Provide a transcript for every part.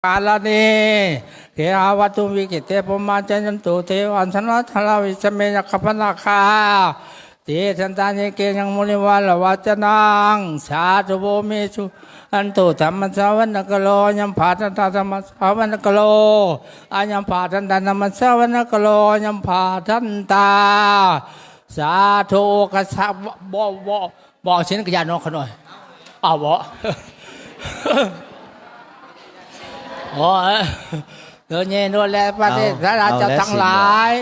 ກາລະນີ ເກຫາວັດຖຸວິກິດເຕ ພູມມາຈາຍັນຕຸ ເທວາທັນວະທາລາ ວິສະເມ ຍັກຂະປະນາຄາ ຕິສະຕານິເກ ຍັງມຸນິວາລະວາຈະນັງ ສາທຸໂວ ເມ ສຸນັນຕຸ ທຳມະສາວະນະກະໂລ ອາຍັມພາທັນຕາ ທຳມະສາວະນະກະໂລ ອາຍັມພາທັນຕາ ທຳມະສາວະນະກະໂລ ອາຍັມພາທັນຕາ ສາທຸ ກະສະ ບໍ່ ບໍ່ ບໍ່ເອົາສິນກະຍາດອກຂະນ້ອຍ ເອົາບໍ່? ໂອ້ຍ ໂດຍເຍໂນແລປະເທດ ເອົາ ພະລາຊາທັງຫຼາຍ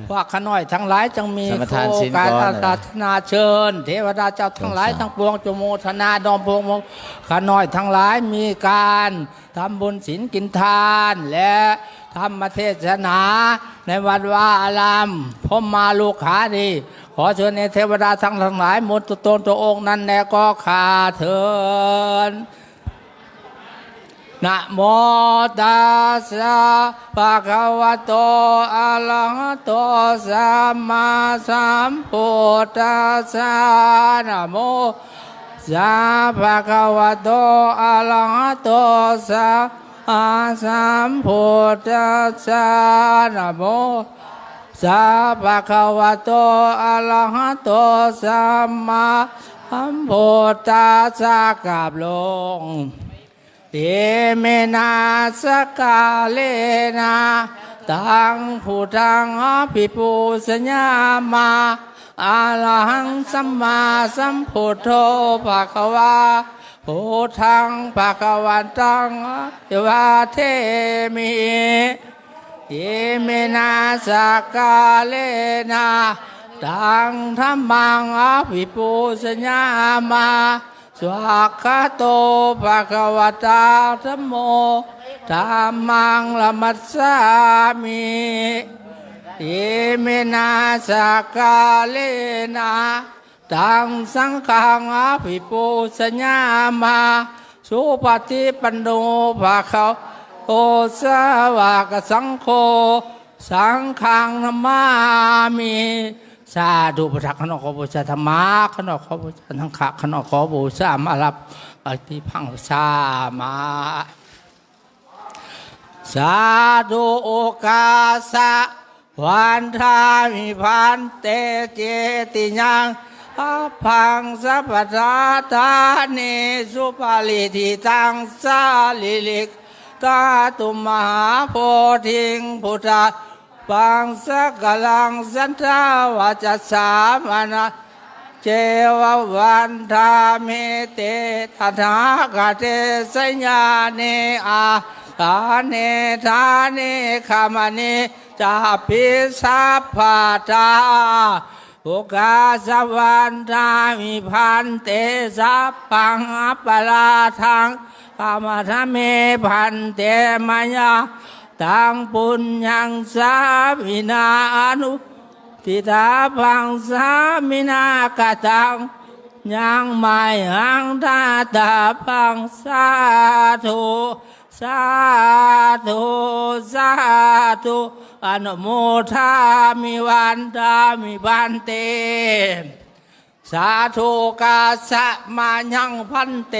ເອົາແລ້ວສິນບໍ່? ເອີ ພວກຂ້ານ້ອຍທັງຫຼາຍ ຈົ່ງມີ ສະມາທານສິນກ່ອນ ໂອກາດອາລາທະນາເຊີນ ເທວະດາເຈົ້າທັງຫຼາຍ ສາທຸ ທັງປວງ ຈົ່ງໂມທະນານ້ອມພວກໝູ່ຂ້ານ້ອຍທັງຫຼາຍ ມີການ ທຳບຸນສິນກິນທານ ແລະ ທຳມະເທດສະໜາໃນວັດວາອາລາມ ພົມມາລຸກຂາດີ ຂໍເຊີນໃຫ້ເທວະດາທັງ ທັງຫຼາຍ ໝົດຕົວຕົນຕົວອົງນັ້ນແດ່ກໍຂ້າເທີນ. ນະໂມຕັດສະ ພະຄະວະໂຕ ອະລະຫະໂຕ ສຳມາສຳພຸດທັດສະ ນະໂມ ສະ ພະຄະວະໂຕ ອະລະຫະໂຕ ສຳມາສຳພຸດທັດສະ ນະໂມ ສະ ພະຄະວະໂຕ ອະລະຫະໂຕ ສຳມາສຳພຸດທັດສະ ກາບລົງ ອິເມນະ ສັກກາເລນະ ຕັງ ພຸດທັງ ອະພິປູຊະຍາມະ ອະລະຫັງ ສຳມາສຳພຸດໂທ ພະຄະວາ ພຸດທັງ ພະຄະວັນຕັງ ອະພິວາເທມິ ອິເມນະ ສັກກາເລນະ ຕັງ ທຳມັງ ອະພິປູຊະຍາມະ ສວາກຂາໂຕ ພະຄະວະຕາ ທຳໂມ ທຳມັງ ນະມັດສາມິ ອິເມນະ ສັກກາເລນະ ຕັງ ສັງຄັງ ອະພິປູຊະຍາມະ ສຸປະຕິປັນໂນ ພະຄະວະໂຕ ສາວະກະສັງໂຄ ສັງຄັງ ນະມາມິ ສາທຸ ພຸດທະ ຂ້ານ້ອຍຂໍບູຊາທຳມະ ຂ້ານ້ອຍຂໍບູຊາສັງຄະ ຂ້ານ້ອຍຂໍບູຊາມາລະ ປະຕິພັງສາມະ ສາທຸ ໂອກາສະ ວັນທາມິ ພັນເຕ ເຈຕິຍັງ ສັບພັງ ສັບພະທາທານີ ສຸປະລິທິຕັງ ສາລີລິກ ທາຕຸ ມະຫາໂພທິງ ພຸດທະ ພັງ ສັກກະລັງ ສັນທາວະຈະສາມະນະ ເຈວະ ວັນທາມິ ເຕ ຕະຖາຄະເຕ ສະຍານິ ອາສະເນ ຖານີ ຄະມະນີ ຈາປິ ສັບພະທາ ໂອກາສະ ວັນທາມິ ພັນເຕ ສັບພັງ ອະປະລາທັງ ຂະມະທາມິ ພັນເຕ ມະຍາ ຕັງ ປຸນຍັງ ສາມິນາ ອະນຸໂມທິຕາພັງ ສາມິນາ ກະຕັງ ຍັງ ມະຍັງ ທາຕະພັງ ສາທຸ ສາທຸ ສາທຸ ອະນຸໂມທາມິ ວັນທາມິ ພັນເຕ ສາທຸ ໂອກາສະ ມະຍັງ ພັນເຕ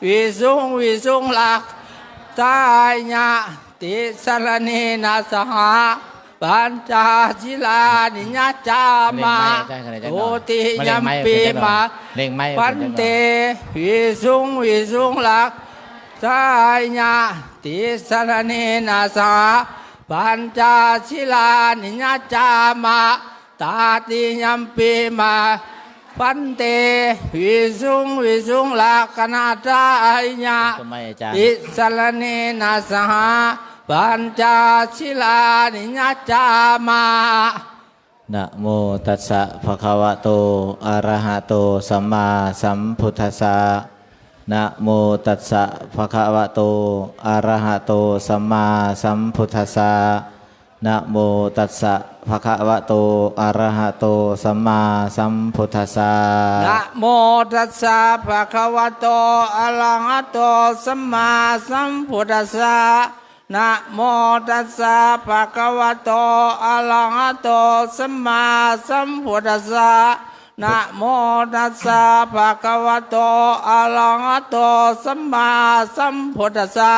ວິສຸງ ວິສຸງ ລັກ ຕາຍະ ຕິສະລະເນນະ ສະຫະ ປັນຈະສິລານິ ຍະຈາມະ ໂຕຕິຍັມປີມະ ພັນເຕ ວິສຸງ ວິສຸງ ລັກ ຕາຍະ ຕິສະລະເນນະ ສະຫະ ປັນຈະສິລານິ ຍະຈາມະ ຕາຕິຍັມປີມະ ພັນເຕ ວິສຸງ ວິສຸງ ລັກຂະນະທາຍະ ຕິສະລະເນນະ ສະຫະ ປັນຈະສິລານິ ຍະຈາມະ ນະໂມຕັດສະ ພະຄະວະໂຕ ອະລະຫະໂຕ ສຳມາສຳພຸດທັດສະ ນະໂມຕັດສະ ພະຄະວະໂຕ ອະລະຫະໂຕ ສຳມາສຳພຸດທັດສະ ນະໂມຕັດສະ ພະຄະວະໂຕ ອະລະຫະໂຕ ສຳມາສຳພຸດທັດສະ ນະໂມຕັດສະ ພະຄະວະໂຕ ອະລະຫະໂຕ ສຳມາສຳພຸດທັດສະ ນະໂມຕັດສະ ພະຄະວະໂຕ ອະລະຫະໂຕ ສຳມາສຳພຸດທັດສະ ນະໂມຕັດສະ ພະຄະວະໂຕ ອະລະຫະໂຕ ສຳມາສຳພຸດທັດສະ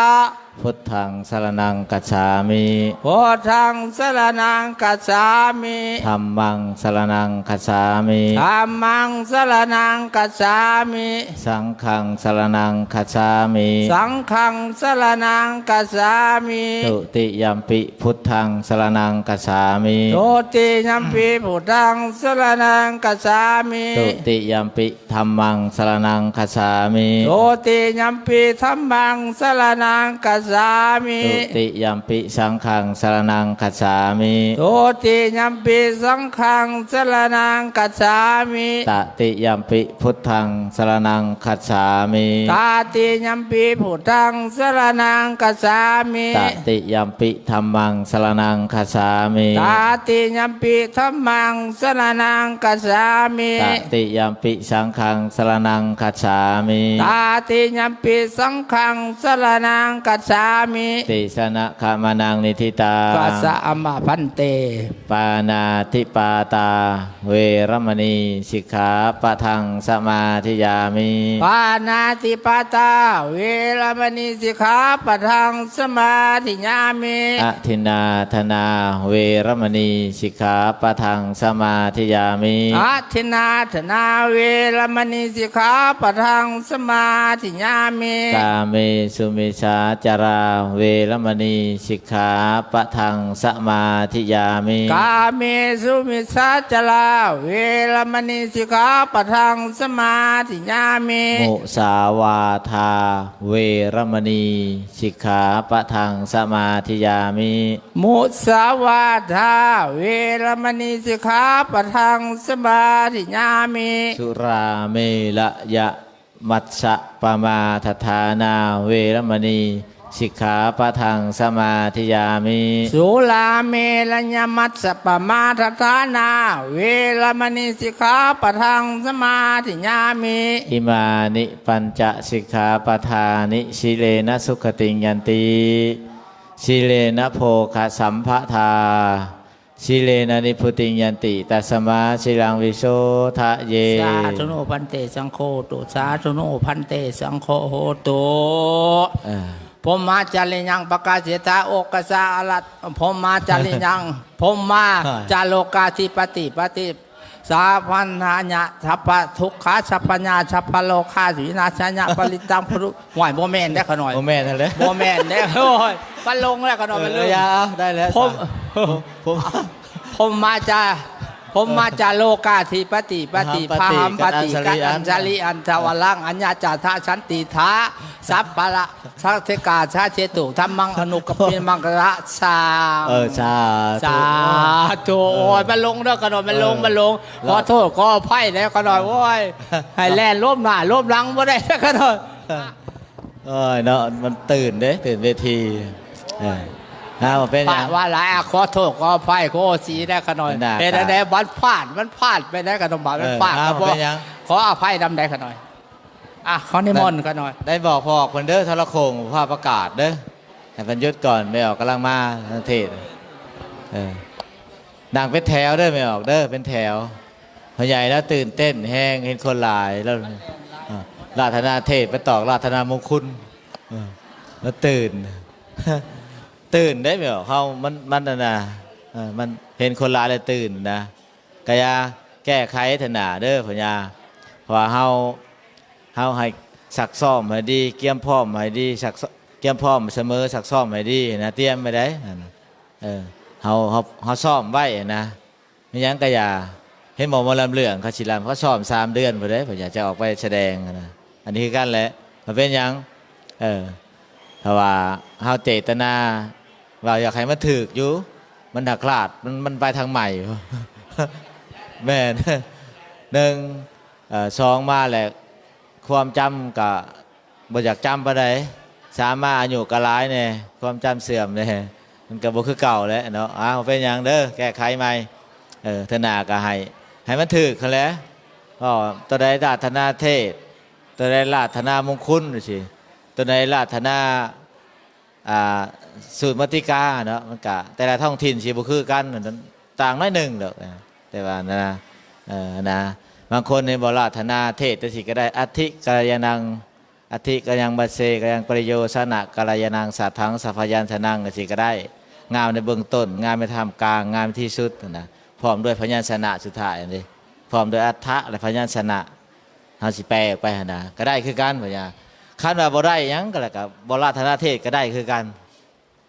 ພຸດທັງສະລະນັງກັດສາມິ ພຸດທັງສະລະນັງກັດສາມິ ທຳມັງສະລະນັງກັດສາມິ ທຳມັງສະລະນັງກັດສາມິ ສັງຄັງສະລະນັງກັດສາມິ ສັງຄັງສະລະນັງກັດສາມິ ທຸຕິຍຳປິພຸດທັງສະລະນັງກັດສາມິ ທຸຕິຍຳປິພຸດທັງສະລະນັງກັດສາມິ ທຸຕິຍຳປິທຳມັງສະລະນັງກັດສາມິ ທຸຕິຍຳປິທຳມັງສະລະນັງກັດສາມິ ທຸຕິຍຳປິສັງຄັງສະລະນັງກັດສາມິ ທຸຕິຍຳປິສັງຄັງສະລະນັງກັດສາມິ ຕະຕິຍຳປິພຸດທັງສະລະນັງກັດສາມິ ຕະຕິຍຳປິພຸດທັງສະລະນັງກັດສາມິ ຕະຕິຍຳປິທຳມັງສະລະນັງກັດສາມິ ຕະຕິຍຳປິທຳມັງສະລະນັງກັດສາມິ ຕະຕິຍຳປິສັງຄັງສະລະນັງກັດສາມິ ຕະຕິຍຳປິສັງຄັງສະລະນັງກັດສາມິ ຕິສະນະຂະມະນັງນິທິຕັງ ກາສະອະມະພັນເຕ ປານາຕິປາຕາ ເວລະມະນີ ສິກຂາປະທັງສະມາທິຍາມິ ປານາຕິປາຕາ ເວລະມະນີ ສິກຂາປະທັງສະມາທິຍາມິ ອະທິນນາທານາ ເວລະມະນີ ສິກຂາປະທັງສະມາທິຍາມິ ອະທິນນາທານາ ເວລະມະນີ ສິກຂາປະທັງສະມາທິຍາມິ ກາເມສຸມິດສາຈາລາ ເວລະມະນີ ສິກຂາປະທັງສະມາທິຍາມິ ກາເມສຸມິດສາຈາລາ ເວລະມະນີ ສິກຂາປະທັງສະມາທິຍາມິ ມຸສາວາທາ ເວລະມະນີ ສິກຂາປະທັງສະມາທິຍາມິ ມຸສາວາທາ ເວລະມະນີ ສິກຂາປະທັງສະມາທິຍາມິ ສຸລາເມລະຍະ ມັດສະປະມາທະຖານາ ເວລະມະນີ ສິກຂາປະທັງສະມາທິຍາມິ ສຸລາເມລະຍະມັດສະປະມາທະຖານາ ເວລະມະນີ ສິກຂາປະທັງສະມາທິຍາມິ ອິມານິປັນຈະສິກຂາປະທານິ ສີເລນະສຸຂະຕິງຍັນຕິ ສີເລນະໂພຄະສຳພະທາ ສີເລນະນິບພຸຕິງຍັນຕິ ຕັດສະມາສີລັງວິໂສທະເຍ ສາທຸໂນພັນເຕ ສັງໂຄໂຕ ສາທຸໂນພັນເຕ ສັງໂຄໂຫຕຸ ເອີ ພົມມາຈາຣິຍັງປະກາເສຖາ ໂອກາສາອາລັດ ພົມມາຈາຣິຍັງ ພົມມາຈາໂລກາທິປະຕິ ປະຕິ ສາພັນນາຍະ ສັບພະທຸກຂາ ສັບພະຍາ ສັບພະໂລຄາ ວິນາສາຍະ ປະລິດຕັງ ພຸ ຫ້ວຍ ບໍ່ແມ່ນເດ້ຂະນ້ອຍ ບໍ່ແມ່ນຫັ້ນແຫຼະ ບໍ່ແມ່ນເດ້ ໂອ້ຍ ມັນລົງແລ້ວຂະນ້ອຍ ມັນລົງ ເອີ ຢ່າ ເອົາ ໄດ້ແລ້ວ ພົມ ຜົມ ພົມມາຈາ ພົມມາຈາໂລກາທິປະຕິ ປະຕິ ພະຫັມປະຕິ ກັດອັນສະລິອັນ ສະລິອັນ ສະວະລັງ ອັນຍາຈາທະ ສັນຕິທາ ສັບພະລະ ສັດເສກາ ສາເສຕຸ ທຳມັງ ອະນຸກຳປິ ມັງຄະລະ ສາ ເອີ ສາທຸ ສາທຸ ເອີ ໂອ້ຍ ມັນລົງເດີຂະນ້ອຍ ມັນລົງ ເອີ ມັນລົງ ເອີ ຂໍໂທດ ຂໍອະໄພແດ່ຂະນ້ອຍ ເອີ ໂອ້ຍ ໃຫ້ແລ່ນລົມໜ້າລົມຫຼັງບໍ່ໄດ້ຂະນ້ອຍ ເອີຍເນາະ ມັນຕື່ນເດ້ ຕື່ນເວທີ ເອີ ເອົາ ເປັນຫຍັງ ປະວ່າຫຼາຍ ອາ ຂໍໂທດ ຂໍອະໄພ ຂໍໂອຊີແດ່ຂະນ້ອຍ ເປັນຈັ່ງໃດ ມັນພາດ ມັນພາດໄປໄດ້ຂະນ້ອຍ ມັນພາດ ເອີ ເອົາ ບໍ່ ເປັນຫຍັງ ຂໍອະໄພນຳໄດ້ຂະນ້ອຍ ອ່ະ ຂໍນິມົນຂະນ້ອຍ ໄດ້ບອກພໍ່ອອກເພິ່ນເດີ ທະລະຄົງ ພາປະກາດເດີ ໃຫ້ເພິ່ນຢຸດກ່ອນ ແມ່ອອກກຳລັງມາ ເທດ ເອີ ນັ່ງເປັນແຖວເດີ ແມ່ອອກເດີ ເປັນແຖວ ພໍ່ໃຫຍ່ລາວຕື່ນເຕັ້ນແຮງ ເຫັນຄົນຫຼາຍ ລາວ ເອີ ລາທະນາເທດ ໄປຕອກລາທະນາມຸງຄຸນ ເອີ ລາວຕື່ນ ຕື່ນເດ້ ແມ່ອອກ ເຮົາ ມັນ ມັນ ອັນນ່າ ເອີ ມັນເຫັນຄົນຫຼາຍແລ້ວຕື່ນນະ ກະຢ່າ ແກ້ໄຂເທື່ອໜ້າເດີພໍ່ຍ່າ ເພາະວ່າເຮົາ ເຮົາໃຫ້ຊັກຊ້ອມໃຫ້ດີ ກຽມພ້ອມໃຫ້ດີ ຊັກຊ້ອມ ກຽມພ້ອມສະເໝີ ຊັກຊ້ອມໃຫ້ດີນະ ຕຽມໄວ້ໄດ໋ ເອີ ເຮົາ ເຮົາ ເຮົາຊ້ອມໄວ້ນະ ມີຫຍັງກະຢ່າ ເຫັນບໍ່ ໝໍລຳເລື່ອງ ເຂົາຊິລຳ ເຂົາຊ້ອມສາມເດືອນພຸ້ນເດ້ ເພິ່ນຢາກຈະອອກໄປສະແດງນະ ອັນນີ້ຄືກັນແຫຼະ ມັນເປັນຫຍັງ ເອີ ເພາະວ່າເຮົາເຈດຕະນາ ວ່າຢາກໃຫ້ມັນຖືກຢູ່ ມັນຫັກພາດ ມັນ ມັນໄປທາງໃໝ່ ແມ່ນ ໜຶ່ງ ເອີ ສອງມາແລ້ວ ຄວາມຈຳກະບໍ່ຢາກຈຳປານໃດ ສາມມາອາຍຸກະຫຼາຍແດ່ ຄວາມຈຳເສື່ອມແດ່ ມັນກະບໍ່ຄືເກົ່າແຫຼະເນາະ ເອົາ ເປັນຫຍັງເດີ ແກ້ໄຂໃໝ່ ເອີ ເທື່ອໜ້າກະໃຫ້ ໃຫ້ມັນຖືກຫັ້ນແຫຼະ ເວົ້າຕົວໃດລາທະນາເທດ ຕົວໃດລາທະນາມຸງຄຸນຈັ່ງຊີ້ ຕົວໃດລາທະນາ ອ່າ ສູດມະຕິກາເນາະ ມັນກະແຕ່ລະທ້ອງຖິ່ນຊິບໍ່ຄືກັນ ຕ່າງໜ້ອຍໜຶ່ງດອກ ແຕ່ວ່ານະ ເອີ ນະ ບາງຄົນນີ້ບໍ່ລາທະນາເທດຈັ່ງຊີ້ກະໄດ້ ອັດຖິກາລະຍານັງ ອັດຖິ ກະຍັງ ບັດເຊ ກະຍັງ ປະລິໂຍ ຊະນະ ກາລະຍານັງ ສາທັງ ສະພະຍັນຊະນັງ ຈັ່ງຊີ້ກະໄດ້. ງາມໃນເບື້ອງຕົ້ນ, ງາມໃນທ່າມກາງ, ງາມໃນທີ່ສຸດນະ, ພ້ອມດ້ວຍພະຍັນຊະນະສຸດທ້າຍຫັ້ນເດ້, ພ້ອມດ້ວຍອັດຖະ ແລະ ພະຍັນຊະນະ. ເຮົາຊິແປອອກໄປຫັ້ນນະ ກະໄດ້ຄືກັນ. ພະຍາ ຄັນວ່າບໍ່ໄດ້ຫຍັງກະແລ້ວ ກະບໍ່ລາທະນາເທດກະໄດ້ຄືກັນ.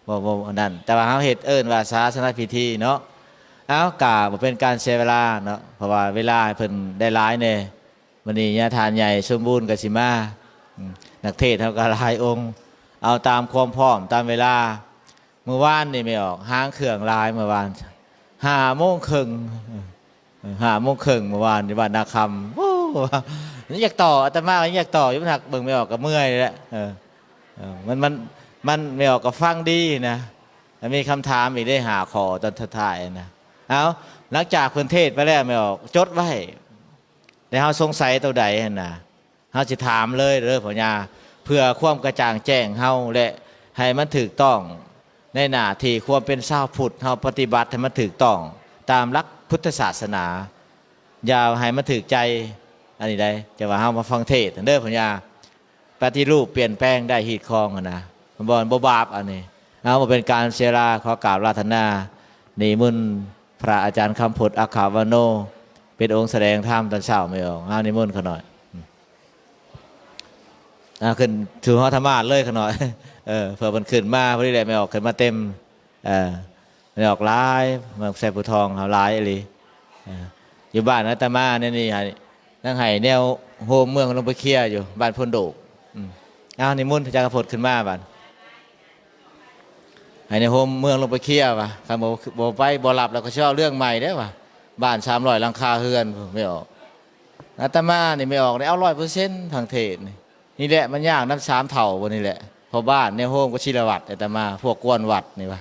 ບໍ່ ບໍ່ອັນນັ້ນ, ແຕ່ວ່າເຮົາເຮັດເອີ້ນວ່າສາສະນະພິທີເນາະ. ເອົາ ກະບໍ່ເປັນການເສຍເວລາເນາະ, ເພາະວ່າເວລາໃຫ້ເພິ່ນໄດ້ຫຼາຍແດ່. ມື້ນີ້ຍາທ່ານໃຫຍ່ສົມບູນກໍຊິມາ, ອືມ ນັກເທດເຮົາກໍຫຼາຍອົງ. ເອົາຕາມຄວາມພ້ອມ, ຕາມເວລາ. ມື້ວານນີ້ແມ່ອອກ ຫາງເຄື່ອງຫຼາຍ, ມື້ວານຫ້າໂມງເຄິ່ງ, ເອີ ຫ້າໂມງເຄິ່ງມື້ວານຢູ່ບ້ານນາຄຳ. ໂອ້ ຍັງຢາກຕໍ່, ອາດຕະມາກໍຍັງຢາກຕໍ່ຢູ່, ມັນຫາກເບິ່ງແມ່ອອກກໍເມື່ອຍແຫຼະ. ເອີ ເອີ ມັນ ມັນ ມັນ ແມ່ອອກກໍຟັງດີນະ, ແລ້ວມີຄຳຖາມອີກເດ້ ຫ້າຂໍ້ຕອນສຸດທ້າຍນະ. ເອົາ ຫຼັງຈາກເພິ່ນເທດໄປແລ້ວ ແມ່ອອກຈົດໄວ້, ແລ້ວເຮົາສົງໄສໂຕໃດຫັ້ນນະ ເຮົາຊິຖາມເລີຍເດີພໍ່ຍ່າ, ເພື່ອຄວາມກະຈ່າງແຈ້ງເຮົາ ແລະ ໃຫ້ມັນຖືກຕ້ອງໃນໜ້າທີ່ຄວາມເປັນຊາວພຸດເຮົາປະຕິບັດໃຫ້ມັນຖືກຕ້ອງຕາມຫຼັກພຸດທະສາສະໜາ. ຢ່າໃຫ້ມັນຖືກໃຈອັນນີ້ໄດ໋, ຈະວ່າເຮົາມາຟັງເທດເດີພໍ່ຍ່າ. ປະຕິຮູບປ່ຽນແປງໄດ້ຮີດຄອງຫັ້ນນະ, ບໍ່ ບໍ່ບາບອັນນີ້. ເອົາ ບໍ່ເປັນການເສຍເວລາ, ຂໍກາບລາທະນານິມົນພະອາຈານຄຳພົດ ອັກຂະວະໂນ ເປັນອົງສະແດງທຳຕອນເຊົ້າແມ່ອອກ. ເອົາ ນິມົນຂ້ານ້ອຍ. ອ່າ ຂຶ້ນສູ່ຫໍທຳມາດເລີຍຂ້ານ້ອຍ. ເອີ ເພື່ອເພິ່ນຂຶ້ນມາພໍດີແຫຼະ, ແມ່ອອກຂຶ້ນມາເຕັມ. ເອີ ແມ່ອອກຫຼາຍ, ເມືອງໄຊພູທອງເຮົາຫຼາຍອີ່ຫຼີ. ເອີ ຢູ່ບ້ານອາດຕະມາແນວນີ້ ຍັງໃຫ້ແນວໂຮມເມືອງລົງໄປເຄຍຢູ່ ບ້ານໂພນໂດກ. ອືມ ເອົາ ນິມົນພະຈັກກະພົດຂຶ້ນມາບາດ. ໃຫ້ແນວໂຮມເມືອງລົງໄປເຄຍວ່າ ຄັນບໍ່ ບໍ່ໄປ ບໍ່ຮັບແລ້ວກໍຊິເວົ້າເລື່ອງໃໝ່ເດ້ວ່າ ບ້ານສາມຮ້ອຍຫຼັງຄາເຮືອນ. ແມ່ອອກ ອາດຕະມານີ້ແມ່ອອກໄດ້ເອົາຮ້ອຍເປີເຊັນທາງເທດນີ້. ນີ້ແຫຼະ ມັນຍາກນຳສາມເຖົ້າບໍ່ນີ້ແຫຼະ, ພໍ່ບ້ານ ແນວໂຮມ ກໍຊີລະວັດ. ອາດຕະມາ ພວກກວນວັດນີ້ວ່າ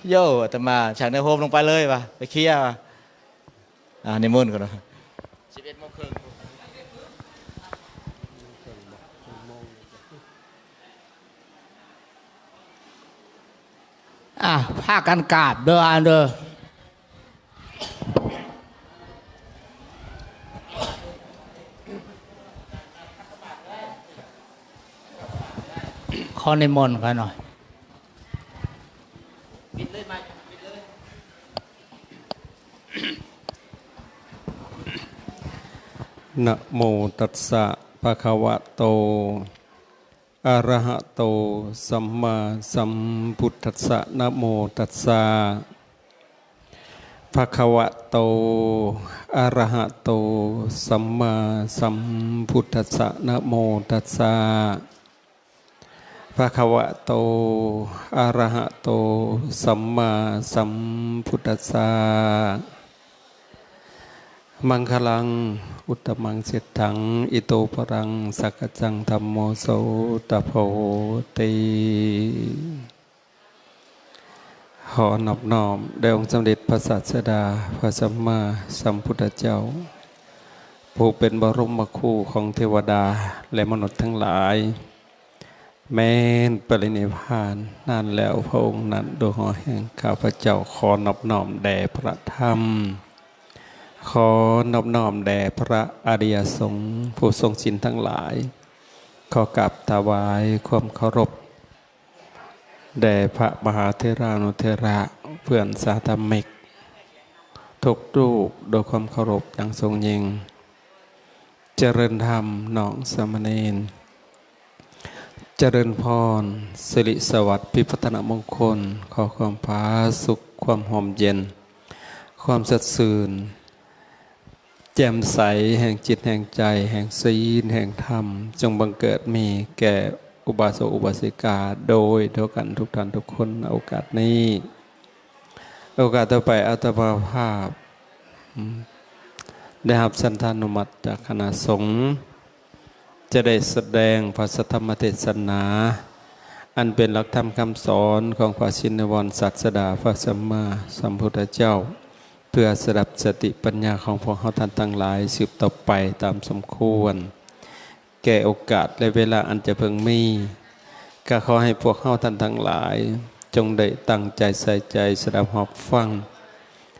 ໂຢ ອາດຕະມາ ຊັກແນວໂຮມລົງໄປເລີຍວ່າ ໄປເຄຍວ່າ. ອ່າ ນິມົນກ່ອນເນາະ. ສິບເອັດໂມງເຄິ່ງ. ອ່າ ພາກັນກາບເດີ ອ່ານເດີ. ຂໍນິມົນຂ້ານ້ອຍ. ນະໂມຕັດສະ ພະຄະວະໂຕ ອະລະຫະໂຕ ສຳມາສຳພຸດທັດສະ ນະໂມຕັດສະ ພະຄະວະໂຕ ອະລະຫະໂຕ ສຳມາສຳພຸດທັດສະ ນະໂມຕັດສະ ພະຄະວະໂຕ ອະລະຫະໂຕ ສຳມາສຳພຸດທັດສະ. ມັງຄະລັງ ອຸດຕະມັງ ເສດຖັງ ອິໂຕ ພະລັງ ສັກກະຈັງ ທຳໂມ ໂສຕະໂພ ໂຫຕິ. ຂໍນອບນ້ອມແດ່ອົງສຳເດັດພະສາດສະດາ ພະສຳມາສຳພຸດທະເຈົ້າ ຜູ້ເປັນບະລົມມະຄູຂອງເທວະດາ ແລະ ມະນຸດທັງຫຼາຍ ແມ່ນປະລິນິບພານນານແລ້ວພະອົງນັ້ນ ໂດຍຫົວແຫ່ງຂ້າພະເຈົ້າ. ຂໍນອບນ້ອມແດ່ພະທຳ, ຂໍນອບນ້ອມແດ່ພະອະລິຍະສົງ ຜູ້ຊົງສິນທັງຫຼາຍ. ຂໍກາບຖວາຍຄວາມເຄົາລົບ ແດ່ພະມະຫາເຖລານຸເຖລະ ເພື່ອນສາທຳມິກທຸກຮູບ ດ້ວຍຄວາມເຄົາລົບຢ່າງສູງຍິ່ງ. ຈະເລີນທຳ ນ້ອງສາມະເນນ, ຈະເລີນພອນ ສິລິສະຫວັດ ພິພັດທະນະມົງຄົນ, ຂໍຄວາມຜາສຸກ, ຄວາມຮົ່ມເຢັນ, ຄວາມສົດຊື່ນ ແຈ່ມໃສແຫ່ງຈິດແຫ່ງໃຈ ແຫ່ງສິນແຫ່ງທຳ ຈົ່ງບັງເກີດມີແກ່ອຸບາສົກອຸບາສິກາ ໂດຍທົ່ວກັນທຸກທ່ານທຸກຄົນ ໃນໂອກາດນີ້. ໂອກາດຕໍ່ໄປ ອາດຕະມາພາບ ອືມ ໄດ້ຮັບສັນທານຸມັດຈາກຄະນະສົງ ຈະໄດ້ສະແດງພະສັດທຳມະເທດສະໜາ ອັນເປັນຫຼັກທຳຄຳສອນຂອງພະຊິນນະວອນ ສາດສະດາ ພະສຳມາສຳພຸດທະເຈົ້າ ເພື່ອສະດັບສະຕິປັນຍາຂອງພວກເຮົາທ່ານທັງຫຼາຍ ສືບຕໍ່ໄປຕາມສົມຄວນແກ່ໂອກາດ ແລະ ເວລາອັນຈະເພິ່ງມີ. ກະຂໍໃຫ້ພວກເຮົາທ່ານທັງຫຼາຍ ຈົ່ງໄດ້ຕັ້ງໃຈໃສ່ໃຈສະດັບຮັບຟັງ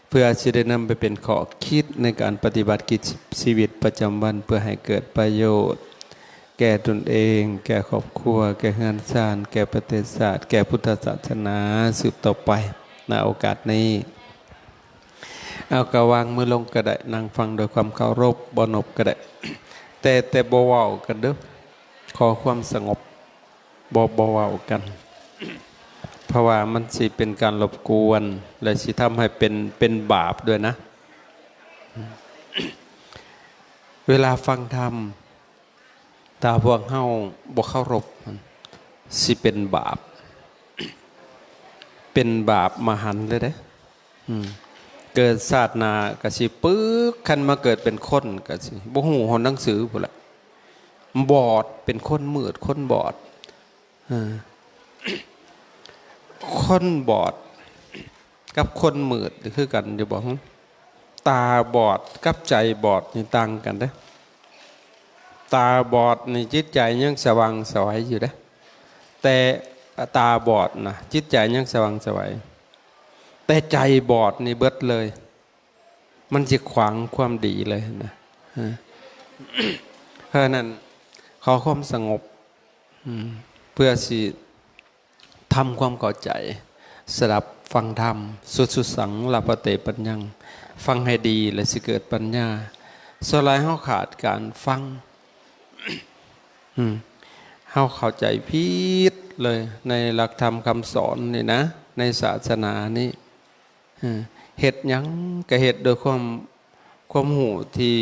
ເພື່ອຊິໄດ້ນຳໄປເປັນຂໍ້ຄິດໃນການປະຕິບັດກິດຊີວິດປະຈຳວັນ ເພື່ອໃຫ້ເກີດປະໂຫຍດ ແກ່ຕົນເອງ, ແກ່ຄອບຄົວ, ແກ່ເຮືອນຊານ, ແກ່ປະເທດຊາດ, ແກ່ພຸດທະສາສະໜາສືບຕໍ່ໄປ. ໃນໂອກາດນີ້ ເອົາ ກະວາງມືລົງກໍໄດ້, ນັ່ງຟັງດ້ວຍຄວາມເຄົາລົບ, ບໍ່ນົບກໍໄດ້, ແຕ່ ແຕ່ບໍ່ເວົ້າກັນເດີ້, ຂໍຄວາມສະຫງົບ. ບໍ່ ບໍ່ເວົ້າກັນ ເພາະວ່າມັນຊິເປັນການລົບກວນ ແລະ ຊິທຳໃຫ້ເປັນ ເປັນບາບດ້ວຍນະ. ເວລາຟັງທຳ ຖ້າພວກເຮົາບໍ່ເຄົາລົບ ຊິເປັນບາບ, ເປັນບາບມະຫັນເລີຍເດ້. ອືມ ເກີດຊາດໜ້າກະຊິປຶກ, ຄັນມາເກີດເປັນຄົນກະຊິບໍ່ຮູ້ຮອດໜັງສືພຸ້ນລະ, ບອດ, ເປັນຄົນມືດ, ຄົນບອດ. ເອີ ຄົນບອດກັບຄົນມືດນີ້ຄືກັນຢູ່ບໍ່? ຕາບອດກັບໃຈບອດນີ້ຕ່າງກັນເດ້. ຕາບອດນີ້ຈິດໃຈຍັງສະຫວ່າງໄສວຢູ່ເດ້, ແຕ່ ຕາບອດນະ ຈິດໃຈຍັງສະຫວ່າງໄສວ, ແຕ່ໃຈບອດນີ້ເບິດເລີຍ, ມັນຊິຂວາງຄວາມດີເລີຍນະ. ເອີ ເພາະນັ້ນ ຂໍຄວາມສະຫງົບ ອືມ ເພື່ອຊິທຳຄວາມເຂົ້າໃຈ. ສະດັບຟັງທຳ, ສຸດສຸສັງ ລະພະເຕ ປັນຍັງ, ຟັງໃຫ້ດີ ແລະ ຊິເກີດປັນຍາ. ສ່ວນຫຼາຍເຮົາຂາດການຟັງ, ອືມ ເຮົາເຂົ້າໃຈຜິດເລີຍໃນຫຼັກທຳຄຳສອນນີ້ນະ, ໃນສາສະໜານີ້. ເອີ ເຮັດຫຍັງກະເຮັດດ້ວຍຄວາມ ຄວາມຮູ້ທີ່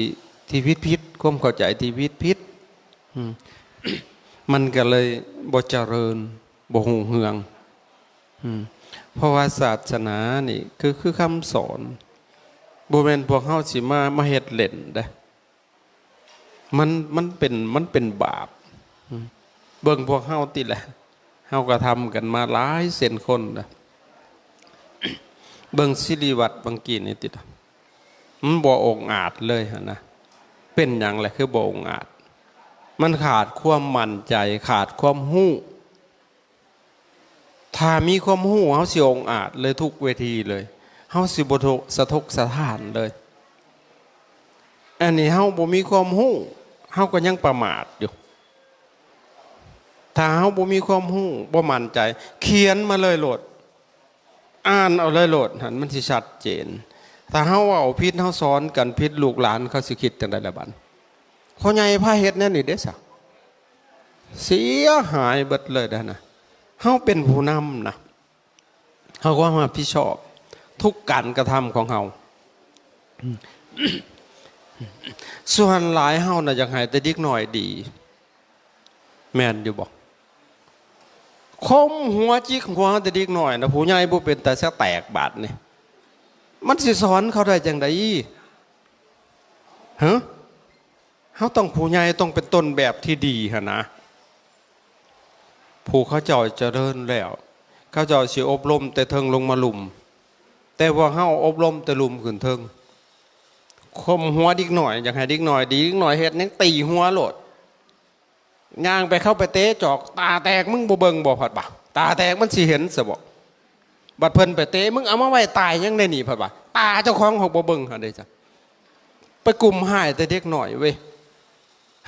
ທີ່ຜິດໆ, ຄວາມເຂົ້າໃຈທີ່ຜິດໆ, ອືມ ມັນກະເລີຍບໍ່ຈະເລີນ, ບໍ່ຮຸ່ງເຮືອງ. ອືມ ເພາະວ່າສາສະໜານີ້ຄື ຄືຄຳສອນ, ບໍ່ແມ່ນພວກເຮົາຊິມາ ມາເຮັດເລ່ນເດ້. ມັນ ມັນເປັນ ມັນເປັນບາບ. ອືມ ເບິ່ງພວກເຮົາຕິລະ, ເຮົາກະທຳກັນມາຫຼາຍເຊັ່ນຄົນລະ. ເບິ່ງສິລິວັດບາງກີ້ນີ້ຕິລະ, ມັນບໍ່ອົງອາດເລີຍຫັ້ນນະ. ເປັນຫຍັງລະຄືບໍ່ອົງອາດ? ມັນຂາດຄວາມໝັ້ນໃຈ, ຂາດຄວາມຮູ້. ຖ້າມີຄວາມຮູ້ ເຮົາຊິອົງອາດເລີຍທຸກເວທີເລີຍ, ເຮົາຊິບໍ່ ສະທົກສະທ້ານເລີຍ. ອັນນີ້ເຮົາບໍ່ມີຄວາມຮູ້, ເຮົາກໍຍັງປະໝາດຢູ່. ຖ້າເຮົາບໍ່ມີຄວາມຮູ້, ບໍ່ໝັ້ນໃຈ, ຂຽນມາເລີຍໂລດ, ອ່ານເອົາເລີຍໂລດ, ຫັ້ນມັນຊິຊັດເຈນ. ຖ້າເຮົາເວົ້າຜິດ, ເຮົາສອນກັນຜິດ, ລູກຫຼານເຂົາຊິຄິດຈັ່ງໃດລະບັດ? ພໍ່ໃຫຍ່ພາເຮັດແນວນີ້ເດ້ຊະ. ເສຍຫາຍເບິດເລີຍນະ. ເຮົາເປັນຜູ້ນຳນະ, ເຮົາຄວາມຮັບຜິດຊອບທຸກການກະທຳຂອງເຮົາ. ສ່ວນຫຼາຍເຮົານະ ຢາກໃຫ້ແຕ່ເດັກນ້ອຍດີ, ແມ່ນຢູ່ບໍ່? ຂົ່ມຫົວຈິກຫົວແຕ່ເດັກນ້ອຍນະ, ຜູ້ໃຫຍ່ບໍ່ເປັນຕາສະແຕກບາດນີ້. ມັນຊິສອນເຂົາໄດ້ຈັ່ງໃດ? ຮະ? ເຮົາຕ້ອງ ຜູ້ໃຫຍ່ຕ້ອງເປັນຕົ້ນແບບທີ່ດີຫັ້ນນະ. ຜູ້ເຂົາເຈົ້າຈະເລີນແລ້ວ ເຂົາເຈົ້າຊິອົບຮົມແຕ່ເທິງລົງມາລຸ່ມ, ແຕ່ພວກເຮົາອົບຮົມແຕ່ລຸ່ມຂຶ້ນເທິງ. ຂົ່ມຫົວເດັກນ້ອຍ, ຢາກໃຫ້ເດັກນ້ອຍດີ, ເດັກນ້ອຍເຮັດຫຍັງຕີຫົວໂລດ. ຍ່າງໄປເຂົ້າໄປເຕະຈອກ, ຕາແຕກ ມຶງບໍ່ເບິ່ງບໍ່? ພັດວ່າ ຕາແຕກມັນຊິເຫັນຊະບໍ? ບັດເພິ່ນໄປເຕະ, ມຶງເອົາມາໄວ້ຕາຍຫຍັງໃນນີ້? ພັດວ່າ ຕາເຈົ້າຂອງເຮົາບໍ່ເບິ່ງຫັ້ນເດ້. ຈັ່ງໄປກຸ້ມຮ້າຍແຕ່ເດັກນ້ອຍເວີຍ.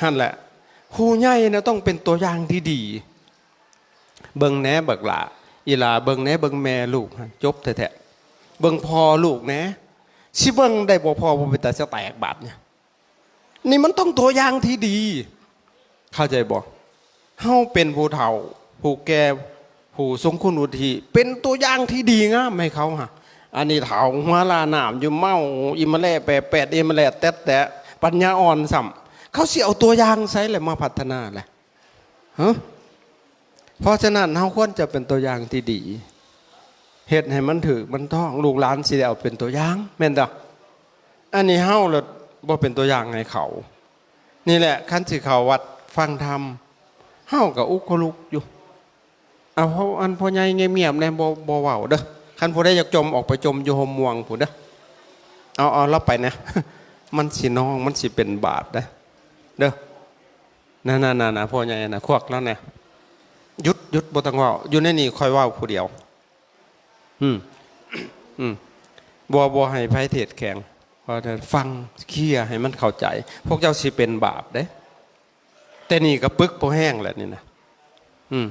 ຫັ້ນແຫຼະ ຜູ້ໃຫຍ່ນະຕ້ອງເປັນຕົວຢ່າງທີ່ດີ. ເບິ່ງແດ່ບັກຫຼ້າ, ອີຫຼ້າເບິ່ງແດ່, ເບິ່ງແມ່ລູກຫັ້ນ ຈົບແທ້ໆ. ເບິ່ງພໍ່ລູກແດ່, ຊິເບິ່ງໄດ້ບໍ່? ພໍ່ບໍ່ເປັນຕາສະແຕກບາດນີ້. ນີ້ມັນຕ້ອງຕົວຢ່າງທີ່ດີ, ເຂົ້າໃຈບໍ່? ເຮົາເປັນຜູ້ເຖົ້າ, ຜູ້ແກ່, ຜູ້ຊົງຄຸນວຸດທິ, ເປັນຕົວຢ່າງທີ່ດີງາມໃຫ້ເຂົາຫະ. ອັນນີ້ເຖົ້າຫົວລານ້ຳຢູ່, ເມົາອີ່ມະແລະແປດໆ, ອີ່ມະແລະແຕດແຕະ, ປັນຍາອ່ອນຊ້ຳ. ເຂົາຊິເອົາຕົວຢ່າງໃສແຫຼະມາພັດທະນາແຫຼະ? ຮະ? ເພາະສະນັ້ນ ເຮົາຄວນຈະເປັນຕົວຢ່າງທີ່ດີ, ເຮັດໃຫ້ມັນຖືກມັນຕ້ອງ, ລູກຫຼານຊິໄດ້ເອົາເປັນຕົວຢ່າງ, ແມ່ນບໍ່? ອັນນີ້ເຮົາລະບໍ່ເປັນຕົວຢ່າງໃຫ້ເຂົາ. ນີ້ແຫຼະ ຄັນຊິເຂົ້າວັດຟັງທຳ, ເຮົາກໍອຸກຄຸລຸກຢູ່. ເອົາ ເຮົາ ອັນພໍ່ໃຫຍ່ງຽບໆແດ່, ບໍ່ ບໍ່ເວົ້າເດີ້. ຄັນຜູ້ໃດຢາກຈົ່ມ, ອອກໄປຈົ່ມຢູ່ຮົ່ມມ່ວງພຸ້ນເດີ້. ເອົາ ເອົາລາວໄປແດ່, ມັນຊິນອງ, ມັນຊິເປັນບາບເດີ້ ເດີ້. ນັ້ນໆໆ ພໍ່ໃຫຍ່ນະ ຄວັກລາວແດ່. ຢຸດ ຢຸດ ບໍ່ຕ້ອງເວົ້າ, ຢູ່ໃນນີ້ຂ້ອຍເວົ້າຜູ້ດຽວ. ອືມ ອືມ ບໍ່ ບໍ່ໃຫ້ໃຜເທດແຂງ, ເພາະນັ້ນຟັງເຄຍໃຫ້ມັນເຂົ້າໃຈ. ພວກເຈົ້າຊິເປັນບາບເດ້. ແຕ່ນີ້ກໍປຶກພໍແຮງແລ້ວນີ້ນະ ອືມ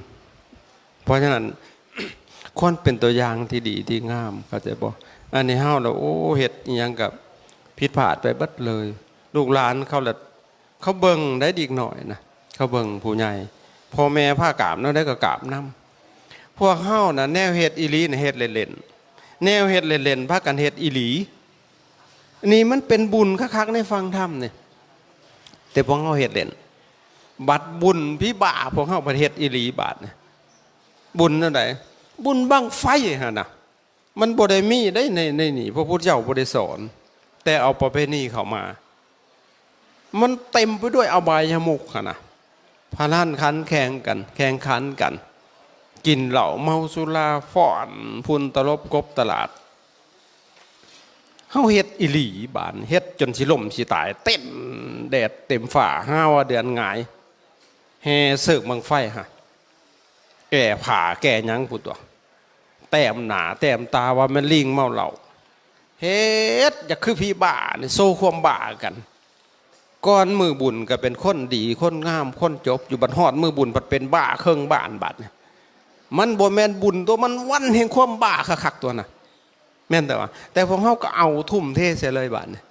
ເພາະສະນັ້ນ ຄວນເປັນຕົວຢ່າງທີ່ດີທີ່ງາມ ເຂົ້າໃຈບໍ່? ອັນນີ້ເຮົາລະ ໂອ້ ເຮັດອີ່ຫຍັງກໍຜິດພາດໄປເບິດເລີຍ. ລູກຫຼານເຂົາລະ ເຂົາເບິ່ງໄດ໋ເດັກນ້ອຍນະ ເຂົາເບິ່ງຜູ້ໃຫຍ່ ພໍ່ແມ່ພາກາບແນວໃດກໍກາບນຳ. ພວກເຮົານະ ແນວເຮັດອີ່ຫຼີນະ ເຮັດເລ່ນໆ ແນວເຮັດເລ່ນໆ ພາກັນເຮັດອີ່ຫຼີ. ນີ້ມັນເປັນບຸນຄັກໆ ໃນຟັງທຳນີ້ ແຕ່ພວກເຮົາເຮັດເລ່ນ. ບັດບຸນຜີບ້າ ພວກເຮົາພັດເຮັດອີ່ຫຼີບາດນີ້. ບຸນແນວໃດ? ບຸນບັ້ງໄຟຫັ້ນນະ ມັນບໍ່ໄດ້ມີໃດໃນ ໃນນີ້ ພະພຸດທະເຈົ້າບໍ່ໄດ້ສອນ ແຕ່ເອົາປະເພນີເຂົ້າມາ. ມັນເຕັມໄປດ້ວຍອະບາຍະມຸກຫັ້ນນະ ພະນັນຂັນແຂ່ງກັນ ແຂ່ງຂັນກັນ ກິນເຫຼົ້າເມົາສຸລາ ຟ້ອນຝຸ່ນຕະຫຼົບກົບຕະຫຼາດ. ເຮົາເຮັດອີ່ຫຼີບາດ ເຮັດຈົນຊິລົ້ມຊິຕາຍ ເຕັ້ນແດດເຕັມຟ້າ ຫາວ່າເດືອນຫງາຍ ແຫ່ເສີກບັ້ງໄຟຫະ ແກ້ຜ້າແກ້ຫຍັງພຸ້ນຕົວະ ແຕ້ມໜ້າແຕ້ມຕາວ່າແມ່ນລີງເມົາເຫຼົ້າ ເຮັດຢາກຄືຜີບ້ານີ້ ໂຊຄວາມບ້າກັນ. ກ່ອນມື້ບຸນກໍເປັນຄົນດີຄົນງາມຄົນຈົບຢູ່ ບັດຮອດມື້ບຸນພັດເປັນບ້າເຄິ່ງບ້ານບາດນີ້. ມັນບໍ່ແມ່ນບຸນຕົວະ ມັນວັນແຫ່ງຄວາມບ້າຄັກໆ ຕົວະນະ ແມ່ນແຕ່ວ່າ ແຕ່ພວກເຮົາກໍເອົາທຸ່ມເທໃສ່ເລີຍບາດນີ້.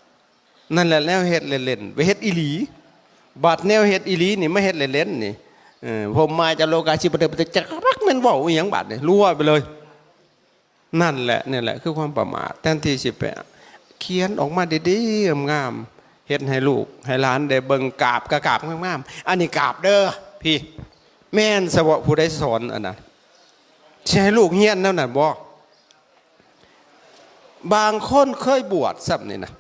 ນັ້ນແຫຼະ ແນວເຮັດເລ່ນໆ ໄປເຮັດອີ່ຫຼີ. ບາດແນວເຮັດອີ່ຫຼີນີ້ມາເຮັດເລ່ນໆນີ້ ເອີ ພົມມາຈາໂລກາ ສິປະເຕີ ປະເຕີ ຈັກລັກແມ່ນເວົ້າອີ່ຫຍັງບາດນີ້ ຮົ່ວໄປເລີຍ. ນັ້ນແຫຼະ ນີ້ແຫຼະຄືຄວາມປະໝາດ. ແທນທີ່ຊິໄປຂຽນອອກມາດີໆ ງາມໆ ເຮັດໃຫ້ລູກໃຫ້ຫຼານໄດ້ເບິ່ງ ກາບກໍກາບງາມໆ ອັນນີ້ກາບເດີ ພີ້ ແມ່ນສະເພາະຜູ້ໃດສອນອັນນັ້ນ ຊິໃຫ້ລູກຮຽນແນວນັ້ນບໍ່? ບາງຄົນເຄີຍບວດຊ້ຳນີ້ນະ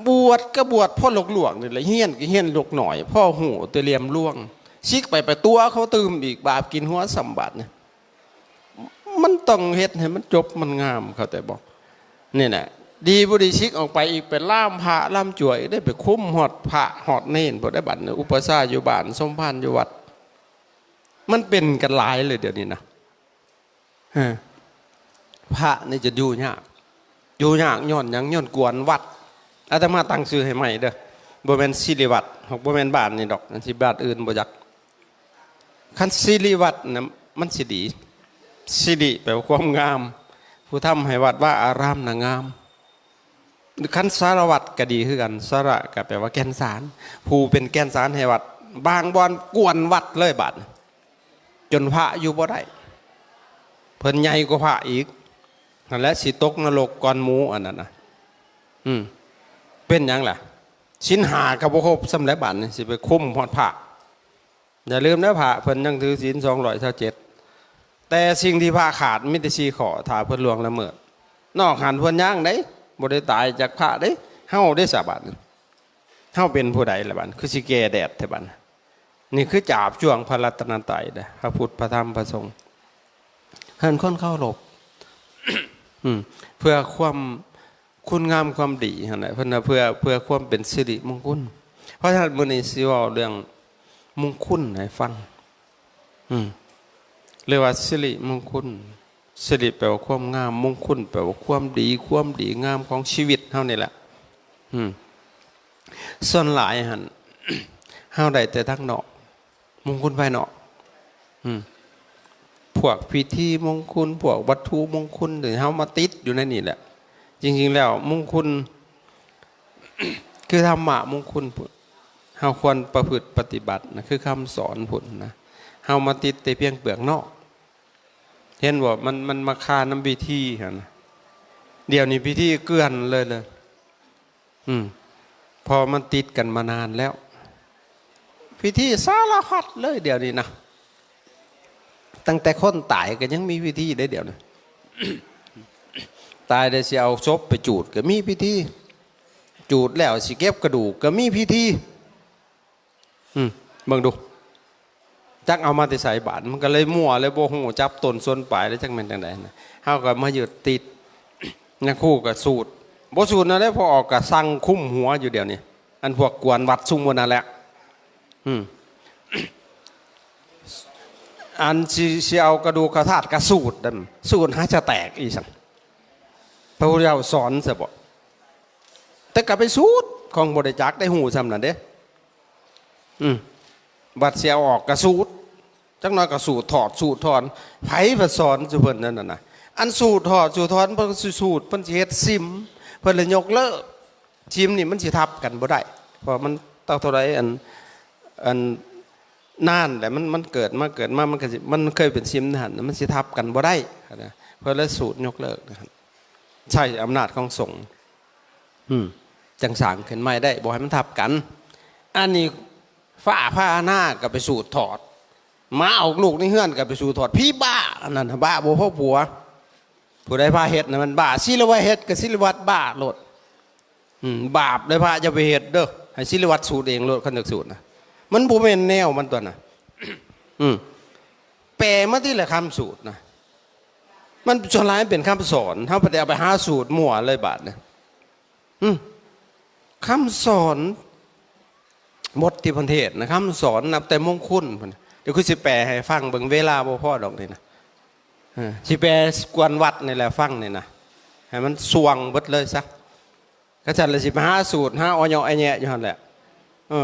ບວດກໍບວດພໍຫຼວກໆ ນີ້ແຫຼະ ຮຽນກໍຮຽນຫຼວກໜ້ອຍ ພໍຮູ້ແຕ່ຫຼ່ຽມລວງ ສິກໄປໄປຕົວະເຂົາຕື່ມອີກ ບາບກິນຫົວຊ້ຳບາດນີ້. ມັນຕ້ອງເຮັດໃຫ້ມັນຈົບມັນງາມ ເຂົ້າໃຈບໍ່? ນີ້ແຫຼະ ດີບໍ່ດີສິກອອກໄປອີກ ໄປລາມພະລາມຈວຍ ໄດ້ໄປຄຸມຮອດພະຮອດເນນພຸ້ນໄດ໋ ບັດນີ້ ອຸປະຊາຢູ່ບ້ານ ສົມພານຢູ່ວັດ ມັນເປັນກັນຫຼາຍເລີຍດຽວນີ້ນະ. ຮະ ພະນີ້ຈະຢູ່ຍາກ ຢູ່ຍາກຍ້ອນຫຍັງ? ຍ້ອນກວນວັດ. ອາດຕະມາຕັ້ງຊື່ໃຫ້ໃໝ່ເດີ ບໍ່ແມ່ນສິລິວັດ ບໍ່ແມ່ນບ້ານນີ້ດອກ ມັນຊິບ້ານອື່ນບໍ່ຈັກ. ຄັນສິລິວັດນະ ມັນຊິດີ ສິລິແປວ່າຄວາມງາມ ຜູ້ທຳໃຫ້ວັດວາອາຣາມນະງາມ. ຄັນສາລະວັດກໍດີຄືກັນ ສາລະກໍແປວ່າແກ່ນສານ ຜູ້ເປັນແກ່ນສານໃຫ້ວັດ. ບາງບ່ອນກວນວັດເລີຍບາດ ຈົນພະຢູ່ບໍ່ໄດ້ ເພິ່ນໃຫຍ່ກວ່າພະອີກ ຫັ້ນແຫຼະ ຊິຕົກນະລົກກ່ອນໝູ່ອັນນັ້ນນະ. ອືມ ເປັນຫຍັງລະ? ສິນຫ້າກໍບໍ່ຄົບຊ້ຳແຫຼະ ບາດນີ້ຊິໄປຄຸມຮອດພະ. ຢ່າລືມເດີ ພະເພິ່ນຍັງຖືສິນສອງຮ້ອຍຊາວເຈັດ ແຕ່ສິ່ງທີ່ພະຂາດມີແຕ່ສີ່ຂໍ້ ຖ້າເພິ່ນລ່ວງລະເມີດ ນອກຫັ້ນເພິ່ນຍ່າງໄດ໋ ບໍ່ໄດ້ຕາຍຈາກພະເດ້. ເຮົາເດ້ສະບາດນີ້ ເຮົາເປັນຜູ້ໃດລະບາດ ຄືຊິແກ່ແດດແທ້ບາດ? ນີ້ຄືຈາບຈ້ວງພະລັດຕະນະໄຕເດ້ ພະພຸດ ພະທຳ ພະສົງ. ເພິ່ນຄົນເຄົາລົບ ອືມ ເພື່ອຄວາມ ຄຸນງາມຄວາມດີຫັ້ນແຫຼະ ເພິ່ນວ່າເພື່ອ ເພື່ອຄວາມເປັນສິລິມົງຄຸນ. ເພາະສະນັ້ນ ມື້ນີ້ຊິເວົ້າເລື່ອງມົງຄຸນໃຫ້ຟັງ ອືມ ເອີ້ນວ່າສິລິມົງຄຸນ. ສິລິແປວ່າຄວາມງາມ ມົງຄຸນແປວ່າຄວາມດີ ຄວາມດີງາມຂອງຊີວິດເຮົານີ້ແຫຼະ. ອືມ ສ່ວນຫຼາຍຫັ້ນ ເຮົາໄດ້ແຕ່ທາງນອກ ມົງຄຸນພາຍນອກ ອືມ ພວກພິທີມົງຄຸນ ພວກວັດຖຸມົງຄຸນ ທີ່ເຮົາມາຕິດຢູ່ໃນນີ້ແຫຼະ. ຈິງໆແລ້ວມົງຄຸນ ຄືທຳມະມົງຄຸນພຸ້ນ ເຮົາຄວນປະພຶດປະຕິບັດນະ ຄືຄຳສອນພຸ້ນນະ. ເຮົາມາຕິດແຕ່ພຽງເປືອກນອກ ເຫັນບໍ່? ມັນ ມັນມາຄານຳພິທີຫັ້ນນະ. ດຽວນີ້ພິທີເກືອນເລີຍ ເລີຍ ອືມ ເພາະມັນຕິດກັນມານານແລ້ວ ພິທີສາລະພັດເລີຍດຽວນີ້ນະ. ຕັ້ງແຕ່ຄົນຕາຍກໍຍັງມີພິທີເດ້ດຽວນີ້ ຕາຍແລ້ວຊິເອົາສົບໄປຈູດກໍມີພິທີ ຈູດແລ້ວຊິເກັບກະດູກກໍມີພິທີ. ອືມ ເບິ່ງດູ ຈັກເອົາມາແຕ່ໃສບາດ ມັນກໍເລີຍມົວ ເລີຍບໍ່ຮູ້ຈັບຕົ້ນຊົນປາຍ ແລ້ວຈັກແມ່ນຈັ່ງໃດນະ. ເຮົາກໍມາຍຶດຕິດ ຍາຄູກໍສູດ ບໍ່ສູດນັ້ນແຫຼະ ພໍອອກກໍສັ່ງຄຸມຫົວຢູ່ດຽວນີ້ ອັນພວກກວນວັດຊຸມໝູ່ນັ້ນແຫຼະ. ອືມ ອັນຊິ ຊິເອົາກະດູກຂະທາດກໍສູດນັ້ນ ສູດຫາຈະແຕກອີ່ສັງ ພະພຸດທະເຈົ້າສອນຊະບໍ? ແຕ່ກໍໄປສູດ ຂອງບໍ່ໄດ້ຈັກ ໄດ້ຮູ້ຊ່ຳນັ້ນເດ້. ອືມ ບັດຊິເອົາອອກກະສູດ ຈັກໜ້ອຍກໍສູດຖອດ ສູດຖອນ ໃຜມາສອນສູ່ເພິ່ນນັ້ນນະ? ອັນສູດຖອດສູດຖອນ ເພິ່ນຊິສູດ ເພິ່ນຊິເຮັດສິມ ເພິ່ນລະຍົກເລີກ. ສິມນີ້ມັນຊິທັບກັນບໍ່ໄດ້ ເພາະມັນເທົ່າໃດ ອັນ ອັນ ນານແຫຼະ ມັນ ມັນເກີດມາ ເກີດມາ ມັນກໍຊິ ມັນເຄີຍເປັນສິມຫັ້ນ ມັນຊິທັບກັນບໍ່ໄດ້ນະ ເພິ່ນລະສູດຍົກເລີກນະ ໃຊ້ອຳນາດຂອງສົງ ອືມ ຈັ່ງສ້າງຂຶ້ນໃໝ່ໄດ້ ບໍ່ໃຫ້ມັນທັບກັນ. ອັນນີ້ຟ້າຜ່ານາກໍໄປສູດຖອດ ໝາອອກລູກໃນເຮືອນກໍໄປສູດຖອດ ຜີບ້າ ອັນນັ້ນບ້າບໍ່ພໍຜົວ. ຜູ້ໃດພາເຮັດນະມັນບ້າ ສິລະວັດເຮັດກໍສິລະວັດບ້າໂລດ. ອືມ ບາບເດີ ພະຢ່າໄປເຮັດເດີ ໃຫ້ສິລະວັດສູດເອງໂລດ ຄັນຢາກສູດນະ ມັນບໍ່ແມ່ນແນວມັນຕົວນະ. ອືມ ແປມາຕິລະຄຳສູດນະ ມັນສ່ວນຫຼາຍເປັນຄຳສອນ ເຮົາໄປແຕ່ເອົາໄປຫາສູດມົ້ວເລີຍບາດນີ້. ອືມ ຄຳສອນ ບົດທີ່ເພິ່ນເທດນະ ຄຳສອນນັບແຕ່ມົງຄຸນພຸ້ນ ດຽວຄືຊິແປໃຫ້ຟັງເບິ່ງ ເວລາບໍ່ພໍດອກນີ້ນະ. ເອີ ຊິແປກວນວັດນີ້ແຫຼະ ຟັງນີ້ນະ ໃຫ້ມັນສ່ວງເບິດເລີຍຊະ. ຄັນຊັ້ນລະຊິໄປຫາສູດ ຫາອໍເຍາະແອແຍະຢູ່ຫັ້ນແຫຼະ. ເອີ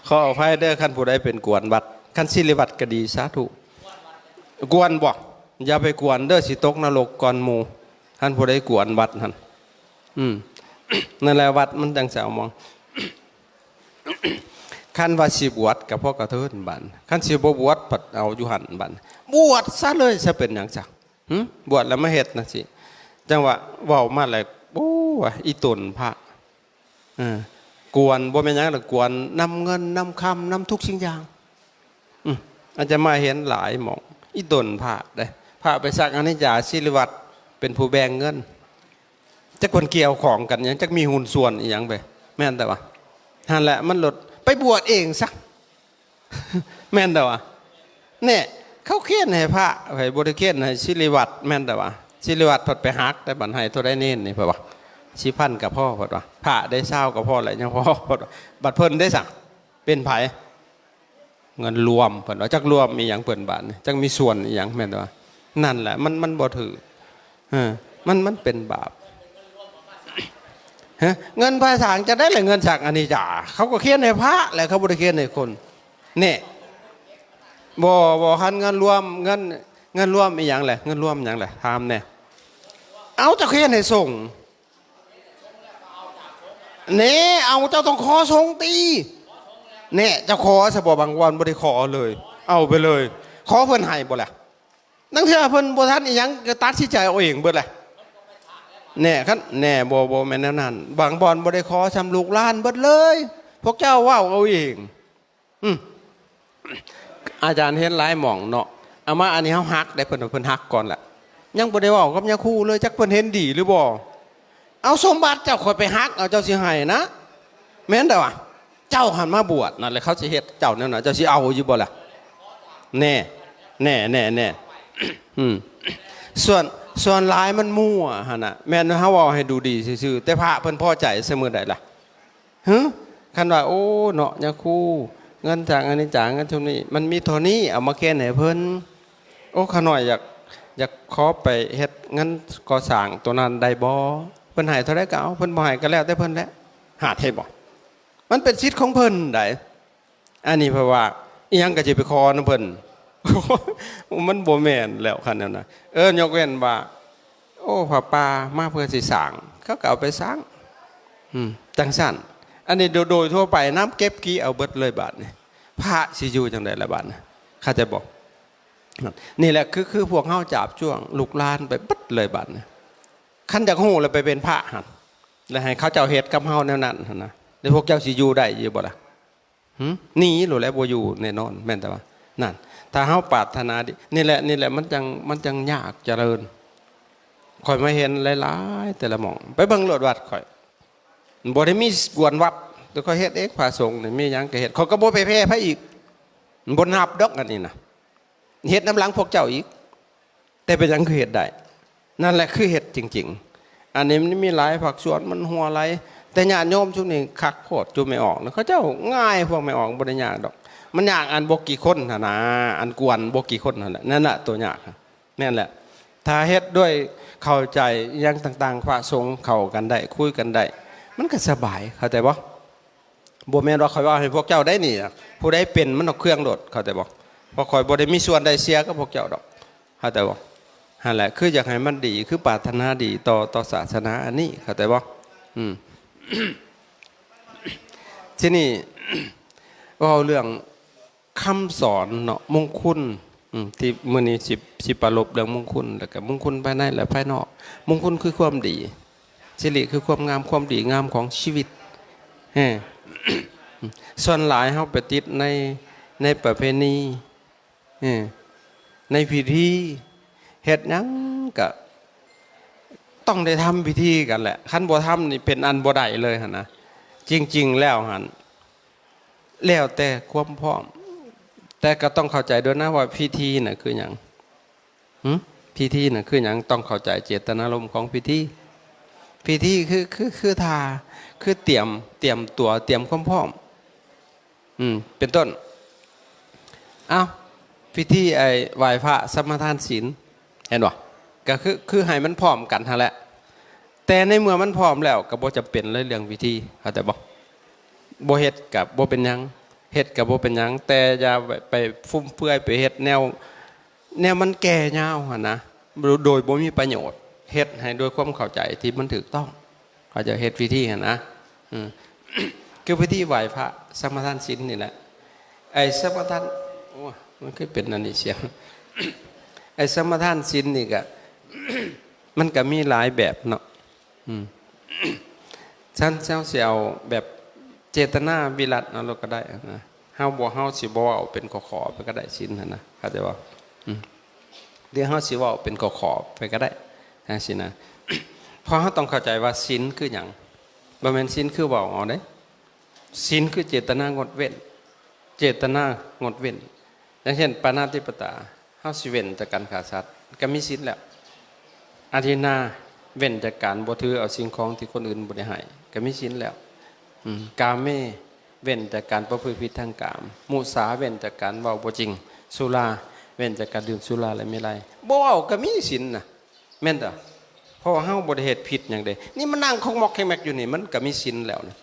ຂໍອະໄພເດີ ຄັນຜູ້ໃດເປັນກວນວັດ ຄັນສິລິວັດກໍດີ ສາທຸ. ກວນບໍ່? ຢ່າໄປກວນເດີ ຊິຕົກນະລົກກ່ອນໝູ່ ຄັນຜູ້ໃດກວນວັດຫັ້ນ. ອືມ ນັ້ນແຫຼະ ວັດມັນຈັ່ງຊາວມອງ. ຄັນວ່າຊິບວດກໍພໍກະເທີນບາດ ຄັນຊິບໍ່ບວດພັດເອົາຢູ່ຫັ້ນບາດ ບວດຊະເລີຍ ຊະເປັນຫຍັງຊະ? ຫຶ ບວດແລ້ວມາເຮັດຈັ່ງຊີ້ ຈັ່ງວ່າເວົ້າມາແລ້ວ ໂອ້ ອີຕົນພະ ເອີ ກວນ ບໍ່ແມ່ນຫຍັງດອກ ກວນນຳເງິນ ນຳຄຳ ນຳທຸກສິ່ງຢ່າງ. ອືມ ອາດຈະມາເຫັນຫຼາຍໝ່ອງ ອີຕົນພະເດ້ ພະໄປສັກອະນິດຈາ ສິລິວັດເປັນຜູ້ແບ່ງເງິນ ຈັກເພິ່ນກ່ຽວຂ້ອງກັນຫຍັງ ຈັກມີຫຸ້ນສ່ວນອີຫຍັງໄປ ແມ່ນແຕ່ວ່າ ຫັ້ນແຫຼະ ມັນໂລດໄປບວດເອງຊະ ແມ່ນແຕ່ວ່າ ແນ່ ເຂົາຂຽນໃຫ້ພະ ໃຜບໍ່ໄດ້ຂຽນໃຫ້ສິລິວັດ ແມ່ນແຕ່ວ່າ ສິລິວັດພັດໄປຫັກ ແຕ່ບັດໃຫ້ເທົ່າໃດເນນນີ້ ເພິ່ນວ່າ ສິບພັນກໍພໍ ເພິ່ນວ່າ ພະໄດ້ຊາວກໍພໍແຫຼະ ຍັງພໍ ເພິ່ນວ່າ ບັດເພິ່ນເດ້ຊະ ເປັນໃຜ? ເງິນລວມ ເພິ່ນວ່າ ຈັກລວມອີຫຍັງເພິ່ນບາດນີ້ ຈັກມີສ່ວນອີຫຍັງ ແມ່ນແຕ່ວ່າ ນັ້ນແຫຼະ ມັນ ມັນບໍ່ຖືກ. ເອີ ມັນ ມັນເປັນບາບ. ຮະ ເງິນພາສາງຈະໄດ້ລະ ເງິນສັກອະນິດຈາ ເຂົາກໍຂຽນໃຫ້ພະແຫຼະ ເຂົາບໍ່ໄດ້ຂຽນໃຫ້ຄົນ. ແນ່ ບໍ່ ບໍ່ ຄັນເງິນລວມ ເງິນ ເງິນລວມອີຫຍັງແຫຼະ ເງິນລວມຫຍັງແຫຼະ ຖາມແນ່. ເອົາ ເຈົ້າຂຽນໃຫ້ສົງ ແນ່ ເອົາ ເຈົ້າຕ້ອງຂໍສົງຕິ ແນ່ ເຈົ້າຂໍຊະບໍ່? ບາງວັນບໍ່ໄດ້ຂໍເລີຍ ເອົາໄປເລີຍ ຂໍເພິ່ນໃຫ້ບໍ່ລະ? ລາງເທື່ອເພິ່ນບໍ່ທັນອີຫຍັງກໍຕັດສິນໃຈເອົາເອງເບິດແຫຼະ ແນ່ ຄັນ ແນ່ ບໍ່ ບໍ່ແມ່ນແນວນັ້ນ ບາງບ່ອນບໍ່ໄດ້ຂໍຊ້ຳ ລູກຫຼານເບິດເລີຍ ພວກເຈົ້າເວົ້າເອົາເອງ. ອືມ ອາຈານເຫັນຫຼາຍໝ່ອງເນາະ ເອົາມາ ອັນນີ້ເຮົາຮັກໄດ້ ເພິ່ນ ເພິ່ນຮັກກ່ອນລະ ຍັງບໍ່ໄດ້ເວົ້າກັບຍາຄູເລີຍ ຈັກເພິ່ນເຫັນດີຫຼືບໍ່. ເອົາ ສົມບັດເຈົ້າ ຂ້ອຍໄປຮັກເອົາ ເຈົ້າຊິໃຫ້ນະ ແມ່ນແຕ່ວ່າ ເຈົ້າຫັ້ນມາບວດນັ້ນແຫຼະ ເຂົາຊິເຮັດເຈົ້າແນວນັ້ນ ເຈົ້າຊິເອົາຢູ່ບໍ່ລະ? ແນ່ ແນ່ ແນ່ ແນ່ ອືມ ສ່ວນ ສ່ວນຫຼາຍມັນມົ້ວຫັ້ນນະ ແມ່ນເຮົາເວົ້າໃຫ້ດູດີຊື່ໆ ແຕ່ພະເພິ່ນພໍໃຈຊະມື້ໃດລະ? ຫຶ ຄັນວ່າ ໂອ້ ເນາະ ຍາຄູ ເງິນຈາກອານິດຈາ ເງິນຊຸມນີ້ ມັນມີເທົ່ານີ້ ເອົາມາຂຽນໃຫ້ເພິ່ນ. ໂອ້ ຂ້ານ້ອຍຢາກ ຢາກຂໍໄປເຮັດເງິນກໍ່ສ້າງໂຕນັ້ນໄດ້ບໍ່? ເພິ່ນໃຫ້ເທົ່າໃດກໍເອົາ ເພິ່ນບໍ່ໃຫ້ກໍແລ້ວແຕ່ເພິ່ນແຫຼະ. ຫາດ ເຫັນບໍ່? ມັນເປັນສິດຂອງເພິ່ນໃດ໋. ອັນນີ້ເພິ່ນວ່າ ອີຫຍັງກໍຊິໄປຂໍນຳເພິ່ນ ມັນບໍ່ແມ່ນແລ້ວ ຄັນນັ້ນນະ. ເອີ ຍົກເວັ້ນວ່າ ໂອ້ ຜ້າປ່າມາເພື່ອຊິສ້າງ ເຂົາກໍເອົາໄປສ້າງ ອືມ ຈັ່ງຊັ້ນ. ອັນນີ້ໂດຍ ໂດຍທົ່ວໄປນຳ ເກັບກີ້ເອົາເບິດເລີຍບາດນີ້ ພະຊິຢູ່ຈັ່ງໃດລະບາດນີ້ ເຂົ້າໃຈບໍ່? ນີ້ແຫຼະ ຄື ຄືພວກເຮົາຈາບຈ້ວງລູກຫຼານໄປເບິດເລີຍບາດນີ້. ຄັນຢາກຮູ້ແລ້ວໄປເປັນພະຫັ້ນ ແລ້ວໃຫ້ເຂົາເຈົ້າເຮັດກັບເຮົາແນວນັ້ນຫັ້ນນະ ແລ້ວພວກເຈົ້າຊິຢູ່ໄດ້ຢູ່ບໍ່ລະ? ຫຶ ໜີໂລດແຫຼະ ບໍ່ຢູ່ແນ່ນອນ ແມ່ນແຕ່ວ່າ ນັ້ນ ຖ້າເຮົາປາດຖະໜາດີ ນີ້ແຫຼະ ນີ້ແຫຼະ ມັນຈັ່ງ ມັນຈັ່ງຍາກຈະເລີນ. ຂ້ອຍມາເຫັນຫຼາຍໆ ແຕ່ລະໝ່ອງ ໄປເບິ່ງໂລດວັດຂ້ອຍ ບໍ່ໄດ້ມີກວນວັດ ແຕ່ຂ້ອຍເຮັດເອງ ພະສົງນີ້ມີຫຍັງກໍເຮັດ ຂ້ອຍກໍບໍ່ໄປແຜ່ໃຜອີກ ບໍ່ນັບດອກ ອັນນີ້ນະ ເຮັດນຳຫຼັງພວກເຈົ້າອີກ. ແຕ່ເປັນຫຍັງຄືເຮັດໄດ້? ນັ້ນແຫຼະຄືເຮັດຈິງໆ. ອັນນີ້ມັນມີຫຼາຍພາກສ່ວນ ມັນຮົ່ວໄຫຼ ແຕ່ຍາດໂຍມຊຸມນີ້ຄັກໂພດ ຈຸແມ່ອອກນະ ເຂົາເຈົ້າງ່າຍ ພວກແມ່ອອກບໍ່ໄດ້ຍາກດອກ. ມັນຍາກອັນບໍ່ກີ່ຄົນຫັ້ນນາ ອັນກວນບໍ່ກີ່ຄົນຫັ້ນແຫຼະ ນັ້ນນະຕົວຍາກ. ແມ່ນແຫຼະ ຖ້າເຮັດດ້ວຍເຂົ້າໃຈອີ່ຫຍັງຕ່າງໆ ພະສົງເຂົ້າກັນໄດ້ ຄຸຍກັນໄດ້ ມັນກໍສະບາຍ ເຂົ້າໃຈບໍ່? ບໍ່ແມ່ນວ່າຂ້ອຍເວົ້າໃຫ້ພວກເຈົ້າໄດ້ນີ້ນະ. ຜູ້ໃດເປັນມັນເອົາເຄື່ອງໂລດ ເຂົ້າໃຈບໍ່? ເພາະຂ້ອຍບໍ່ໄດ້ມີສ່ວນໄດ້ເສຍກັບພວກເຈົ້າດອກ ເຂົ້າໃຈບໍ່? ຫັ້ນແຫຼະ ຄືຢາກໃຫ້ມັນດີ ຄືປາດຖະໜາດີຕໍ່ ຕໍ່ສາສະໜາອັນນີ້ ເຂົ້າໃຈບໍ່? ອືມ ທີນີ້ ເວົ້າເລື່ອງ ຄຳສອນເນາະ ມຸງຄຸນ ອືມ ທີ່ມື້ນີ້ຊິ ຊິປະລົບເລື່ອງມຸງຄຸນ ແລ້ວກະມຸງຄຸນພາຍໃນ ແລະ ພາຍນອກ. ມຸງຄຸນຄືຄວາມດີ ສິລິຄືຄວາມງາມ ຄວາມດີງາມຂອງຊີວິດ. ເອີ ສ່ວນຫຼາຍເຮົາໄປຕິດໃນ ໃນປະເພນີ ເອີ ໃນພິທີ ເຮັດຫຍັງກະຕ້ອງໄດ້ທຳພິທີກັນແຫຼະ ຄັນບໍ່ທຳນີ້ເປັນອັນບໍ່ໄດ້ເລີຍຫັ້ນນະ. ຈິງໆແລ້ວຫັ້ນ ແລ້ວແຕ່ຄວາມພ້ອມ ແຕ່ກໍຕ້ອງເຂົ້າໃຈດ້ວຍນະວ່າພິທີນະຄືຫຍັງ. ຫຶ? ພິທີນະຄືຫຍັງ? ຕ້ອງເຂົ້າໃຈເຈດຕະນາລົມຂອງພິທີ. ພິທີຄື ຄື ຄືທ່າ ຄືຕຽມ ຕຽມຕົວ ຕຽມຄວາມພ້ອມ ອືມ ເປັນຕົ້ນ. ເອົ້າ ພິທີ ໄອ້ ໄຫວ້ພະ ສະມາທານສິນ ເຫັນບໍ່? ກໍຄື ຄືໃຫ້ມັນພ້ອມກັນຫັ້ນແຫຼະ. ແຕ່ໃນເມື່ອມັນພ້ອມແລ້ວ ກໍບໍ່ຈຳເປັນເລີຍເລື່ອງພິທີ ເຂົ້າໃຈບໍ່? ບໍ່ເຮັດກໍບໍ່ເປັນຫຍັງ ເຮັດກໍບໍ່ເປັນຫຍັງ ແຕ່ຢ່າໄປ ໄປຟຸມເຟືອຍ ໄປເຮັດແນວ ແນວມັນແກ່ຍາວຫັ້ນນະ ໂດຍ ໂດຍບໍ່ມີປະໂຫຍດ. ເຮັດໃຫ້ດ້ວຍຄວາມເຂົ້າໃຈທີ່ມັນຖືກຕ້ອງ ເຂົາຈະເຮັດພິທີຫັ້ນນະ. ອືມ ຄືພິທີໄຫວ້ພະ ສະມາທານສິນນີ້ແຫຼະ. ໄອ້ສະມາທານ ໂອ້ຍ ມັນຄືເປັນອັນນີ້ສຽງ ໄອ້ສະມາທານສິນນີ້ກະ ມັນກະມີຫຼາຍແບບເນາະ. ອືມ ຊັ້ນເຈົ້າຊິເອົາແບບເຈດຕະນາວິລັດເອົາໂລດກໍໄດ້ນະ. ເຮົາບໍ່ ເຮົາຊິບໍ່ເວົ້າເປັນຂໍ້ໆໄປກໍໄດ້ ສິນຫັ້ນນະ ເຂົ້າໃຈບໍ່? ອືມ ດຽວເຮົາຊິເວົ້າເປັນຂໍ້ໆໄປກໍໄດ້ ຈັ່ງຊີ້ນະ. ເພາະເຮົາຕ້ອງເຂົ້າໃຈວ່າສິນຄືຫຍັງ. ບໍ່ແມ່ນສິນຄືເວົ້າເອົາເດ້. ສິນຄືເຈດຕະນາງົດເວັ້ນ ເຈດຕະນາງົດເວັ້ນ. ຢ່າງເຊັ່ນ ປານາຕິປາຕາ ເຮົາຊິເວັ້ນຈາກການຂ້າສັດ ກໍມີສິນແລ້ວ. ອະທິນນາ ເວັ້ນຈາກການບໍ່ຖືເອົາສິ່ງຂອງທີ່ຄົນອື່ນບໍ່ໄດ້ໃຫ້ ກໍມີສິນແລ້ວ. ອືມ ກາເມ ເວັ້ນຈາກການປະພຶດຜິດທາງກາມ. ມຸສາ ເວັ້ນຈາກການເວົ້າບໍ່ຈິງ. ສຸລາ ເວັ້ນຈາກການດື່ມສຸລາ ແລະ ເມໄລ. ບໍ່ເວົ້າກໍມີສິນນະ ແມ່ນບໍ່? ເພາະວ່າເຮົາບໍ່ໄດ້ເຮັດຜິດຫຍັງເດ້. ນີ້ມານັ່ງຄົກມອກແຄກແມັກຢູ່ນີ້ ມັນກໍມີສິນແລ້ວນະ.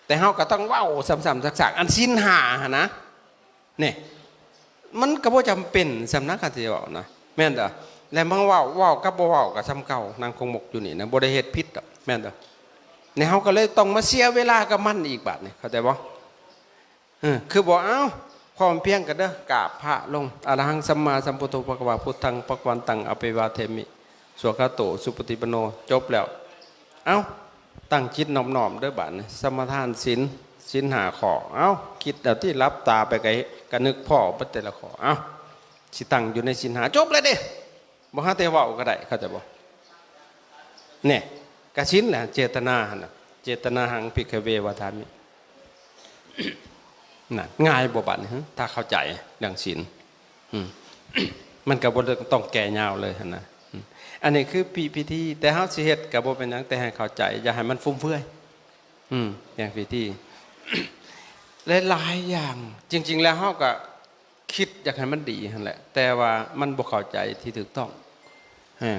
ແຕ່ເຮົາກໍຕ້ອງເວົ້າຊ້ຳໆຊາກໆ ອັນສິນຫ້າຫັ້ນນະ. ນີ້ ມັນກໍບໍ່ຈຳເປັນສ່ຳນະ ຄັນຊິເວົ້ານະ ແມ່ນບໍ່? ແລະ ມາເວົ້າ ເວົ້າກັບບໍ່ເວົ້າກໍສ່ຳເກົ່າ. ນັ່ງຄົກມອກຢູ່ນີ້ນະ ບໍ່ໄດ້ເຮັດຜິດດອກ ແມ່ນບໍ່? ນີ້ເຮົາກໍເລີຍຕ້ອງມາເສຍເວລາກັບມັນອີກບາດນີ້ ເຂົ້າໃຈບໍ່? ເອີ ຄືບໍ່ ເອົ້າ ພ້ອມພຽງກັນເດີ ກາບພະລົງ ອະລະຫັງ ສຳມາສຳພຸດໂທ ພະຄະວາ ພຸດທັງ ພະຄະວັນຕັງ ອະພິວາເທມິ ສວາກຂາໂຕ ສຸປະຕິປັນໂນ ຈົບແລ້ວ. ເອົ້າ ຕັ້ງຈິດນ້ອມໆເດີບາດນີ້ ສະມາທານສິນ ສິນຫ້າຂໍ້. ເອົ້າ ຄິດເອົາຕິ ຫຼັບຕາໄປກໍ ກໍນຶກພໍ້ເບິດແຕ່ລະຂໍ້. ເອົ້າ ຊິຕັ້ງຢູ່ໃນສິນຫ້າ ຈົບແລ້ວເດ້. ບໍ່ຫາແຕ່ເວົ້າກໍໄດ້ ເຂົ້າໃຈບໍ່? ແນ່ ກະສິນແຫຼະ ເຈດຕະນາຫັ້ນນະ ເຈດຕະນາຫັງ ພິກຂະເວ ວະທາມິ ນັ້ນ ງ່າຍບໍ່ບາດນີ້ ຖ້າເຂົ້າໃຈເລື່ອງສິນ ອືມ ມັນກໍບໍ່ຕ້ອງແກ່ຍາວເລີຍຫັ້ນນະ. ອືມ ອັນນີ້ຄືພິ ພິທີ ແຕ່ເຮົາຊິເຮັດກໍບໍ່ເປັນຫຍັງ ແຕ່ໃຫ້ເຂົ້າໃຈ ຢ່າໃຫ້ມັນຟຸມເຟືອຍ. ອືມ ຢ່າງພິທີ ຫຼາຍໆຢ່າງ ຈິງໆແລ້ວເຮົາກໍ ຄິດຢາກໃຫ້ມັນດີຫັ້ນແຫຼະ ແຕ່ວ່າມັນບໍ່ເຂົ້າໃຈທີ່ຖືກຕ້ອງ. ເອີ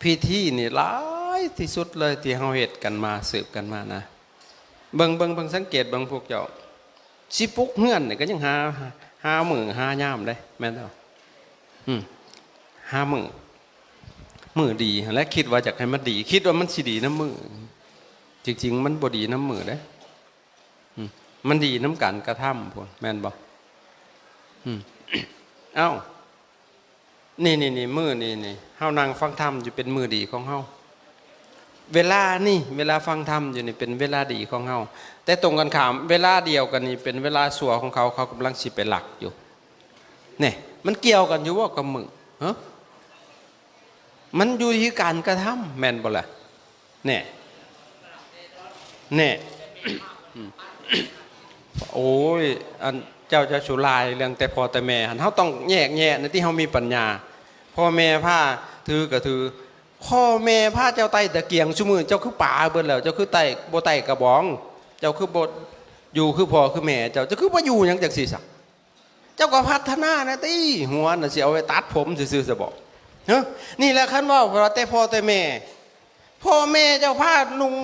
ພິທີນີ້ຫຼາຍທີ່ສຸດເລີຍທີ່ເຮົາເຮັດກັນມາ ສືບກັນມານະ. ເບິ່ງ ເບິ່ງ ເບິ່ງ ສັງເກດເບິ່ງພວກເຈົ້າ ຊິປຸກເຮືອນນີ້ກໍຍັງຫາ ຫາມື້ຫາຍາມເດ້ ແມ່ນບໍ່? ອືມ ຫາມື້ ມື້ດີຫັ້ນແຫຼະ ຄິດວ່າຢາກໃຫ້ມັນດີ ຄິດວ່າມັນຊິດີນຳມື້ ຈິງໆມັນບໍ່ດີນຳມື້ເດ້. ອືມ ມັນດີນຳການກະທຳພຸ້ນ ແມ່ນບໍ່? ອືມ ເອົ້າ ນີ້ໆໆ ມື້ນີ້ນີ້ ເຮົານັ່ງຟັງທຳຢູ່ ເປັນມື້ດີຂອງເຮົາ. ເວລານີ້ ເວລາຟັງທຳຢູ່ນີ້ ເປັນເວລາດີຂອງເຮົາ. ແຕ່ຕົງກັນຂ້າມ ເວລາດຽວກັນນີ້ ເປັນເວລາຊົ່ວຂອງເຂົາ ເຂົາກຳລັງຊິໄປລັກຢູ່. ແນ່ ມັນກ່ຽວກັນຢູ່ບໍ່ກັບມື້? ຮະ? ມັນຢູ່ທີ່ການກະທຳ ແມ່ນບໍ່ລະ? ແນ່ ແນ່ ອືມ ໂອ້ຍ ອັນເຈົ້າ ເຈົ້າຊິຫຼາຍເລື່ອງແຕ່ພໍ່ແຕ່ແມ່ຫັ້ນ ເຮົາຕ້ອງແຍກແຍະໃນທີ່ເຮົາມີປັນຍາ. ພໍ່ແມ່ພາຖືກໍຖື ພໍ່ແມ່ພາເຈົ້າໄຕ້ຕະກຽງ ຊຸມື້ເຈົ້າຄືປາເບິດແລ້ວ ເຈົ້າຄືໄຕ້ ບໍ່ໄຕ້ກະບອງ ເຈົ້າຄືບໍ່ຢູ່ຄືພໍ່ຄືແມ່ເຈົ້າ ເຈົ້າຄືບໍ່ຢູ່ຫຍັງຈັ່ງຊີ້ຊະ? ເຈົ້າກໍພັດທະນາແດ່ຕິ ຫົວນະ ຊິເອົາໄວ້ຕັດຜົມຊື່ໆຊະບໍ? ຮະ? ນີ້ແຫຼະ ຄັນເວົ້າວ່າແຕ່ພໍ່ແຕ່ແມ່ ພໍ່ແມ່ເຈົ້າພານຸ່ງ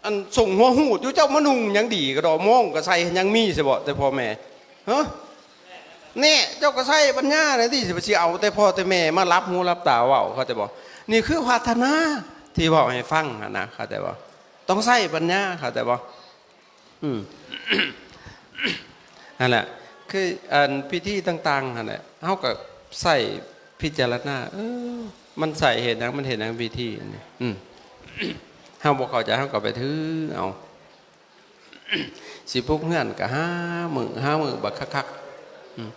ອັນ ສົງຫົວຫູດຢູ່ ເຈົ້າມານຸ່ງຫຍັງດີກະດອກ ໂມ່ງກະໃສ່ ຍັງມີໃຊ່ບໍ່ແຕ່ພໍ່ແມ່? ຮະ ແນ່ ເຈົ້າກະໃຊ້ປັນຍາແດ່ຕິ ຊິເອົາແຕ່ພໍ່ແຕ່ແມ່ມາຫຼັບຫູຫຼັບຕາເວົ້າ ເຂົ້າໃຈບໍ່? ນີ້ຄືພັດທະນາທີ່ເວົ້າໃຫ້ຟັງຫັ້ນນະ ເຂົ້າໃຈບໍ່? ຕ້ອງໃຊ້ປັນຍາ ເຂົ້າໃຈບໍ່? ອືມ ຫັ້ນແຫຼະ ຄືອັນພິທີຕ່າງໆຫັ້ນແຫຼະ ເຮົາກະໃຊ້ພິຈາລະນາ ເອີ ມັນໃຊ້ເຮັດຫຍັງ ມັນເຮັດຫຍັງພິທີນີ້ ອືມ ເຮົາບໍ່ເຂົ້າໃຈ ເຮົາກະໄປຖືເອົາ ຊິປຸກເຮືອນກະຫາມື້ ຫາມື້ບັກຄັກໆ ອືມ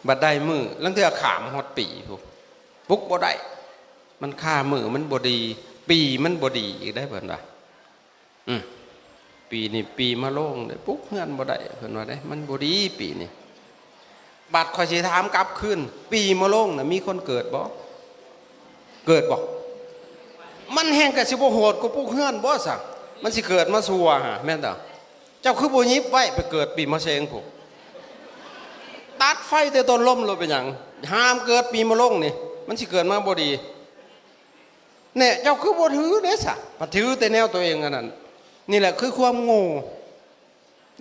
ບັດໄດ້ມື້ ລາງເທື່ອຂ້າມຮອດປີພຸ້ນ ປຸກບໍ່ໄດ້ ມັນຄາມື້ ມັນບໍ່ດີ ປີມັນບໍ່ດີອີກໄດ໋ ເພິ່ນວ່າ. ອືມ ປີນີ້ປີມະໂລງເດ້ ປຸກເຮືອນບໍ່ໄດ້ ເພິ່ນວ່າເດ້ ມັນບໍ່ດີປີນີ້. ບັດຂ້ອຍຊິຖາມກັບຄືນ ປີມະໂລງນະ ມີຄົນເກີດບໍ່? ເກີດບໍ່? ມັນແຮ່ງກະຊິບໍ່ໂຫດກວ່າປຸກເຮືອນບໍ່ຊະ? ມັນຊິເກີດມາຊົ່ວຫາ ແມ່ນຕາ. ເຈົ້າຄືບໍ່ຫຍິບໄວ້ ໄປເກີດປີມະເສັງພຸ້ນ ຕັດໄຟແຕ່ຕົ້ນລົມໂລດ ເປັນຫຍັງ? ຫ້າມເກີດປີມະໂລງນີ້ ມັນຊິເກີດມາບໍ່ດີ. ແນ່ ເຈົ້າຄືບໍ່ຖືເດ້ຊະ ພັດຖືແຕ່ແນວໂຕເອງອັນນັ້ນ. ນີ້ແຫຼະຄືຄວາມໂງ່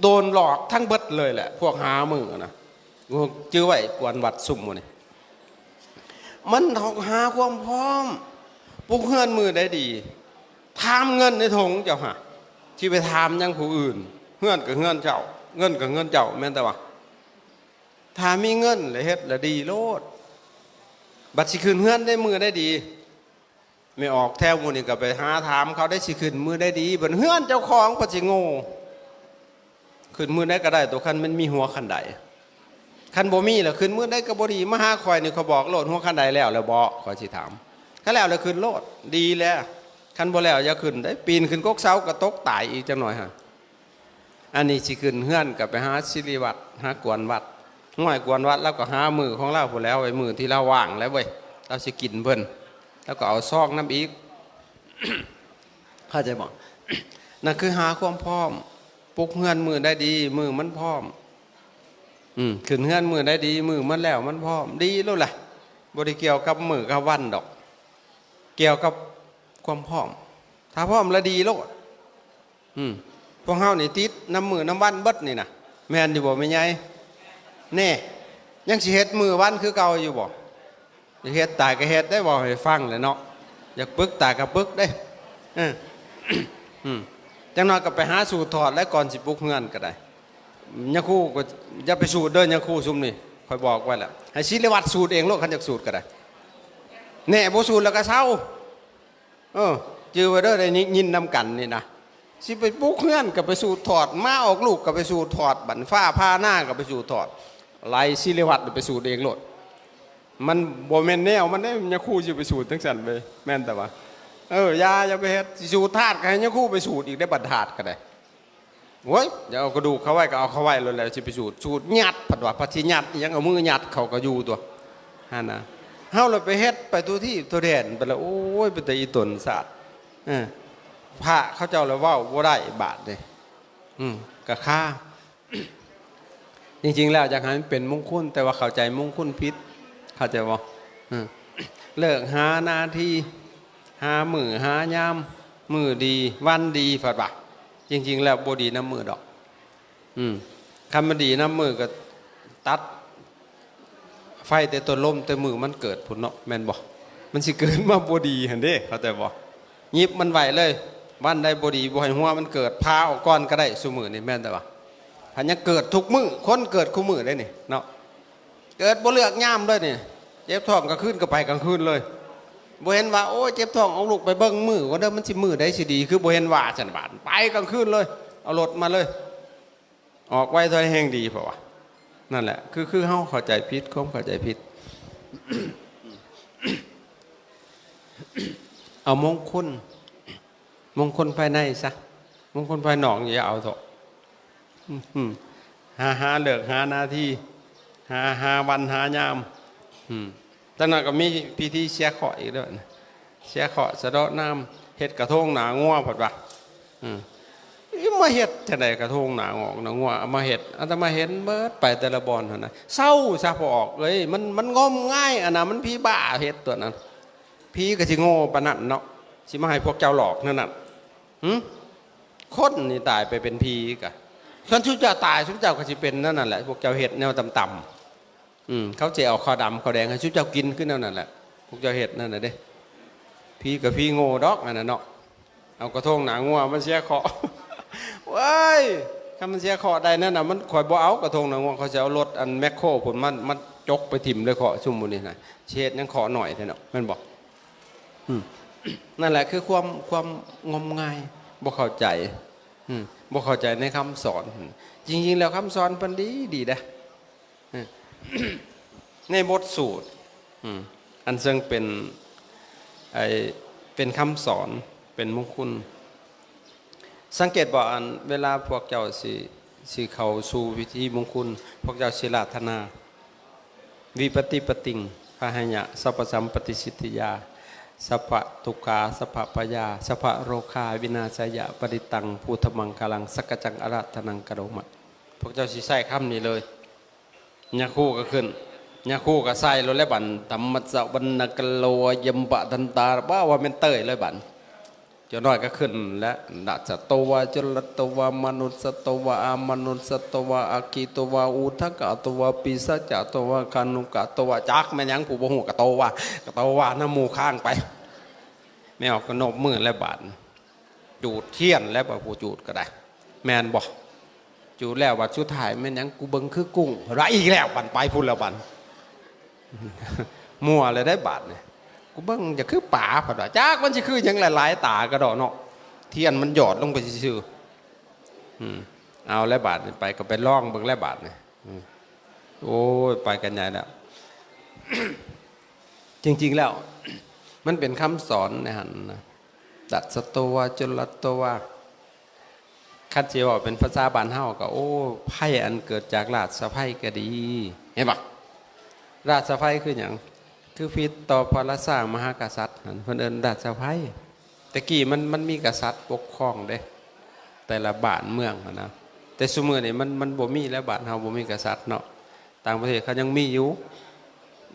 ໂດນຫຼອກທັງເບິດເລີຍແຫຼະ ພວກຫາມື້ນະ. ຈື່ໄວ້ກວນວັດຊຸມໝູ່ນີ້ ມັນຕ້ອງຫາຄວາມພ້ອມ ປຸກເຮືອນມື້ໃດດີ ຖາມເງິນໃນຖົງເຈົ້າຫາ ຊິໄປຖາມຫຍັງຜູ້ອື່ນ ເຮືອນກະເຮືອນເຈົ້າ ເງິນກະເງິນເຈົ້າ ແມ່ນແຕ່ວ່າ ຖ້າມີເງິນລະເຮັດລະດີໂລດ ບັດຊິຂຶ້ນເຮືອນໃດມື້ໃດດີ. ແມ່ອອກແຖວໝູ່ນີ້ກະໄປຫາຖາມເຂົາໄດ້ ຊິຂຶ້ນມື້ໃດດີ ບັດເຮືອນເຈົ້າຂອງພັດຊິໂງ່ ຂຶ້ນມື້ໃດກະໄດ້ໂຕ ຄັນມັນມີຫົວຄັນໄດ. ຄັນບໍ່ມີລະຂຶ້ນມື້ໃດກະບໍ່ດີ ມາຫາຂ້ອຍນີ້ ຂ້ອຍບອກໂລດ ຫົວຄັນໄດແລ້ວລະບໍ່ ຂ້ອຍຊິຖາມ. ຄັນແລ້ວລະຂຶ້ນໂລດ ດີແລ້ວ. ຄັນບໍ່ແລ້ວຢ່າຂຶ້ນເດ້ ປີນຂຶ້ນກົກເສົາກະຕົກຕາຍອີກຈັກໜ້ອຍຫັ້ນ. ອັນນີ້ຊິຂຶ້ນເຮືອນກະໄປຫາສິລິວັດ ຫາກວນວັດ ຫ້ວຍ ກວນວັດລາວກະຫາມື້ຂອງລາວພຸ້ນແຫຼ້ວ ໄວ້ມື້ທີ່ລາວວ່າງແລ້ວເວີຍ ລາວຊິກິນເພິ່ນ ລາວກະເອົາຊອງນຳອີກ ເຂົ້າໃຈບໍ່? ນັ້ນຄືຫາຄວາມພ້ອມ ປຸກເຮືອນມື້ໃດດີ ມື້ມັນພ້ອມ ອືມ ຂຶ້ນເຮືອນມື້ໃດດີ ມື້ມັນແລ້ວມັນພ້ອມ ດີໂລດແຫຼະ. ບໍ່ໄດ້ກ່ຽວກັບມື້ກັບວັນດອກ ກ່ຽວກັບຄວາມພ້ອມ ຖ້າພ້ອມລະດີໂລດ. ອືມ ພວກເຮົານີ້ຕິດນຳມື້ນຳວັນເບິດນີ້ນະ ແມ່ນຢູ່ບໍ່ແມ່ໃຫຍ່? ແນ່ ຍັງຊິເຮັດມື້ວັນຄືເກົ່າຢູ່ບໍ່? ຢາກເຮັດຕາຍກະເຮັດໄດ້ ເວົ້າໃຫ້ຟັງແຫຼະເນາະ ຢາກປຶກຕາຍກະປຶກເດ້. ເອີ ອືມ ຈັກໜ້ອຍກະໄປຫາສູດຖອດແລ້ວ ກ່ອນຊິປຸກເຮືອນກະໄດ້. ຍາຄູກະຢ່າໄປສູດເດີ ຍາຄູຊຸມນີ້ ຂ້ອຍບອກໄວ້ແລ້ວ ໃຫ້ສິລິວັດສູດເອງໂລດ ຄັນຢາກສູດກະໄດ້. ແນ່ ບໍ່ສູດລະກະເຊົາ. ເອີ ຈື່ໄວ້ເດີ ໄດ້ຍິນນຳກັນນີ້ນະ ຊິໄປປຸກເຮືອນກະໄປສູດຖອດ ມາອອກລູກກະໄປສູດຖອດ ບັດຟ້າຜ່ານາກະໄປສູດຖອດ ໄລ່ສິລິວັດໄປສູດເອງໂລດ. ມັນບໍ່ແມ່ນແນວມັນເດ້ ຍາຄູຊິໄປສູດຈັ່ງຊັ້ນເວີຍ ແມ່ນແຕ່ວ່າ ເອີ ຢ່າ ຢ່າໄປເຮັດ ຊິສູດທາດກະໃຫ້ຍາຄູໄປສູດອີກເດ້ ບັດທາດກະໄດ້. ໂອ້ຍ ຢ່າເອົາກະດູກເຂົາໄວ້ກະເອົາເຂົາໄວ້ໂລດແຫຼະ ຊິໄປສູດ ສູດຍັດ ພັດວ່າ ພັດຊິຍັດອີ່ຫຍັງ ເອົາມືຍັດເຂົາກະຢູ່ຕົວະ ຫັ້ນນະ. ເຮົາລະໄປເຮັດໄປທົ່ວທີ່ທົ່ວແດນໄປລະ ໂອ້ຍ ເປັນຕາອີ່ຕົນຊາດ. ເອີ ພະເຂົາເຈົ້າລະເວົ້າບໍ່ໄດ້ບາດນີ້ ອືມ ກະຄາ. ຈິງໆແລ້ວຢາກໃຫ້ມັນເປັນມົງຄຸນ ແຕ່ວ່າເຂົ້າໃຈມົງຄຸນຜິດ ເຂົ້າໃຈບໍ່? ເອີ ເລີກຫານາທີ ຫາມື້ຫາຍາມ ມື້ດີວັນດີ ພັດວ່າ ຈິງໆແລ້ວບໍ່ດີນຳມື້ດອກ. ອືມ ຄັນມັນດີນຳມື້ກະຕັດໄຟແຕ່ຕົ້ນລົມແຕ່ມື້ມັນເກີດພຸ້ນເນາະ ແມ່ນບໍ່? ມັນຊິເກີດມາບໍ່ດີຫັ້ນເດ້ ເຂົ້າໃຈບໍ່? ຫຍິບມັນໄວ້ເລີຍ ວັນໃດບໍ່ດີບໍ່ໃຫ້ຫົວມັນເກີດ ຜ່າອອກກ່ອນກະໄດ້ຊຸມື້ນີ້ ແມ່ນແຕ່ວ່າ ຄັນຍັງເກີດທຸກມື້ ຄົນເກີດຄູ່ມື້ເດ້ນີ້ເນາະ ເກີດບໍ່ເລືອກຍາມເລີຍນີ້ ເຈັບທ້ອງກາງຄືນກະໄປກາງຄືນເລີຍ ບໍ່ເຫັນວ່າ ໂອ້ຍ ເຈັບທ້ອງ ເອົາລູກໄປເບິ່ງມື້ກ່ອນເດີ ມັນຊິມື້ໃດຊິດີ ຄືບໍ່ເຫັນວ່າຊັ້ນບາດ ໄປກາງຄືນເລີຍ ເອົາລົດມາເລີຍ ອອກໄວເທົ່າໃດແຮ່ງດີ ເພາະວ່າ ນັ້ນແຫຼະ ຄື ຄືເຮົາເຂົ້າໃຈຜິດ ຄວາມເຂົ້າໃຈຜິດ ເອົາມົງຄຸນ ມົງຄຸນພາຍໃນຊະ ມົງຄຸນພາຍນອກຢ່າເອົາເຖາະ. ອືມ ຫາ ຫາເລີກຫານາທີ ຫາ ຫາວັນຫາຍາມ ອືມ ຈັ່ງນັ້ນກະມີພິທີເສຍເຄາະອີກເດີ ເສຍເຄາະສະເດາະນາມ ເຮັດກະທົງໜ້າງົວ ເພິ່ນວ່າ ອືມ ມາເຮັດຈັ່ງໃດກະທົງໜ້າງອກໜ້າງົວ ເອົາມາເຮັດ ອາດຕະມາເຫັນເບິດໄປແຕ່ລະບ່ອນຫັ້ນນະ ເຊົາຊະພໍ່ອອກເອີຍ ມັນ ມັນງົມງາຍ ອັນນັ້ນມັນຜີບ້າເຮັດຕົວະນັ້ນ ຜີກະຊິໂງ່ປານນັ້ນເນາະ ຊິມາໃຫ້ພວກເຈົ້າຫຼອກແນວນັ້ນ. ຫື? ຄົນນີ້ຕາຍໄປເປັນຜີກະ. ຄັນຊຸມເຈົ້າຕາຍ ຊຸມເຈົ້າກໍຊິເປັນແນວນັ້ນແຫຼະ. ພວກເຈົ້າເຮັດແນວຕ່ຳໆ ອືມ ເຂົາຊິເອົາເຂົ້າດຳເຂົ້າແດງໃຫ້ຊຸມເຈົ້າກິນຄືແນວນັ້ນແຫຼະ. ພວກເຈົ້າເຮັດນັ້ນນະເດ້. ຜີກໍຜີໂງ່ດອກອັນນັ້ນເນາະ. ເອົາກະທົງໜ້າງົວມາເສຍເຄາະ. ເວີຍ ຄັນມັນເສຍເຄາະໄດ້ນັ້ນນະ ມັນ ຂ້ອຍບໍ່ເອົາກະທົງໜ້າງົວ. ຂ້ອຍຊິເອົາລົດອັນແມັກໂຄພຸ້ນ ມາ ມາຈົກໄປຖິ້ມເລີຍເຄາະຊຸມໝູ່ນີ້ນະ. ຊິເຮັດຫຍັງເຄາະໜ້ອຍແທ້ເນາະ ແມ່ນບໍ່? ອືມ ນັ້ນແຫຼະຄືຄວາມ ຄວາມງົມງາຍ ບໍ່ເຂົ້າໃຈ. ອືມ ບໍ່ເຂົ້າໃຈໃນຄຳສອນ. ຈິງໆແລ້ວຄຳສອນເພິ່ນດີ ດີເດ້. ອືມ ໃນບົດສູດ ອືມ ອັນເຊິ່ງເປັນ ໄອ້ ເປັນຄຳສອນ ເປັນມຸງຄຸນ. ສັງເກດບໍ່ ອັນເວລາພວກເຈົ້າຊິ ຊິເຂົ້າສູ່ພິທີມຸງຄຸນ ພວກເຈົ້າຊິລາທະນາ ວິປະຕິປະຕິງ ພະຫະຍະ ສັບພະສຳປະຕິສິດທິຍາ ສັບພະທຸກຂາ ສັບພະພະຍາ ສັບພະໂຣຄາ ວິນາສາຍະ ປະລິດຕັງ ພຸດທະມັງຄະລັງ ສັກກະຈັງ ອາຣາທະນັງ ກະໂຣມະ. ພວກເຈົ້າຊິໃຊ້ຄຳນີ້ເລີຍ. ຍາຄູກໍຂຶ້ນ ຍາຄູກໍໃສ່ໂລດແລ້ວບັດ ທຳມັດສະວັນນະກະໂລ ອາຍັມປະທັນຕາ ວ່າ ວ່າແມ່ນເຕີຍເລີຍບັດ. ເຈົ້ານ້ອຍກໍຂຶ້ນແລ້ວ ດັດສະໂຕວາ ຈຸນລັດໂຕວາ ມະນຸດສະໂຕວາ ອາມະນຸດສະໂຕວາ ອັກຄີໂຕວາ ອຸທະກະໂຕວາ ປິສາຈະໂຕວາ ຄານຸກະໂຕວາ ຈັກແມ່ນຫຍັງ ຜູ້ບໍ່ຮູ້ກະໂຕວາ ກະໂຕວານຳໝູ່ຄ້າງໄປ. ແມ່ອອກກະນົບມືແລ້ວບາດ ຈູດທຽນແລ້ວ ບາດຜູ້ຈູດກໍໄດ້ ແມ່ນບໍ່? ຈູດແລ້ວບາດສຸດທ້າຍແມ່ນຫຍັງ ກູເບິ່ງຄືກຸ້ງ ເພິ່ນວ່າອີກແລ້ວ ບັດໄປພຸ້ນແລ້ວບັດ ມົວແລ້ວໄດ໋ບາດນີ້ ກູເບິ່ງຈະຄືປາ ເພິ່ນວ່າ ຈັກມັນຊິຄືຫຍັງ ຫຼາຍໆຕາກະດອກເນາະ ທຽນມັນຢອດລົງໄປຊື່ໆ. ອືມ ເອົາແລ້ວບາດນີ້ ໄປກໍໄປລອງເບິ່ງແລ້ວບາດນີ້. ອືມ ໂອ້ຍ ໄປກັນໃຫຍ່ແລ້ວ. ຈິງໆແລ້ວ ມັນເປັນຄຳສອນໃນຫັ້ນນະ ດັດສະໂຕວາ ຈຸນລັດໂຕວາ. ຄັນຊິເວົ້າເປັນພາສາບ້ານເຮົາກໍ ໂອ້ ໄພອັນເກີດຈາກລາດສະໄພກໍດີ ເຫັນບໍ່? ລາດສະໄພຄືຫຍັງ? ຄືຜິດຕໍ່ພະລາຊາມະຫາກະສັດຫັ້ນ ເພິ່ນເອີ້ນລາດສະໄພ. ແຕ່ກີ້ມັນ ມັນມີກະສັດປົກຄອງເດ້ ແຕ່ລະບ້ານເມືອງຫັ້ນນະ ແຕ່ຊຸມື້ນີ້ມັນ ມັນບໍ່ມີແລ້ວ ບ້ານເຮົາບໍ່ມີກະສັດເນາະ ຕ່າງປະເທດເຂົາຍັງມີຢູ່.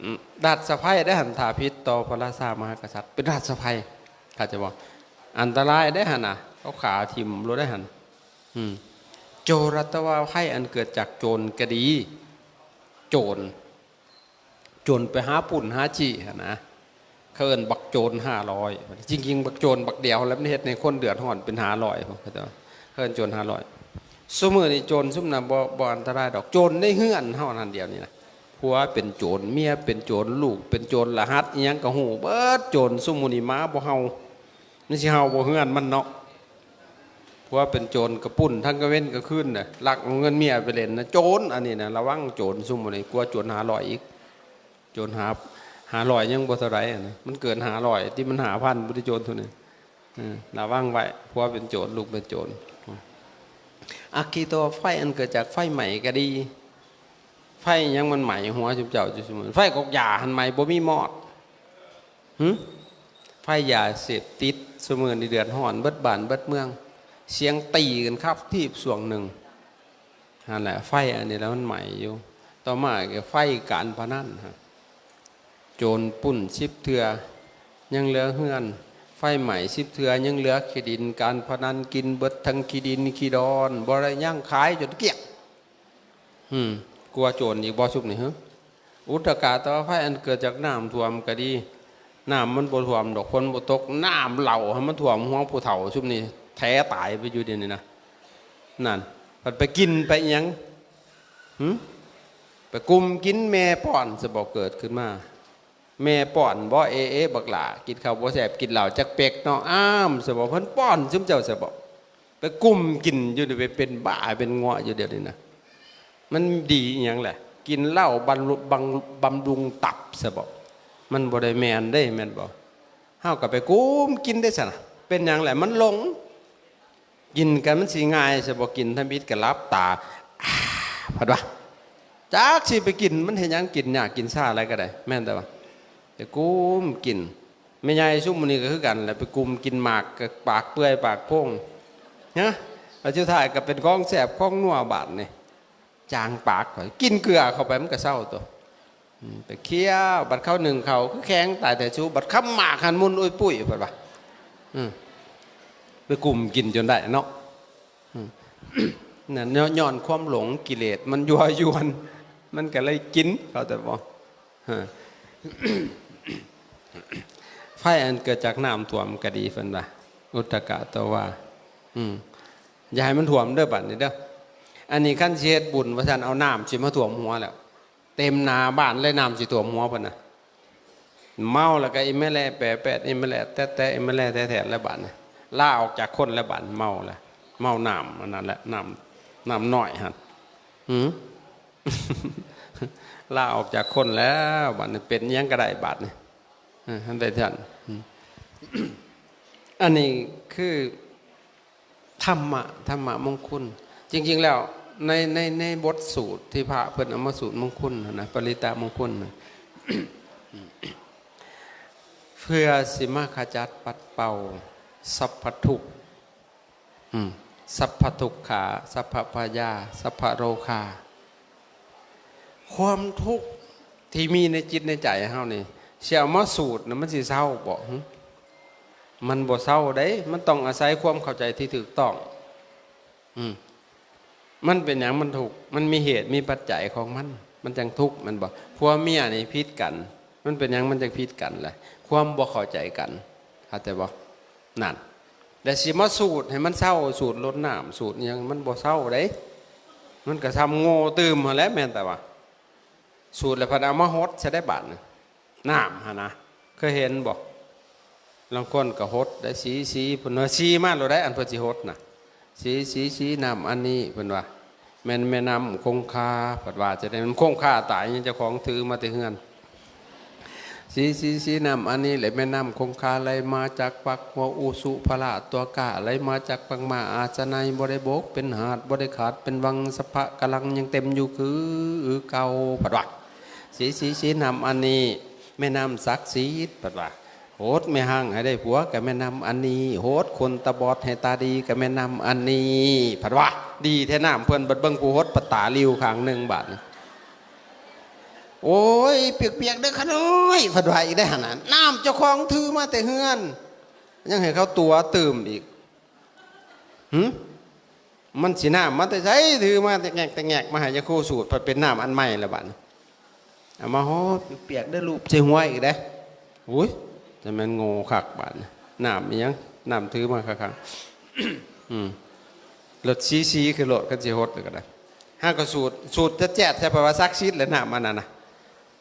ອືມ ລາດສະໄພໄດ໋ຫັ້ນ ຖ້າຜິດຕໍ່ພະລາຊາມະຫາກະສັດ ເປັນລາດສະໄພ ເຂົ້າໃຈບໍ່? ອັນຕະລາຍໄດ໋ຫັ້ນນະ ເຂົາຂ້າຖິ້ມໂລດໄດ໋ຫັ້ນ. ອືມ ໂຈຣະຕະວາ ໄພອັນເກີດຈາກໂຈນກໍດີ ໂຈນ ໂຈນໄປຫາປຸ້ນຫາຈີ້ຫັ້ນນະ ເຂົາເອີ້ນບັກໂຈນຫ້າຮ້ອຍ. ຈິງໆ ບັກໂຈນບັກດຽວຫັ້ນແຫຼະ ມັນເຮັດໃຫ້ຄົນເດືອດຮ້ອນເປັນຫ້າຮ້ອຍ ເຂົາເອີ້ນໂຈນຫ້າຮ້ອຍ. ຊຸມື້ນີ້ໂຈນຊຸມນັ້ນບໍ່ ບໍ່ອັນຕະລາຍດອກ ໂຈນໃນເຮືອນເຮົານັ້ນດຽວນີ້ນະ ຜົວເປັນໂຈນ ເມຍເປັນໂຈນ ລູກເປັນໂຈນ ລະຫັດອີ່ຫຍັງກໍຮູ້ເບິດ. ໂຈນຊຸມມື້ນີ້ໝາບໍ່ເຫົ່າ ມັນຊິເຫົ່າບໍ່ເຮືອນມັນເນາະ. ຜົວເປັນໂຈນກະປຸ້ນທັງກາງເວັນກາງຄືນນະ ລັກເອົາເງິນເມຍໄປຫຼິ້ນນະ ໂຈນ. ອັນນີ້ນະ ລະວັງໂຈນຊຸມມື້ນີ້ ກວ່າໂຈນຫ້າຮ້ອຍອີກ. ໂຈນຫາ ຫ້າຮ້ອຍຍັງບໍ່ເທົ່າໃດນະ ມັນເກີນຫ້າຮ້ອຍຕິ ມັນຫ້າພັນພຸ້ນຕິໂຈນທຸນີ້. ເອີ ລະວັງໄວ້ ຜົວເປັນໂຈນ ລູກເປັນໂຈນ. ອັກຄີໂຕ ໄຟອັນເກີດຈາກໄຟໄໝ້ກໍດີ ໄຟຫຍັງມັນໄໝ້ຫົວຊຸມເຈົ້າຢູ່ຊຸມື້? ໄຟກົກຢາຫັ້ນໄໝ້ ບໍ່ມີມອດ. ຫຶ? ໄຟຢາເສບຕິດ ຊຸມື້ນີ້ເດືອດຮ້ອນເບິດບ້ານເບິດເມືອງ ສຽງຕີກັນຄັບທີບຊ່ວງໜຶ່ງ. ຫັ້ນແຫຼະ ໄຟອັນນີ້ລະມັນໄໝ້ຢູ່. ຕໍ່ມາກໍໄຟການພະນັນ ໂຈນປຸ້ນສິບເທື່ອຍັງເຫຼືອເຮືອນ ໄຟໄໝ້ສິບເທື່ອຍັງເຫຼືອຂີ້ດິນ ການພະນັນກິນເບິດທັງຂີ້ດິນຂີ້ດອນ ບໍ່ໄດ້ຍັງ ຂາຍຈົນກ້ຽງ. ຫຶ ກວ່າໂຈນອີກບໍ່ຊຸມນີ້ຫື? ອຸທະກາຕະວາ ໄຟອັນເກີດຈາກນ້ຳຖ້ວມກໍດີ ນ້ຳມັນບໍ່ຖ້ວມດອກ ຝົນບໍ່ຕົກ ນ້ຳເຫຼົ່າໃຫ້ມັນຖ້ວມຫົວຜູ້ເຖົ້າຊຸມນີ້ ແຖຕາຍໄປຢູ່ດຽວນີ້ນະ. ນັ້ນ ພັດໄປກິນໄປອີ່ຫຍັງ ຫຶ? ໄປກຸມກິນແມ່ປ້ອນຊະບໍ ເກີດຂຶ້ນມາ ແມ່ປ້ອນບໍ ເອ ເອ ບັກຫຼ້າ ກິນເຂົ້າບໍ່ແຊບ ກິນເຫຼົ້າຈັກເປັກເນາະ ອ້າມຊະບໍ ເພິ່ນປ້ອນຊຸມເຈົ້າຊະບໍ ໄປກຸມກິນຢູ່ນີ້ ໄປເປັນບ້າເປັນງວະຢູ່ດຽວນີ້ນະ. ມັນດີອີ່ຫຍັງແຫຼະ ກິນເຫຼົ້າບັນລຸ ບັງ ບຳລຸງຕັບຊະບໍ ມັນບໍ່ໄດ້ແມ່ນເດ້ ແມ່ນບໍ່? ເຮົາກໍໄປກຸມກິນໄດ້ຊັ້ນນະ ເປັນຫຍັງແຫຼະ ມັນຫຼົງ. ກິນກັນມັນຊິງ່າຍຊະບໍ ກິນທຳອິດກໍຫຼັບຕາ ອາ ພັດວ່າ ຈັກຊິໄປກິນ ມັນເຮັດຫຍັງ ກິນຍາກກິນຊາຫຼາຍກໍໄດ້ ແມ່ນແຕ່ວ່າ ໄປກຸມກິນ. ແມ່ໃຫຍ່ຊຸມມື້ນີ້ກໍຄືກັນແຫຼະ ໄປກຸມກິນໝາກ ປາກເປື່ອຍປາກໂພງ ຮະ ແລ້ວສຸດທ້າຍກໍເປັນຂອງແຊບຂອງນົວບາດນີ້ ຈາງປາກ ກິນເກືອເຂົ້າໄປມັນກໍເຊົາຕົວະ. ອືມ ໄປຄຽວ ບັດເຂົາໜຶ້ງເຂົ້າຄືແຂງຕາຍແທ້ສູ ບັດຄຳໝາກຫັ້ນໝຸ່ນອຸ້ຍປຸ້ຍ ເພິ່ນວ່າ. ອືມ ກຸມກິນຈົນໄດ້ເນາະ. ອືມ ນັ້ນເນາະ ຍ້ອນຄວາມຫຼົງ ກິເລດມັນຍົວະຢວນ ມັນກໍເລີຍກິນ ເຂົ້າໃຈບໍ່? ຮະ ໄຟອັນເກີດຈາກນ້ຳຖ້ວມກໍດີ ເພິ່ນວ່າ ອຸດຕະກະຕະວາ ອືມ ຢ່າໃຫ້ມັນຖ້ວມເດີ ບັດນີ້ເດີ. ອັນນີ້ຄັນຊິເຮັດບຸນວ່າຊັ້ນ ເອົານ້ຳຊິມາຖ້ວມຫົວແລ້ວ ເຕັມໜ້າບ້ານເລີຍ ນ້ຳຊິຖ້ວມຫົວເພິ່ນນະ. ເມົາແລ້ວກໍອີ່ແມ່ແລ່ແປແປດ ອີ່ແມ່ແລ່ແຕະແຕະ ອີ່ແມ່ແລ່ແຕະແຕະແລ້ວ ບາດນີ້ລາອອກຈາກຄົນແລ້ວ ບາດເມົາແລ້ວ ເມົານ້ຳອັນນັ້ນແຫຼະ ນ້ຳ ນ້ຳນ້ອຍຫັ້ນ. ຫື ລາອອກຈາກຄົນແລ້ວ ບາດນີ້ເປັນຫຍັງກໍໄດ້ ບາດນີ້ ເອີ ຫັ້ນໄດ້ທ່ານ. ອັນນີ້ຄື ທຳມະ ທຳມະມົງຄຸນ ຈິງໆແລ້ວ ໃນ ໃນ ໃນບົດສູດທີ່ພະເພິ່ນເອົາມາສູດມົງຄຸນຫັ້ນນະ ປະລິຕະມົງຄຸນນະ ເພື່ອຊິມາຂະຈັດປັດເປົ່າສັບພະທຸກ ອືມ ສັບພະທຸກຂາ ສັບພະພະຍາ ສັບພະໂລຄາ ຄວາມທຸກທີ່ມີໃນຈິດໃນໃຈເຮົານີ້ ຊິເອົາມາສູດນະ ມັນຊິເຊົາບໍ່? ຫື ມັນບໍ່ເຊົາເດ້ ມັນຕ້ອງອາໄສຄວາມເຂົ້າໃຈທີ່ຖືກຕ້ອງ. ອືມ ມັນເປັນຫຍັງມັນທຸກ? ມັນມີເຫດມີປັດໄຈຂອງມັນ ມັນຈັ່ງທຸກ ແມ່ນບໍ່? ຜົວເມຍນີ້ຜິດກັນ ມັນເປັນຫຍັງມັນຈັ່ງຜິດກັນລະ? ຄວາມບໍ່ເຂົ້າໃຈກັນ ເຂົ້າໃຈບໍ່? ນັ້ນ ແລະ ຊິມາສູດໃຫ້ມັນເຊົາ ສູດລົດນ້ຳ ສູດຫຍັງ ມັນບໍ່ເຊົາເດ້ ມັນກໍຊ່ຳໂງ່ຕື່ມຫັ້ນແຫຼະ ແມ່ນແຕ່ວ່າ ສູດແລ້ວພັດເອົາມາຫົດໃສ່ໄດ້ບາດນີ້ ນ້ຳຫັ້ນນະ ເຄີຍເຫັນບໍ່? ລາງຄົນກໍຫົດໄດ້ ສີ ສີ ເພິ່ນວ່າ ສີມາໂລດໄດ໋ ອັນເພິ່ນຊິຫົດນະ ສີ ສີ ສີ ນ້ຳອັນນີ້ ເພິ່ນວ່າ ແມ່ນແມ່ນ້ຳຄົງຄາ ເພິ່ນວ່າ ຈະໄດ້ມັນຄົງຄາຕາຍ ຍັງເຈົ້າຂອງຖືມາແຕ່ເຮືອນ ສີ ສີ ສີ ນ້ຳອັນນີ້ແຫຼະ ແມ່ນ້ຳຄົງຄາ ໄຫຼມາຈາກປັກຫົວອຸສຸພະລາຕົວກາ ໄຫຼມາຈາກປັກມ້າອາສະໄນ ບໍ່ໄດ້ບົກເປັນຫາດ ບໍ່ໄດ້ຂາດເປັນວັງ ສັບພະກະລັງຍັງເຕັມຢູ່ຄືເກົ່າ ເພິ່ນວ່າ ສີ ສີ ສີ ນ້ຳອັນນີ້ ແມ່ນ້ຳສັກສິດ ເພິ່ນວ່າ ໂຫດແມ່ຮ້າງໃຫ້ໄດ້ຜົວ ກໍແມ່ນ້ຳອັນນີ້ ໂຫດຄົນຕາບອດໃຫ້ຕາດີ ກໍແມ່ນ້ຳອັນນີ້ ເພິ່ນວ່າ ດີແທ້ນ້ຳເພິ່ນ ບັດເບິ່ງຜູ້ຫົດ ປະຕາລິວຂ້າງໜຶ່ງບາດນີ້ ໂອ້ຍ ປຽກໆເດີຂ້ານ້ອຍ ເພິ່ນວ່າອີກໄດ໋ຫັ້ນນະ ນ້ຳເຈົ້າຂອງຖືມາແຕ່ເຮືອນ ຍັງໃຫ້ເຂົາຕົວະຕື່ມອີກ ຫື ມັນຊິນ້ຳມາແຕ່ໃສ? ຖືມາແຕ່ແງກແຕ່ແງກມາໃຫ້ຍາຄູສູດ ພັດເປັນນ້ຳອັນໃໝ່ແລ້ວບາດນີ້ ເອົາມາ ໂຫ ປຽກເດີ ລູບໃສ່ຫົວອີກເດ້ ໂອ້ຍ ຈະແມ່ນໂງ່ຄັກບາດນີ້ ນ້ຳອີຫຍັງ ນ້ຳຖືມາຄັກໆ ອືມ ລົດສີໆຄືໂລດ ຄັນຊິຫົດກໍໄດ້ ຫາກໍສູດ ສູດແຈດໆ ໃສ່ ເພາະວ່າສັກສິດແຫຼະ ນ້ຳອັນນັ້ນນະ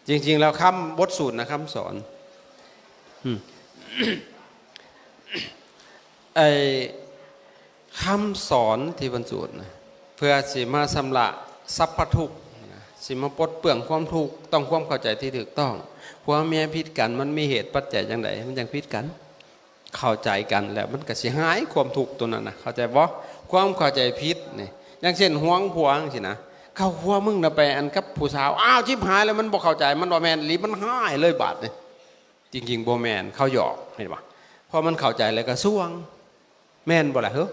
ຈິງໆແລ້ວຄຳ ບົດສູດນະ ຄຳສອນ ອືມ ໄອ້ຄຳສອນທີ່ເພິ່ນສອນນະ ເພື່ອຊິມາຊຳລະສັບພະທຸກນະ ຊິມາປົດເປື້ອງຄວາມທຸກ ຕ້ອງຄວາມເຂົ້າໃຈທີ່ຖືກຕ້ອງ. ຜົວເມຍຜິດກັນ ມັນມີເຫດປັດໄຈຈັ່ງໃດ ມັນຈັ່ງຜິດກັນ? ເຂົ້າໃຈກັນແລ້ວ ມັນກໍຊິຫາຍຄວາມທຸກຕົວນັ້ນນະ ເຂົ້າໃຈບໍ່? ຄວາມເຂົ້າໃຈຜິດນີ້ ຢ່າງເຊັ່ນ ຫວງຜົວຈັ່ງຊີ້ນະ ເຂົາ ຜົວມຶງນະໄປອັນກັບຜູ້ສາວ ອ້າວ ຈິບຫາຍແລ້ວ ມັນບໍ່ເຂົ້າໃຈ ມັນບໍ່ແມ່ນອີ່ຫຼີ ມັນຮ້າຍເລີຍບາດນີ້. ຈິງໆບໍ່ແມ່ນ ເຂົາຫຍອກ ເຫັນບໍ່? ພໍມັນເຂົ້າໃຈແລ້ວກໍຊ່ວງ ແມ່ນບໍ່ລະເຮີ?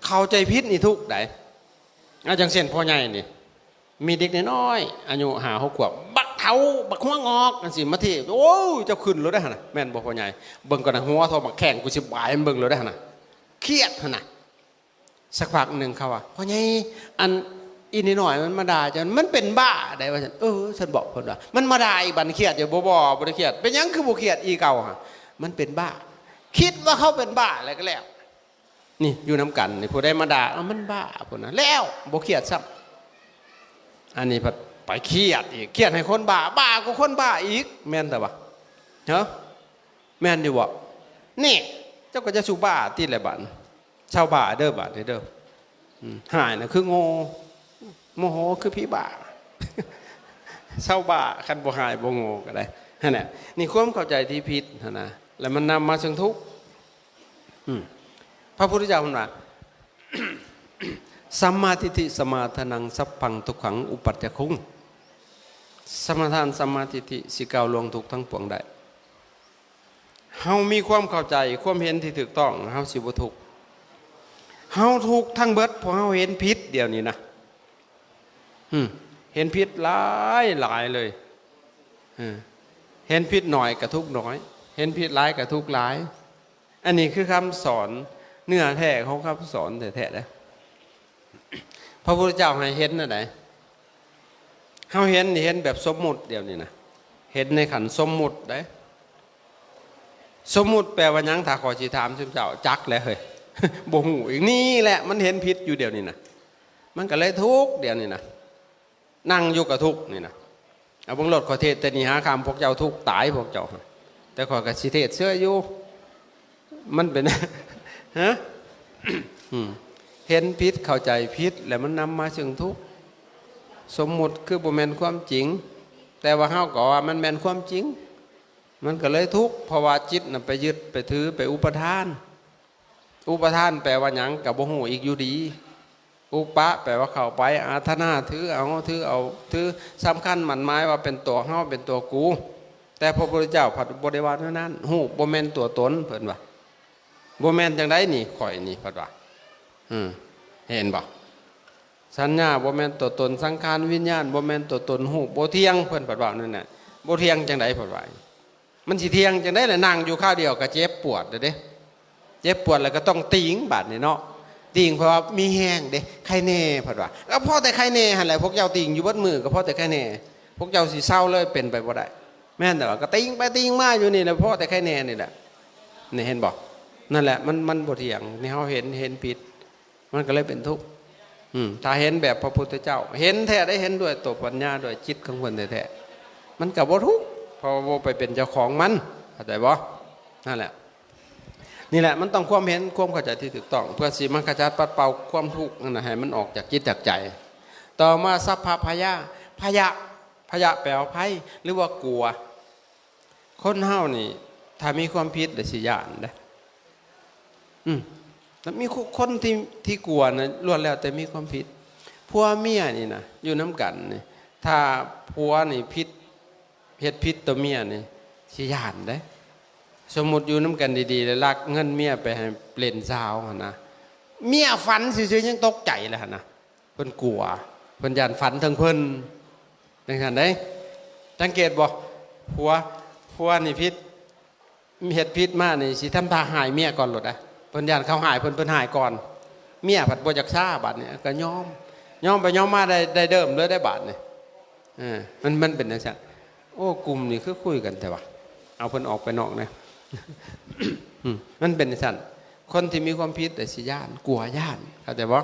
ເຂົ້າໃຈຜິດນີ້ທຸກໃດ໋. ອາ ຈັ່ງເຊັ່ນພໍ່ໃຫຍ່ນີ້ ມີເດັກນ້ອຍໆ ອາຍຸຫ້າຫົກຂວບ ບັກເຖົ້າ ບັກຫົວງອກ ຈັ່ງຊີ້ ມາເທ ໂອ້ຍ ເຈົ້າຂຶ້ນໂລດໄດ໋ຫັ້ນນະ ແມ່ນບໍ່ພໍ່ໃຫຍ່? ເບິ່ງກ່ອນນະ ຫົວທໍ່ບັກແຂ້ງ ກູຊິບາຍມັນເບິ່ງໂລດໄດ໋ຫັ້ນນະ ຄຽດຫັ້ນນະ. ສັກພັກໜຶ່ງເຂົາວ່າ ພໍ່ໃຫຍ່ ອັນ ອີ່ນ້ອຍໆມັນມາດ່າເຈົ້າ ມັນເປັນບ້າໃດ໋ ວ່າຊັ້ນ. ເອີ ຊັ້ນບໍ ເພິ່ນວ່າ ມັນມາດ່າອີກ ບັດນີ້ຄຽດຢູ່ບໍ່? ບໍ່ ບໍ່ໄດ້ຄຽດ. ເປັນຫຍັງຄືບໍ່ຄຽດອີ່ເກົ່າຫະ? ມັນເປັນບ້າ. ຄິດວ່າເຂົາເປັນບ້າແລ້ວກໍແລ້ວ. ນີ້ຢູ່ນຳກັນນີ້ ຜູ້ໃດມາດ່າ ເອົາ ມັນບ້າ ພຸ້ນນະ ແລ້ວບໍ່ຄຽດຊ້ຳ. ອັນນີ້ພັດໄປຄຽດອີກ ຄຽດໃຫ້ຄົນບ້າ ບ້າກວ່າຄົນບ້າອີກ ແມ່ນແຕ່ວ່າ ເຮີ ແມ່ນຢູ່ບໍ່? ນີ້ ເຈົ້າກໍຈະສູ່ບ້າຕິແຫຼະບາດນີ້. ຊາວບ້າເດີ ບາດນີ້ເດີ ອືມ ຮ້າຍນະຄືໂງ່ ໂມໂຫຄືຜີບ້າ ຊາວບ້າ ຄັນບໍ່ຮ້າຍບໍ່ໂງ່ກໍໄດ້ ຫັ້ນແຫຼະ. ນີ້ຄວາມເຂົ້າໃຈທີ່ຜິດຫັ້ນນະ ແລ້ວມັນນຳມາເຊິ່ງທຸກ. ອືມ ພະພຸດທະເຈົ້າເພິ່ນວ່າ ສຳມາທິດຖິ ສະມາທານັງ ສັບພັງທຸກຂັງ ອຸປັດຈະຄຸງ ສະມາທານ ສຳມາທິດຖິ ຊິກ້າວລ່ວງທຸກທັງປວງໄດ້. ເຮົາມີຄວາມເຂົ້າໃຈ ຄວາມເຫັນທີ່ຖືກຕ້ອງ ເຮົາຊິບໍ່ທຸກ. ເຮົາທຸກທັງເບິດ ເພາະເຮົາເຫັນຜິດດຽວນີ້ນະ. ອືມ ເຫັນຜິດຫຼາຍໆເລີຍ. ເອີ ເຫັນຜິດໜ້ອຍກໍທຸກໜ້ອຍ ເຫັນຜິດຫຼາຍກໍທຸກຫຼາຍ. ອັນນີ້ຄືຄຳສອນ ເນື້ອແທ້ຂອງຄຳສອນແທ້ໆເດ້. ພະພຸດທະເຈົ້າໃຫ້ເຫັນແນວໃດ? ເຮົາເຫັນນີ້ເຫັນແບບສົມມຸດດຽວນີ້ນະ, ເຫັນໃນຂັ້ນສົມມຸດເດ້. ສົມມຸດແປວ່າຫຍັງ? ຖ້າຂ້ອຍຊິຖາມຊຸມເຈົ້າ ຈັກແຫຼະເຮີ້ຍ ບໍ່ຮູ້ອີກ. ນີ້ແຫຼະ ມັນເຫັນຜິດຢູ່ດຽວນີ້ນະ, ມັນກໍເລີຍທຸກດຽວນີ້ນະ. ນັ່ງຢູ່ກໍທຸກນີ້ນະ. ເອົາເບິ່ງໂລດ ຂ້ອຍເທດແຕ່ນີ້ຫາຄ່ຳ ພວກເຈົ້າທຸກຕາຍພວກເຈົ້າ. ແຕ່ຂ້ອຍກໍຊິເທດເຊື່ອຢູ່. ມັນເປັນ ຮະ? ອືມ ເຫັນຜິດ ເຂົ້າໃຈຜິດ ແລ້ວມັນນຳມາເຊິ່ງທຸກ. ສົມມຸດຄືບໍ່ແມ່ນຄວາມຈິງ, ແຕ່ວ່າເຮົາກໍວ່າມັນແມ່ນຄວາມຈິງ. ມັນກໍເລີຍທຸກ ເພາະວ່າຈິດນະໄປຍຶດ ໄປຖື ໄປອຸປະທານ. ອຸປະທານແປວ່າຫຍັງກໍບໍ່ຮູ້ອີກຢູ່ດີ. ອຸປະແປວ່າເຂົ້າໄປ, ອາທະນາ ຖືເອົາ ຖືເອົາ ຖືສຳຄັນໝັ້ນໝາຍວ່າເປັນຕົວເຮົາ ເປັນຕົວກູ. ແຕ່ພະພຸດທະເຈົ້າພັດບໍ່ໄດ້ວ່າແນວນັ້ນ. ຮູບບໍ່ແມ່ນຕົວຕົນ ເພິ່ນວ່າ. ບໍ່ແມ່ນຈັ່ງໃດນີ້ ຂ້ອຍນີ້ ເພິ່ນວ່າ. ອືມ ເຫັນບໍ່? ສັນຍາບໍ່ແມ່ນຕົວຕົນ, ສັງຂານວິນຍານບໍ່ແມ່ນຕົວຕົນ, ຮູບບໍ່ທ່ຽງ ເພິ່ນພັດວ່ານັ້ນນະ. ບໍ່ທ່ຽງຈັ່ງໃດ ເພິ່ນວ່າ. ມັນຊິທ່ຽງຈັ່ງໃດລະ? ນັ່ງຢູ່ຄາວດຽວກໍເຈັບປວດແລ້ວເດ້. ເຈັບປວດແລ້ວກໍຕ້ອງຕີງບາດນີ້ເນາະ. ຕີງເພາະວ່າມີແຮງເດ້, ໄຄແນ່ ເພິ່ນວ່າ. ກໍພໍແຕ່ໄຄແນ່ຫັ້ນແຫຼະ, ພວກເຈົ້າຕີງຢູ່ເບິດມື້ກໍພໍແຕ່ໄຄແນ່. ພວກເຈົ້າຊິເຊົາເລີຍເປັນໄປບໍ່ໄດ້. ແມ່ນແຕ່ວ່າກໍຕີງໄປຕີງມາຢູ່ນີ້ແຫຼະ, ພໍແຕ່ໄຄແນ່ນີ້ແຫຼະ. ນີ້ເຫັນບໍ່? ນັ້ນແຫຼະ ມັນ ມັນບໍ່ທ່ຽງ. ນີ້ເຮົາເຫັນ ເຫັນຜິດ. ມັນກໍເລີຍເປັນທຸກ. ອືມ ຖ້າເຫັນແບບພະພຸດທະເຈົ້າ ເຫັນແທ້ໄດ໋, ເຫັນດ້ວຍຕົວປັນຍາ ດ້ວຍຈິດຂອງເພິ່ນແທ້ໆ ມັນກໍບໍ່ທຸກ ເພາະວ່າບໍ່ໄປເປັນເຈົ້າຂອງມັນ. ເຂົ້າໃຈບໍ່? ນັ້ນແຫຼະ ນີ້ແຫຼະ ມັນຕ້ອງຄວາມເຫັນ ຄວາມເຂົ້າໃຈທີ່ຖືກຕ້ອງ ເພື່ອຊິມາຂະຈັດປັດເປົ່າຄວາມທຸກນັ້ນນະ ໃຫ້ມັນອອກຈາກຈິດຈາກໃຈ. ຕໍ່ມາ ສັບພະພະຍາ ພະຍະ ພະຍະແປວ່າໄພ ຫຼືວ່າກົວ. ຄົນເຮົານີ້ ຖ້າມີຄວາມຜິດແລ້ວຊິຢ້ານເດ້. ອືມ ແລ້ວມີຄົນທີ່ ທີ່ກົວນະ ລ້ວນແລ້ວແຕ່ມີຄວາມຜິດ. ຜົວເມຍນີ້ນະ ຢູ່ນຳກັນນີ້ ຖ້າຜົວນີ້ຜິດ ເຮັດຜິດຕໍ່ເມຍນີ້ ຊິຢ້ານເດ້. ສົມມຸດຢູ່ນຳກັນດີໆ ແລ້ວລັກເງິນເມຍໄປໃຫ້ເລ່ນສາວຫັ້ນນະ, ເມຍຝັນຊື່ໆ ຍັງຕົກໃຈແລ້ວຫັ້ນນະ. ເພິ່ນກົວ ເພິ່ນຢ້ານຝັນເຖິງເພິ່ນ ຈັ່ງຊັ້ນເດ້. ສັງເກດບໍ່? ຜົວ ຜົວນີ້ຜິດ ເຮັດຜິດມານີ້ ຊິທຳທ່າຮ້າຍເມຍກ່ອນໂລດນະ. ເພິ່ນຢ້ານເຂົາຮ້າຍເພິ່ນ ເພິ່ນຮ້າຍກ່ອນ. ເມຍພັດບໍ່ຢາກຊ້າ ບາດນີ້ກໍຍອມ ຍອມໄປຍອມມາ ໄດ້ ໄດ້ເດີມເລີຍໄດ໋ບາດນີ້. ເອີ ມັນ ມັນເປັນຈັ່ງຊັ້ນ. ໂອ້ ກຸ່ມນີ້ຄືຄຸຍກັນແທ້ວະ, ເອົາເພິ່ນອອກໄປນອກແດ່. ອືມ ມັນເປັນຈັ່ງຊັ້ນ. ຄົນທີ່ມີຄວາມຜິດແຕ່ຊິຢ້ານ ກົວຢ້ານ ເຂົ້າໃຈບໍ່?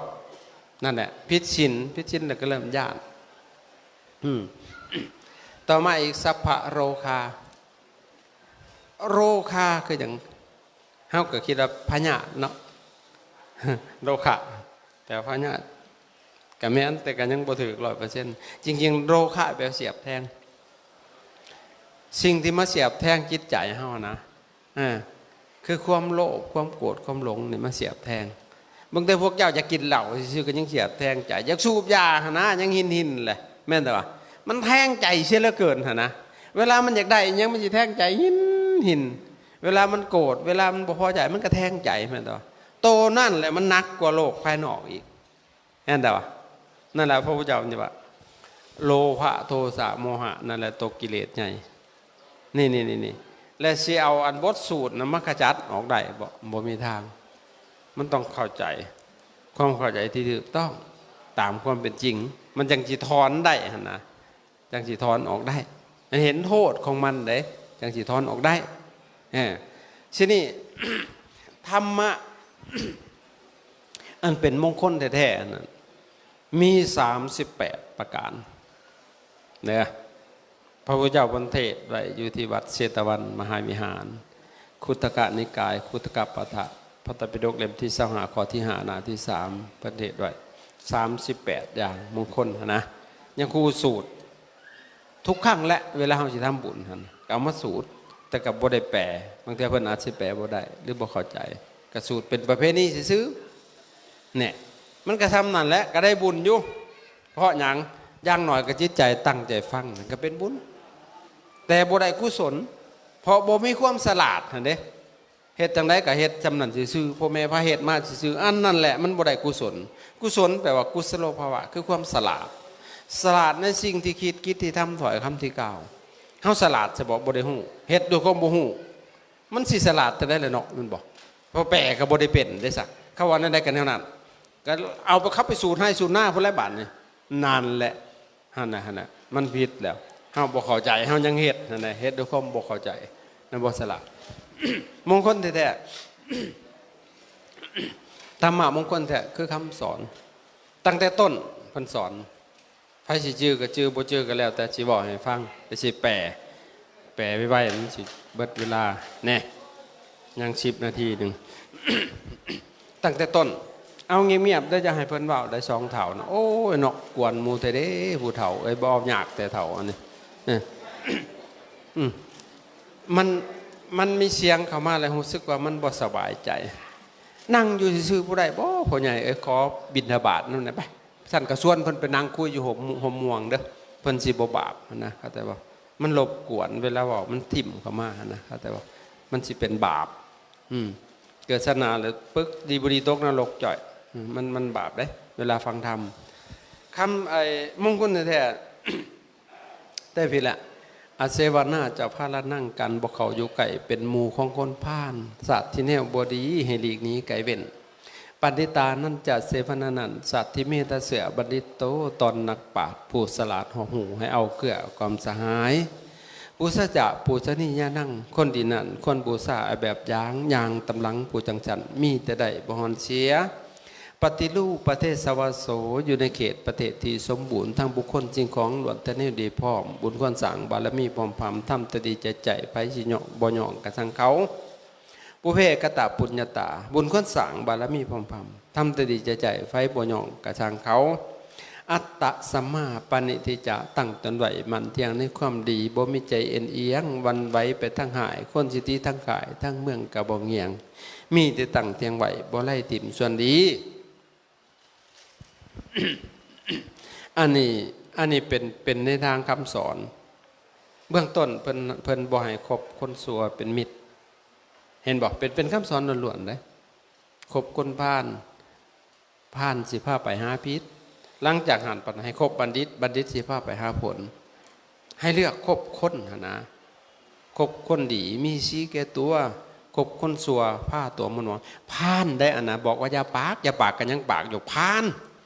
ນັ້ນແຫຼະ ຜິດສິນ ຜິດສິນແລ້ວກໍເລີ່ມຢ້ານ. ອືມ ຕໍ່ມາອີກ ສັບພະໂຣຄາ. ໂຣຄາຄືຫຍັງ? ເຮົາກໍຄິດວ່າພະຍາດເນາະ. ໂຣຄະ ແປວ່າພະຍາດ ກະແມ່ນ ແຕ່ກະຍັງບໍ່ຖືກຮ້ອຍເປີເຊັນ. ຈິງໆ ໂຣຄະແປວ່າສຽບແທງ. ສິ່ງທີ່ມາສຽບແທງຈິດໃຈເຮົານະ ເອີ ຄືຄວາມໂລບ ຄວາມໂກດ ຄວາມຫຼົງນີ້ມາສຽບແທງ. ເບິ່ງແຕ່ພວກເຈົ້າຢາກກິນເຫຼົ້າຊື່ໆ ກໍຍັງສຽບແທງໃຈ, ຢາກສູບຢາຫັ້ນນະ ຍັງຫິນໆແຫຼະ ແມ່ນແຕ່ວ່າ ມັນແທງໃຈເສຍເຫຼືອເກີນຫັ້ນນະ. ເວລາມັນຢາກໄດ້ອີ່ຫຍັງ ມັນຊິແທງໃຈຫິນໆ. ເວລາມັນໂກດ ເວລາມັນບໍ່ພໍໃຈ ມັນກໍແທງໃຈ ແມ່ນແຕ່ວ່າ ໂຕນັ້ນແຫຼະມັນໜັກກວ່າໂລກພາຍນອກອີກ. ແມ່ນແຕ່ວ່າ ນັ້ນແຫຼະ ພະພຸດທະເຈົ້າເພິ່ນວ່າ ໂລພະ ໂທສະ ໂມຫະ ນັ້ນແຫຼະຕົວກິເລດໃຫຍ່. ນີ້ໆໆໆ ແລະຊິເອົາອັນບົດສູດນະມາຂະຈັດອອກໄດ້ບໍ່? ບໍ່ມີທາງ. ມັນຕ້ອງເຂົ້າໃຈ ຄວາມເຂົ້າໃຈທີ່ຖືກຕ້ອງຕາມຄວາມເປັນຈິງ ມັນຈັ່ງຊິຖອນໄດ້ຫັ້ນນະ. ຈັ່ງຊິຖອນອອກໄດ້ ໃຫ້ເຫັນໂທດຂອງມັນເດ້ ຈັ່ງຊິຖອນອອກໄດ້. ເອີ ທີນີ້ ທຳມະ ອັນເປັນມົງຄົນແທ້ໆນັ້ນ ມີສາມສິບແປດປະການເດີ. ພະພຸດທະເຈົ້າເພິ່ນເທດໄວ້ຢູ່ທີ່ວັດເຊຕະວັນມະຫາວິຫານ ຄຸດທະກະນິກາຍ ຄຸດທະກະປາຖະ ພະໄຕປິດົກເຫຼັ້ມທີຊາວຫ້າ ຂໍ້ທີຫ້າ ໜ້າທີສາມ ເພິ່ນເທດໄວ້ສາມສິບແປດຢ່າງມົງຄົນຫັ້ນນະ. ຍັງຄູສູດ ທຸກຄັ້ງແຫຼະ ເວລາເຮົາຊິທຳບຸນຫັ້ນ ກໍເອົາມາສູດ ແຕ່ກໍບໍ່ໄດ້ແປ. ບາງເທື່ອເພິ່ນອາດຊິແປບໍ່ໄດ້ ຫຼືບໍ່ເຂົ້າໃຈ ກໍສູດເປັນປະເພນີຊື່ໆ ແນ່ ມັນກໍສ່ຳນັ້ນແຫຼະ ກໍໄດ້ບຸນຢູ່. ເພາະຫຍັງ? ຢ່າງໜ້ອຍກໍຈິດໃຈຕັ້ງໃຈຟັງ ມັນກໍເປັນບຸນ ແຕ່ບໍ່ໄດ້ກຸສົນ ເພາະບໍ່ມີຄວາມສະຫຼາດຫັ້ນເດ້. ເຮັດຈັ່ງໃດກໍເຮັດສ່ຳນັ້ນຊື່ໆ ພໍ່ແມ່ພາເຮັດມາຊື່ໆ ອັນນັ້ນແຫຼະມັນບໍ່ໄດ້ກຸສົນ. ກຸສົນແປວ່າກຸສະໂລພາວະ ຄືຄວາມສະຫຼາດ. ສະຫຼາດໃນສິ່ງທີ່ຄິດ ກິດທີ່ທຳ ຖ້ອຍຄຳທີ່ກ່າວ. ເຮົາສະຫຼາດຊະບໍ? ບໍ່ໄດ້ຮູ້ ເຮັດດ້ວຍຄວາມບໍ່ຮູ້ ມັນຊິສະຫຼາດຈັ່ງໃດລະເນາະ ແມ່ນບໍ່? ບໍ່ແປກໍບໍ່ໄດ້ເປັນເດ້ຊະ. ເຂົາວ່າແນວໃດກໍແນວນັ້ນ ກໍເອົາໄປ ເຂົາໄປສູດໄຮ່ສູດນາພຸ້ນແຫຼະບາດນີ້. ນັ້ນແຫຼະ ຫັ້ນນະ ຫັ້ນນະ ມັນຜິດແລ້ວ. ເຮົາບໍ່ເຂົ້າໃຈ ເຮົາຍັງເຮັດຫັ້ນນະ ເຮັດດ້ວຍຄວາມບໍ່ເຂົ້າໃຈນະ ບໍ່ສະຫຼາດ. ມົງຄົນແທ້ໆ ທຳມະມົງຄົນແທ້ ຄືຄຳສອນ ຕັ້ງແຕ່ຕົ້ນເພິ່ນສອນ. ໃຜຊິຈື່ກໍຈື່ ບໍ່ຈື່ກໍແລ້ວແຕ່ຊິເວົ້າໃຫ້ຟັງ ແຕ່ຊິແປ ແປໄວໆ ມັນຊິເບິດເວລາແນ່ ຍັງສິບນາທີໜຶ່ງ. ຕັ້ງແຕ່ຕົ້ນ ເອົາງຽບໆ ເດີ ຢ່າໃຫ້ເພິ່ນເວົ້າໄດ້ ສອງເຖົ້ານະ. ໂອ້ຍເນາະ ກວນໝູ່ແທ້ເດ້ຜູ້ເຖົ້າເອີຍ ບໍ່ເອົາຍາກແຕ່ເຖົ້າອັນນີ້. ເອີ ອື ມັນ ມັນມີສຽງເຂົ້າມາແລ້ວຮູ້ສຶກວ່າມັນບໍ່ສະບາຍໃຈ. ນັ່ງຢູ່ຊື່ໆ ບໍ່ໄດ້ບໍ ພໍ່ໃຫຍ່ເອີຍ ຂໍບິນທະບາດນຳແດ່ໄປ. ຊັ້ນກໍຊວນເພິ່ນໄປນັ່ງຄຸຍຢູ່ຮົ່ມ ຮົ່ມມ່ວງເດີ ເພິ່ນຊິບໍ່ບາບຫັ້ນນະ ເຂົ້າໃຈບໍ່? ມັນລົບກວນເວລາເວົ້າ ມັນຖິ້ມເຂົ້າມາຫັ້ນນະ ເຂົ້າໃຈບໍ່? ມັນຊິເປັນບາບ. ອືມ ເກີດຊາດໜ້າແລ້ວປຶກ ດີບໍ່ດີຕົກນະລົກຈ້ອຍ. ອືມ ມັນ ມັນບາບເດ້ ເວລາຟັງທຳ. ຄຳ ໄອ້ ມົງຄຸນແທ້ໆ ແຕ່ພີ້ແຫຼະ ອະເຊວະນາຈະພາລະນັງ ການບໍ່ເຂົ້າຢູ່ໃກ້ເປັນໝູ່ຂອງຄົນພານ ຊາດທີ່ແນວບໍ່ດີໃຫ້ຫຼີກໜີໄກເວັ້ນ. ປັນດິຕານັນຈະເຊວະນານັນ ສັດທິເມທະເສວະບັນດິດໂຕ ຕອນນັກປາດຜູ້ສະຫຼາດຮອບຮູ້ ໃຫ້ເອົາເກື້ອກອມສະຫາຍ. ປູຊາຈະປູຊະນີຍານັງ ຄົນດີນັ້ນຄວນບູຊາເອົາແບບຢ່າງ ຍ່າງຕາມຫຼັງຜູ້ຈັ່ງຊັ້ນ ມີແຕ່ໄດ້ບໍ່ຮ່ອນເສຍ. ປະຕິຮູປະເທສະວາໂສ ຢູ່ໃນເຂດປະເທດທີ່ສົມບູນ ທັງບຸກຄົນສິ່ງຂອງລ້ວນແຕ່ແນວດີພ້ອມ ບຸນຄວນສ້າງບາລະມີພ້ອມພຳ ທຳແຕ່ດີໃຈໃຈ ໃຜຊິຍ້ອງບໍ່ຍ້ອງກະຊ່າງເຂົາ. ປຸເພກະຕະປຸນຍະຕາ ບຸນຄວນສ້າງບາລະມີພ້ອມພຳ ທຳແຕ່ດີໃຈໃຈ ໃຜບໍ່ຍ້ອງກະຊ່າງເຂົາ. ອັດຕະສຳມາປະນິທິຈະ ຕັ້ງຕົນໄວ້ໝັ້ນທ່ຽງໃນຄວາມດີ ບໍ່ມີໃຈເອັນອຽງຫວັ່ນໄຫວໄປທາງຮ້າຍ ຄົນຊິຕິທັງຄ້າຍທັງເມືອງກະບໍ່ງ່ຽງ ມີແຕ່ຕັ້ງທ່ຽງໄວ້ ບໍ່ໄຫຼຖິ້ມສ່ວນດີ. ອັນນີ້ ອັນນີ້ເປັນ ເປັນໃນທາງຄຳສອນ. ເບື້ອງຕົ້ນເພິ່ນ ເພິ່ນບໍ່ໃຫ້ຄົບຄົນຊົ່ວເປັນມິດ ເຫັນບໍ່? ເປັນ ເປັນຄຳສອນລ້ວນໆເດ້. ຄົບຄົນພານ ພານຊິພາໄປຫາຜິດ. ຫຼັງຈາກຫັ້ນ ບັດໃຫ້ຄົບບັນດິດ ບັນດິດຊິພາໄປຫາຜົນ. ໃຫ້ເລືອກຄົບຄົນຫັ້ນນະ ຄົບຄົນດີມີສີແກ່ຕົວ ຄົບຄົນຊົ່ວພາຕົວມົນໝອງ. ພານໄດ໋ອັນນະ ບອກວ່າຢ່າປາກ ຢ່າປາກກໍຍັງປາກຢູ່ ພານ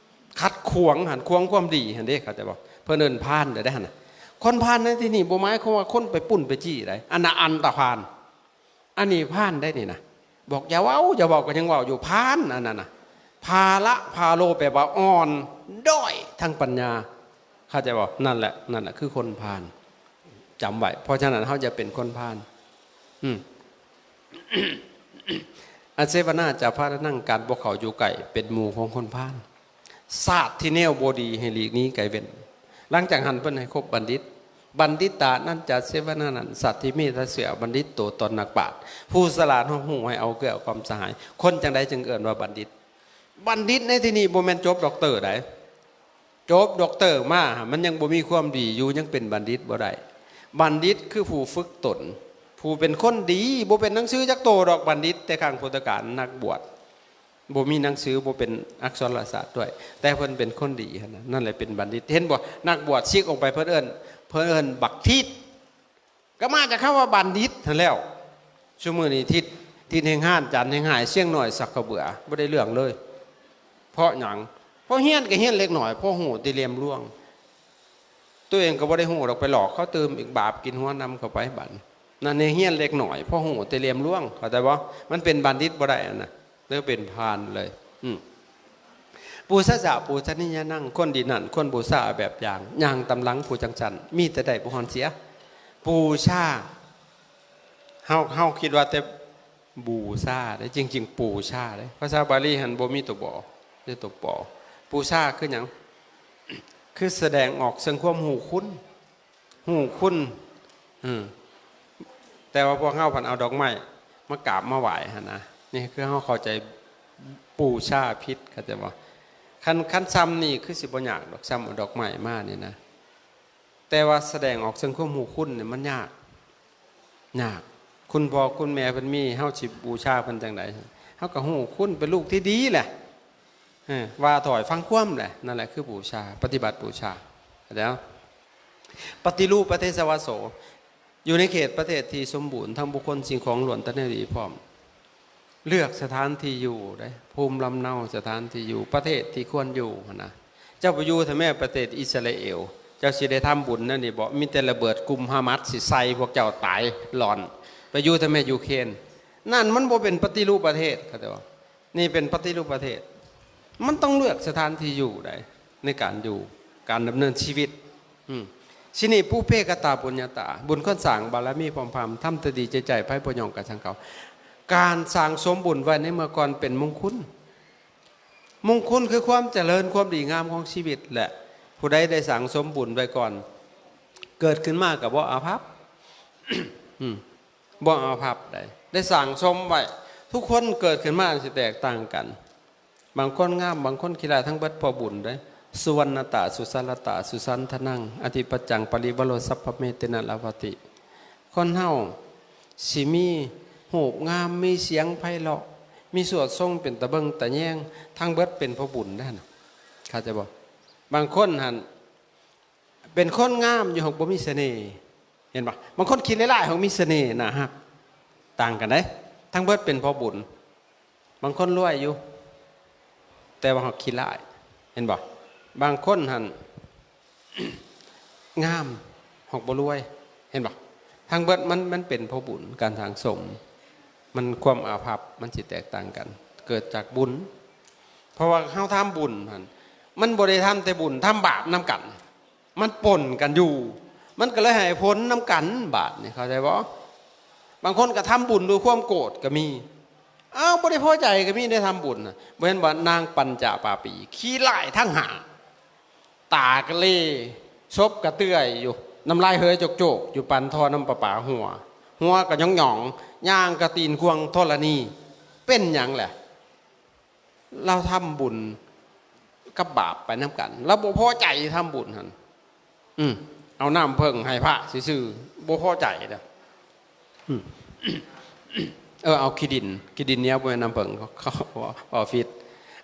ຂັດຂວາງຫັ້ນ ຂວາງຄວາມດີຫັ້ນເດ້ ເຂົ້າໃຈບໍ່? ເພິ່ນເອີ້ນພານໄດ້ຫັ້ນນະ. ຄົນພານໃນທີ່ນີ້ບໍ່ໝາຍຄວາມວ່າຄົນໄປປຸ້ນໄປຈີ້ໄດ໋ ອັນນັ້ນອັນຕະພານ. ອັນນີ້ພານໄດ໋ນີ້ນະ ບອກຢ່າເວົ້າ ຢ່າເວົ້າກໍຍັງເວົ້າຢູ່ ພານ ອັນນັ້ນນະ. ພາລະ ພາໂລ ແປວ່າອ່ອນດ້ອຍທາງປັນຍາ ເຂົ້າໃຈບໍ່? ນັ້ນແຫຼະ ນັ້ນແຫຼະຄືຄົນພານ ຈຳໄວ້. ເພາະສະນັ້ນເຮົາຢ່າເປັນຄົນພານ. ອືມ ອະເຊວະນາຈາພາລະນັງ ການບໍ່ເຂົ້າຢູ່ໃກ້ເປັນໝູ່ຂອງຄົນພານ ຊາດທີ່ແນວບໍ່ດີໃຫ້ຫຼີກໜີໄກເວັ້ນ. ຫຼັງຈາກຫັ້ນເພິ່ນໃຫ້ຄົບບັນດິດ. ບັນດິຕານັນຈາເຊວະນານັນ ສັດທິເມທະເສວະບັນດິດໂຕ ຕອນນັກປາດ ຜູ້ສະຫຼາດຮອບຮູ້ ໃຫ້ເອົາເກື້ອກອມສະຫາຍ. ຄົນຈັ່ງໃດຈຶ່ງເອີ້ນວ່າບັນດິດ? ບັນດິດໃນທີ່ນີ້ບໍ່ແມ່ນຈົບດັອກເຕີໃດ໋ ຈົບດັອກເຕີມາ ມັນຍັງບໍ່ມີຄວາມດີຢູ່ ຍັງເປັນບັນດິດບໍ່ໄດ້. ບັນດິດຄືຜູ້ຝຶກຕົນ ຜູ້ເປັນຄົນດີ ບໍ່ເປັນໜັງສືຈັກໂຕດອກ ບັນດິດແຕ່ຄັ້ງພຸດທະການ ນັກບວດ ບໍ່ມີໜັງສື ບໍ່ເປັນອັກສອນລະສາດດ້ວຍ ແຕ່ເພິ່ນເປັນຄົນດີຫັ້ນນະ ນັ້ນແຫຼະເປັນບັນດິດ. ເຫັນບໍ່? ນັກບວດສິກອອກໄປ ເພິ່ນເອີ້ນ ເພິ່ນເອີ້ນບັກທິດ ກໍມາຈາກຄຳວ່າບັນດິດຫັ້ນແລ້ວ. ຊຸມື້ນີ້ທິດ ທິດແຫ່ງຮ້ານ ຈັນແຫ່ງຮ້າຍ ຊຽງນ້ອຍສັກຂະເບືອ ບໍ່ໄດ້ເລື່ອງເລີຍ. ເພາະຫຍັງ? ເພາະຮຽນກໍຮຽນເລັກໜ້ອຍ ພໍຮູ້ແຕ່ຫຼ່ຽມລວງ. ຕົວເອງກໍບໍ່ໄດ້ຮູ້ດອກ ໄປຫຼອກເຂົາຕື່ມອີກ ບາບກິນຫົວນຳເຂົ້າໄປບັດ. ນັ້ນແນ່ ຮຽນເລັກໜ້ອຍ ພໍຮູ້ແຕ່ຫຼ່ຽມລວງ ເຂົ້າໃຈບໍ່? ມັນເປັນບັນດິດບໍ່ໄດ້ຫັ້ນນະ ຫຼືເປັນພານເລີຍ. ອືມ ປູຊາຈະປູຊະນີຍານັງ ຄົນດີນັ້ນຄວນບູຊາເອົາແບບຢ່າງ ຍ່າງຕາມຫຼັງຜູ້ຈັ່ງຊັ້ນ ມີແຕ່ໄດ້ບໍ່ຮ່ອນເສຍ. ປູຊາ ເຮົາ ເຮົາຄິດວ່າແຕ່ ບູຊາເດ້ ຈິງໆ ປູຊາເດ້. ພາສາບາລີຫັ້ນບໍ່ມີຕົວ ບ ມີແຕ່ຕົວ ປ. ປູຊາຄືຫຍັງ? ຄືສະແດງອອກເຊິ່ງຄວາມຮູ້ຄຸນ ຮູ້ຄຸນ. ອືມ ແຕ່ວ່າພວກເຮົາພັດເອົາດອກໄມ້ມາກາບມາໄຫວ້ຫັ້ນນະ. ນີ້ຄືເຮົາເຂົ້າໃຈປູຊາຜິດ ເຂົ້າໃຈບໍ່? ຄັນ ຄັນຊ່ຳນີ້ຄືຊິບໍ່ຍາກດອກ ຊ່ຳເອົາດອກໄມ້ມານີ້ນະ. ແຕ່ວ່າສະແດງອອກເຊິ່ງຄວາມຮູ້ຄຸນນີ້ມັນຍາກ ຍາກ. ຄຸນພໍ່ຄຸນແມ່ເພິ່ນມີ ເຮົາຊິບູຊາເພິ່ນຈັ່ງໃດ? ເຮົາກໍຮູ້ຄຸນ ເປັນລູກທີ່ດີແຫຼະ ເອີ ວ່າຖ້ອຍຟັງຄວາມແຫຼະ. ນັ້ນແຫຼະຄືບູຊາ ປະຕິບັດບູຊາ. ແລ້ວ ປະຕິຮູປະເທສະວາໂສ ຢູ່ໃນເຂດປະເທດທີ່ສົມບູນ ທັງບຸກຄົນ ສິ່ງຂອງ ລ້ວນແຕ່ແນວດີພ້ອມ. ເລືອກສະຖານທີ່ຢູ່ເດ້ ພູມລຳເນົາ ສະຖານທີ່ຢູ່ ປະເທດທີ່ຄວນຢູ່ຫັ້ນນະ. ເຈົ້າໄປຢູ່ທຳແມ່ປະເທດອິດສະຣາເອວ ເຈົ້າຊິໄດ້ທຳບຸນແນວນີ້ບໍ່? ມີແຕ່ລະເບີດກຸ່ມຮາມາສຊິໃສ່ພວກເຈົ້າຕາຍຫຼອນ. ໄປຢູ່ທຳແມ່ຢູເຄຣນ ນັ້ນມັນບໍ່ເປັນປະຕິຮູບປະເທດ ເຂົາເຈົ້າວ່າ ນີ້ເປັນປະຕິຮູບປະເທດ. ມັນຕ້ອງເລືອກສະຖານທີ່ຢູ່ໃດ ໃນການຢູ່ ການດຳເນີນຊີວິດ. ອືມ ຊິນີ ປຸເພກະຕາປຸນຍະຕາ ບຸນຄວນສ້າງບາລະມີພ້ອມພາມ ທຳແຕ່ດີໃຈໆ ໃຜບໍ່ຍ້ອງກະຊ່າງເຂົາ. ການສ້າງສົມບຸນໄວ້ໃນເມື່ອກ່ອນເປັນມົງຄຸນ. ມົງຄຸນຄືຄວາມຈະເລີນ ຄວາມດີງາມຂອງຊີວິດ ແລະ ຜູ້ໃດໄດ້ສ້າງສົມບຸນໄວ້ກ່ອນ ເກີດຂຶ້ນມາກໍບໍ່ອາພັບ. ອືມ ບໍ່ອາພັບໃດ ໄດ້ສ້າງສົມໄວ້. ທຸກຄົນເກີດຂຶ້ນມາຊິແຕກຕ່າງກັນ ບາງຄົນງາມ ບາງຄົນຂີ້ຮ້າຍ ທັງເບິດເພາະບຸນເດ້. ສຸວັນນະຕາ ສຸສັນລະຕາ ສຸສັນທະນັງ ອະທິປັດຈັງ ປະລິວາໂຣ ສັບພະເມເຕນະລາພະຕິ. ຄົນເຮົາຊິມີຮູບງາມ ມີສຽງໄພເລາະ ມີສວດຊົງເປັນຕາເບິ່ງຕາແຍງ ທັງເບິດເປັນເພາະບຸນເດ້ ເຂົ້າໃຈບໍ່? ບາງຄົນຫັ້ນ ເປັນຄົນງາມຢູ່ ຫາກບໍ່ມີສະເໜ່ ເຫັນບໍ່? ບາງຄົນຂີ້ຮ້າຍໆ ຫາກມີສະເໜ່ ໜ້າຮັກ ຕ່າງກັນເດ້. ທັງເບິດເປັນເພາະບຸນ. ບາງຄົນລວຍຢູ່ ແຕ່ວ່າຫາກຂີ້ຮ້າຍ ເຫັນບໍ່? ບາງຄົນຫັ້ນ ງາມ ຫາກບໍ່ລວຍ ເຫັນບໍ່? ທັງເບິດມັນ ມັນເປັນເພາະບຸນ ການສ້າງສົມ ມັນ ຄວາມອາພັບມັນຊິແຕກຕ່າງກັນ ເກີດຈາກບຸນ. ເພາະວ່າເຮົາທຳບຸນຫັ້ນ ມັນບໍ່ໄດ້ທຳແຕ່ບຸນ ທຳບາບນຳກັນ ມັນປົນກັນຢູ່ ມັນກໍເລີຍໃຫ້ຜົນນຳກັນ. ບາດນີ້ເຂົ້າໃຈບໍ່? ບາງຄົນກໍທຳບຸນດ້ວຍຄວາມໂກດກໍມີ ອ້າວ ບໍ່ໄດ້ພໍໃຈກໍມີ ໄດ້ທຳບຸນນະ. ບໍ່ເຫັນວ່ານາງປັນຈະປາປີ ຂີ້ຮ້າຍທັງຫ້າ ຕາກະເລ ສົບກະເຕື້ອຍຢູ່ ນ້ຳລາຍເຫີຍໂຈກໆ ຢູ່ປານທໍ່ນ້ຳປະປາຮົ່ວ ຫົວກະຫຍອງໆ ຍ່າງກະຕີນຂວາງທໍລະນີ ເປັນຫຍັງແຫຼະ? ລາວທຳບຸນກັບບາບໄປນຳກັນ ລາວບໍ່ພໍໃຈທຳບຸນຫັ້ນ. ອືມ ເອົານ້ຳເຜິ້ງໃຫ້ພະຊື່ໆ ບໍ່ພໍໃຈເດີ້. ອືມ ເອີ ເອົາຂີ້ດິນ ຂີ້ດິນໜຽວ ບໍ່ແມ່ນນ້ຳເຜິ້ງ ເວົ້າຜິດ.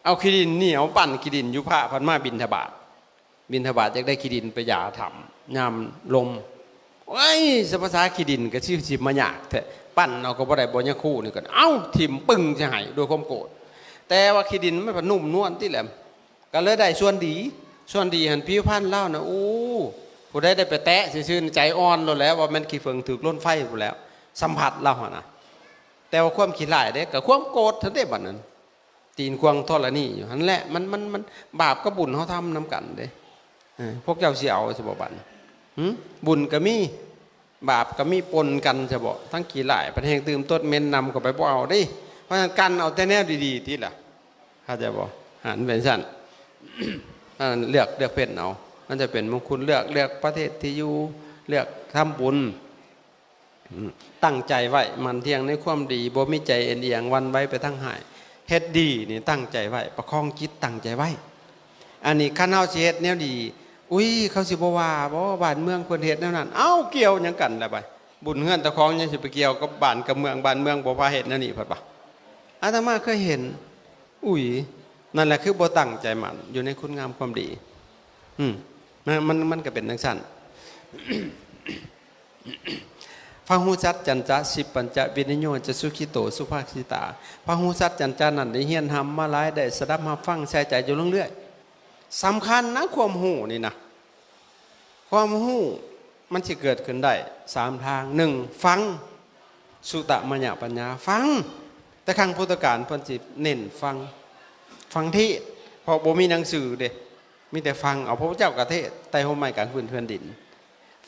ເອົາຂີ້ດິນໜຽວ ປັ້ນຂີ້ດິນຢູ່ ພະພັດມາບິນທະບາດ ບິນທະບາດຢາກໄດ້ຂີ້ດິນໄປຢາຖ້ຳຍາມລົມ. ໂອ້ຍ ສະພາສາຂີ້ດິນກໍຊິ ຊິມາຍາກແທ້ ປັ້ນເອົາກໍບໍ່ໄດ້ ບໍ່ຍາຄູນີ້ກໍເອົາຖິ້ມປຶ້ງໃສ່ໃຫ້ດ້ວຍຄວາມໂກດ. ແຕ່ວ່າຂີ້ດິນມັນພັດນຸ້ມນວນຕິແຫຼະ ກໍເລີຍໄດ້ສ່ວນດີ. ສ່ວນດີຫັ້ນ ຜິວພັນລາວນະ ໂອ້ ຜູ້ໃດໄດ້ໄປແຕະຊື່ໆ ໃຈອ່ອນໂລດແຫຼະ ວ່າແມ່ນຂີ້ເຜິ້ງຖືກລົນໄຟພຸ້ນແຫຼະ ສຳຜັດລາວຫັ້ນນະ. ແຕ່ວ່າຄວາມຂີ້ຮ້າຍເດ້ ກໍຄວາມໂກດຫັ້ນເດ້ ບັດນັ້ນ ຕີນຂວາງທໍລະນີຢູ່ຫັ້ນແຫຼະ. ມັນ ມັນ ມັນບາບກັບບຸນເຮົາທຳນຳກັນເດ້. ເອີ ພວກເຈົ້າຊິເອົາຊະບໍ່ບັດນີ້? ຫື ບຸນກໍມີ ບາບກໍມີ ປົນກັນຊະບໍ່? ທັງຂີ້ຮ້າຍ ພັດແຮ່ງຕື່ມຕົດເໝັນນຳເຂົ້າໄປ ບໍ່ເອົາເດ້. ເພາະສະນັ້ນ ກັນເອົາແຕ່ແນວດີໆ ຕິລະ ເຂົ້າໃຈບໍ່? ຫັ້ນເປັນຊັ້ນ ອັນນັ້ນເລືອກ ເລືອກເພັດເອົາ ມັນຈະເປັນມົງຄຸນ. ເລືອກ ເລືອກປະເທດທີ່ຢູ່ ເລືອກທຳບຸນ. ອືມ ຕັ້ງໃຈໄວ້ ໝັ້ນທ່ຽງໃນຄວາມດີ ບໍ່ມີໃຈເອັນອຽງຫວັ່ນໄຫວໄປທາງຮ້າຍ. ເຮັດດີນີ້ຕັ້ງໃຈໄວ້ ປະຄອງຈິດຕັ້ງໃຈໄວ້. ອັນນີ້ຄັນເຮົາຊິເຮັດແນວດີ ອຸ້ຍ ເຂົາຊິບໍ່ວ່າບໍ່ ບ້ານເມືອງເພິ່ນເຮັດແນວນັ້ນ? ເອົ້າ ກ່ຽວຫຍັງກັນລະບາດ? ບຸນເຮືອນເຈົ້າຂອງຍັງຊິໄປກ່ຽວກັບບ້ານກັບເມືອງ ບ້ານເມືອງບໍ່ພາເຮັດແນວນີ້ ເພິ່ນວ່າ. ອາດຕະມາເຄີຍເຫັນ ອຸ້ຍ ນັ້ນແຫຼະ ຄືບໍ່ຕັ້ງໃຈໝັ້ນຢູ່ໃນຄຸນງາມຄວາມດີ. ອືມ ມັນ ມັນ ມັນກໍເປັນຈັ່ງຊັ້ນ. ພະຫູສັດຈັນຈະ ສິບປັນຈະ ວິນະໂຍຈະ ສຸຂິໂຕ ສຸພາສິຕາ. ພະຫູສັດຈັນຈະນັ້ນ ໄດ້ຮຽນຮ່ຳມາຫຼາຍ ໄດ້ສະດັບຮັບຟັງ ໃສ່ໃຈຢູ່ເລື້ອຍໆ. ສຳຄັນນະ ຄວາມຮູ້ນີ້ນະ ຄວາມຮູ້ມັນຊິເກີດຂຶ້ນໄດ້ສາມທາງ. ໜຶ່ງ ຟັງ ສຸຕະມະຍະປັນຍາ ຟັງ. ແຕ່ຄັ້ງພຸດທະການເພິ່ນຊິເນັ້ນຟັງ ຟັງເທດ ເພາະບໍ່ມີໜັງສືເດ້ ມີແຕ່ຟັງເອົາ. ພະພຸດທະເຈົ້າກໍເທດໃຕ້ຮົ່ມໄມ້ກາງພື້ນແຜ່ນດິນ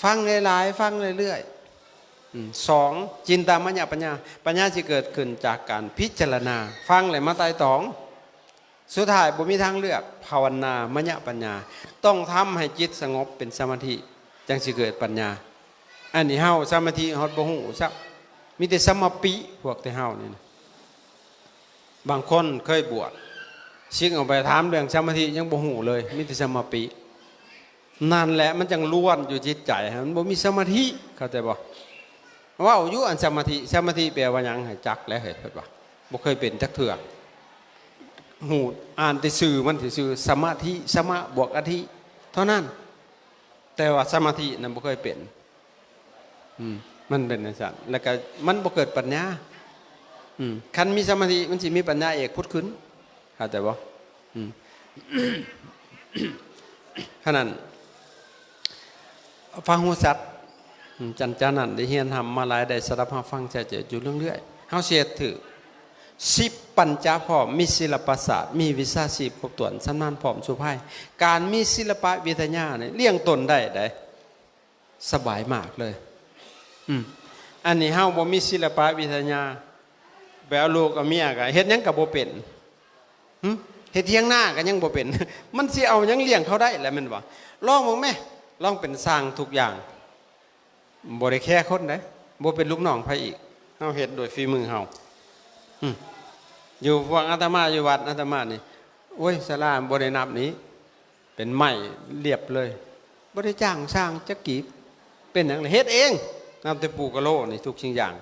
ຟັງຫຼາຍໆ ຟັງເລື້ອຍໆ. ອືມ ສອງ ຈິນຕາມະຍະປັນຍາ ປັນຍາຊິເກີດຂຶ້ນຈາກການພິຈາລະນາ ຟັງແລ້ວມາໄຕ່ຕອງ. ສຸດທ້າຍບໍ່ມີທາງເລືອກ ພາວະນາມະຍະປັນຍາ ຕ້ອງທຳໃຫ້ຈິດສະຫງົບເປັນສະມາທິ ຈັ່ງຊິເກີດປັນຍາ. ອັນນີ້ເຮົາສະມາທິຮອດບໍ່ຮູ້ຊ້ຳ ມີແຕ່ສະມາປິ ພວກແຕ່ເຮົານີ້ນະ. ບາງຄົນເຄີຍບວດ ສິກອອກໄປຖາມເລື່ອງສະມາທິຍັງບໍ່ຮູ້ເລີຍ ມີແຕ່ສະມາປິ. ນັ້ນແຫຼະ ມັນຈັ່ງລວນຢູ່ຈິດໃຈ ມັນບໍ່ມີສະມາທິ ເຂົ້າໃຈບໍ່? ເວົ້າຢູ່ອັນສະມາທິ ສະມາທິແປວ່າຫຍັງ? ໃຫ້ຈັກແຫຼະເຮີ້ຍ ເພິ່ນວ່າ ບໍ່ເຄີຍເປັນຈັກເທື່ອ. ຮູ້ ອ່ານແຕ່ຊື່ມັນຊື່ໆ ສະມາທິ ສະມະບວກອະທິ ເທົ່ານັ້ນ ແຕ່ວ່າສະມາທິນັ້ນບໍ່ເຄີຍເປັນ. ອືມ ມັນເປັນຈັ່ງຊັ້ນ ແລ້ວກໍມັນບໍ່ເກີດປັນຍາ. ອືມ ຄັນມີສະມາທິ ມັນຊິມີປັນຍາເອກຜຸດຂຶ້ນ ເຂົ້າໃຈບໍ່? ອືມ ຂະນັ້ນ ພາຫູສັດ ອືມ ຈັນຈານັ້ນ ໄດ້ຮຽນຮ່ຳມາຫຼາຍ ໄດ້ສະດັບຮັບຟັງ ແຊເຈີຢູ່ເລື້ອຍໆ ເຮົາຊິເຮັດຖືກ ສິບປັນຈາພ້ອມ ມີສິລະປະສາດ ມີວິຊາຊີບຄົບຖ້ວນ ຊຳນານພ້ອມສູ່ໄພ ການມີສິລະປະວິທະຍານີ້ ລ້ຽງຕົນໄດ້ໃດ. ສະບາຍມາກເລີຍ. ອືມ ອັນນີ້ເຮົາບໍ່ມີສິລະປະວິທະຍາ ໄປເອົາລູກເອົາເມຍກໍເຮັດຫຍັງກໍບໍ່ເປັນ. ຫຶ ເຮັດຖຽງນາກໍຍັງບໍ່ເປັນ. ມັນຊິເອົາຫຍັງລ້ຽງເຂົາໄດ້ລະແມ່ນບໍ່? ລອງເບິ່ງແມ ລອງເປັນຊ່າງທຸກຢ່າງ ບໍ່ໄດ້ແຄຄົນໃດ ບໍ່ເປັນລູກນ້ອງໃຜອີກ ເຮົາເຮັດໂດຍຝີມືເຮົາ. ອືມ ຢູ່ພວກອາດຕະມາ ຢູ່ວັດອາດຕະມານີ້ ໂອ້ຍ ສາລາບໍ່ໄດ້ນັບນີ້ ເປັນໄມ້ລຽບເລີຍ ບໍ່ໄດ້ຈ້າງຊ່າງຈັກກີບ. ເປັນຫຍັງລະ ເຮັດເອງ ນັບແຕ່ປູກະໂລນີ້ ທຸກສິ່ງຢ່າງ.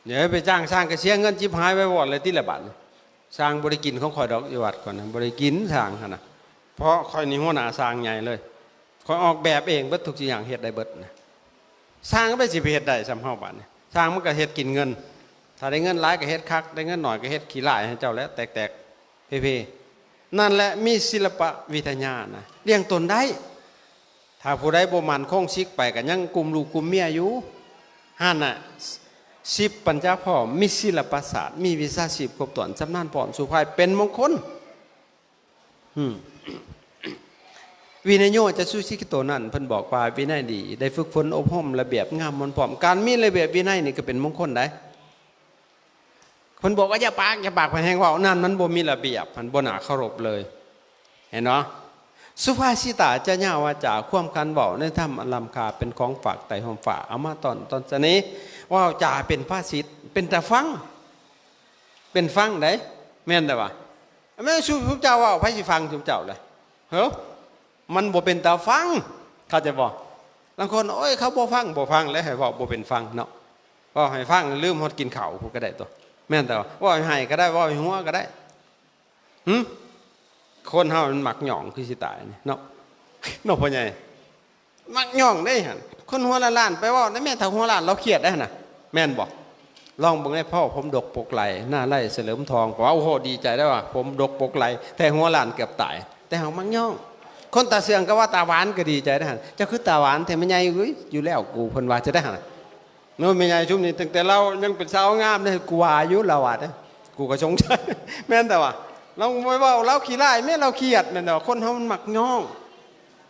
ດຽວໄປຈ້າງຊ່າງກໍເສຍເງິນຈິບຫາຍໄວວອດເລີຍຕິລະບາດນີ້. ຊ່າງບໍ່ໄດ້ກິນຂອງຂ້ອຍດອກ ຢູ່ວັດຂ້ອຍນະ ບໍ່ໄດ້ກິນຊ່າງຫັ້ນນະ ເພາະຂ້ອຍນີ້ຫົວໜ້າຊ່າງໃຫຍ່ເລີຍ. ຂ້ອຍອອກແບບເອງເບິດ ທຸກສິ່ງຢ່າງເຮັດໄດ້ເບິດນະ. ຊ່າງໄປຊິໄປເຮັດໄດ້ສ່ຳເຮົາບາດນີ້ ຊ່າງມັນກໍເຮັດກິນເງິນ ຖ້າໄດ້ເງິນຫຼາຍກໍເຮັດຄັກ ໄດ້ເງິນໜ້ອຍກໍເຮັດຂີ້ລ້າຍໃຫ້ເຈົ້າແຫຼະ ແຕກໆ ເພໆ. ນັ້ນແຫຼະ ມີສິລະປະວິທະຍານະ ລ້ຽງຕົນໄດ້. ຖ້າຜູ້ໃດບໍ່ໝັ້ນຄົງສິກໄປ ກໍຍັງກຸມລູກກຸມເມຍຢູ່. ຫັ້ນນະ ສິບປັນຈາພ້ອມ ມີສິລະປະສາດ ມີວິຊາຊີບຄົບຖ້ວນ ຊຳນານພ້ອມສູ່ໄພ ເປັນມົງຄົນ. ອືມ ວິໄນໂຍ ຈະສຸສິກຂິໂຕນັ້ນ ເພິ່ນບອກວ່າ ວິໄນດີ ໄດ້ຝຶກຝົນອົບຮົມລະບຽບງາມມ່ວນພ້ອມ. ການມີລະບຽບວິໄນນີ້ກໍເປັນມົງຄົນໃດ. ເພິ່ນບອກວ່າ ຢ່າປາກ ຢ່າປາກ ເພິ່ນແຮ່ງເວົ້າ ນັ້ນມັນບໍ່ມີລະບຽບ ມັນບໍ່ໜ້າເຄົາລົບເລີຍ ເຫັນບໍ່? ສຸພາສິຕາ ຈະຍາວາຈາ ຄວາມຄັນເວົ້າໃນທຳອັນລ້ຳຄ່າ ເປັນຂອງຝາກໃຕ້ຮົ່ມຟ້າ ເອົາມາຕ້ອນ ຕ້ອນສະເໜ່ ເວົ້າຈາເປັນພາສິດ ເປັນຕາຟັງ ເປັນຟັງໃດ ແມ່ນແຕ່ວ່າ ແມ່ນຊຸມເຈົ້າເວົ້າ ໃຜຊິຟັງຊຸມເຈົ້າລະ ເຮີ ມັນບໍ່ເປັນຕາຟັງ ເຂົ້າໃຈບໍ່? ລາງຄົນ ໂອ້ຍ ເຂົາບໍ່ຟັງ ບໍ່ຟັງແລ້ວ ໃຫ້ເວົ້າບໍ່ເປັນຟັງເນາະ ເວົ້າໃຫ້ຟັງ ລືມຮອດກິນເຂົ້າພຸ້ນກໍໄດ້ຕົວະ ແມ່ນແຕ່ວ່າ ເວົ້າໃຫ້ໄຫ້ກໍໄດ້ ເວົ້າໃຫ້ຫົວກໍໄດ້. ຫຶ ຄົນເຮົາມັນມັກຍ້ອງຄືຊິຕາຍນີ້ເນາະ ເນາະພໍ່ໃຫຍ່ ມັກຍ້ອງເດ້ຫັ້ນ. ຄົນຫົວລ້ານໆ ໄປເວົ້ານຳແມ່ເຖົ້າຫົວລ້ານ ລາວຄຽດໄດ໋ຫັ້ນນະ ແມ່ນບໍ່? ລອງເບິ່ງໃນພໍ່ຜົມດົກປົກໄຫຼ ໜ້າໄຫຼສະເຫຼີມທອງ ເວົ້າ ໂອ້ໂຫ ດີໃຈໄດ໋ວ່າ ຜົມດົກປົກໄຫຼ ແຕ່ຫົວລ້ານເກືອບຕາຍ ແຕ່ເຮົາມັກຍ້ອງ. ຄົນຕາເຊື່ອງກໍວ່າຕາຫວານກໍດີໃຈໄດ໋ຫັ້ນ ເຈົ້າຄືຕາຫວານແທ້ແມ່ໃຫຍ່ເອີຍ ຢູ່ແລ້ວກູ ເພິ່ນວ່າຈະໄດ້ຫັ້ນນະ. ໂອ້ຍ ແມ່ໃຫຍ່ຊຸມນີ້ ຕັ້ງແຕ່ລາວຍັງເປັນສາວງາມເດ້ ກູວ່າຢູ່ ລາວວ່າເດ້ ກູກໍສົງໄສ ແມ່ນແຕ່ວ່າ ລາວໄປເວົ້າ ລາວຂີ້ຮ້າຍແມ່ ລາວຄຽດ ແມ່ນແຕ່ວ່າ ຄົນເຮົາມັນມັກຍ້ອງ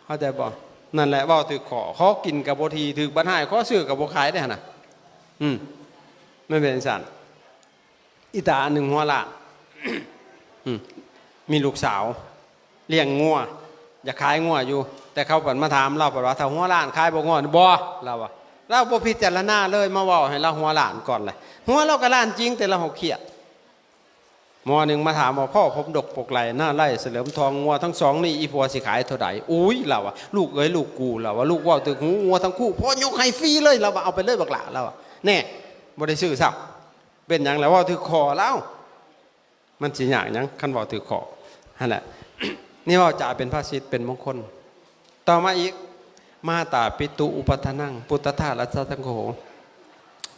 ເຂົ້າໃຈບໍ່? ນັ້ນແຫຼະ ເວົ້າຖືກຂໍ້ ຂໍກິນກໍບໍ່ຖີ່ ຖືກບັດຮ້າຍ ຂໍຊື້ກໍບໍ່ຂາຍເດ້ຫັ້ນນະ. ອືມ ມັນເປັນຈັ່ງຊັ້ນ. ອີຕາອັນໜຶ່ງຫົວລ້ານ ອືມ ມີລູກສາວ ລ້ຽງງົວ ຢາກຂາຍງົວຢູ່ ແຕ່ເຂົາເພິ່ນມາຖາມລາວ ເພິ່ນວ່າ ຖ້າຫົວລ້ານຂາຍບໍ່ງົວ? ບໍ່ ລາວວ່າ ລາວບໍ່ພິຈາລະນາເລີຍ ມາເວົ້າໃຫ້ລາວຫົວລ້ານກ່ອນແຫຼະ ຫົວລາວກໍລ້ານຈິງ ແຕ່ລາວຫົກຄຽດ. ໝໍໜຶ່ງມາຖາມວ່າ ພໍ່ຜົມດົກປົກໄຫຼ ໜ້າໄຫຼສະເຫຼີມທອງ ງົວທັງສອງນີ້ ອີ່ຜົວຊິຂາຍເທົ່າໃດ? ອຸ້ຍ ລາວວ່າ ລູກເອີຍ ລູກກູ ລາວວ່າ ລູກເວົ້າຖືກຫູ ງົວທັງຄູ່ ພໍ່ຍົກໃຫ້ຟຣີເລີຍ ລາວວ່າ ເອົາໄປເລີຍບັກຫຼ້າ ລາວວ່າ ແນ່ ບໍ່ໄດ້ຊື້ຊ້ຳ. ເປັນຫຍັງລະ ເວົ້າຖືກຂໍ້ລາວ ມັນຊິຍາກຫຍັງ ຄັນເວົ້າຖືກຂໍ້ ຫັ້ນແຫຼະ. ນີ້ເວົ້າຈາເປັນພາສິດ ເປັນມົງຄົນ. ຕໍ່ມາອີກ ມາຕາປິຕຸອຸປາທານັງ ພຸດທະທາສະສັງໂຄ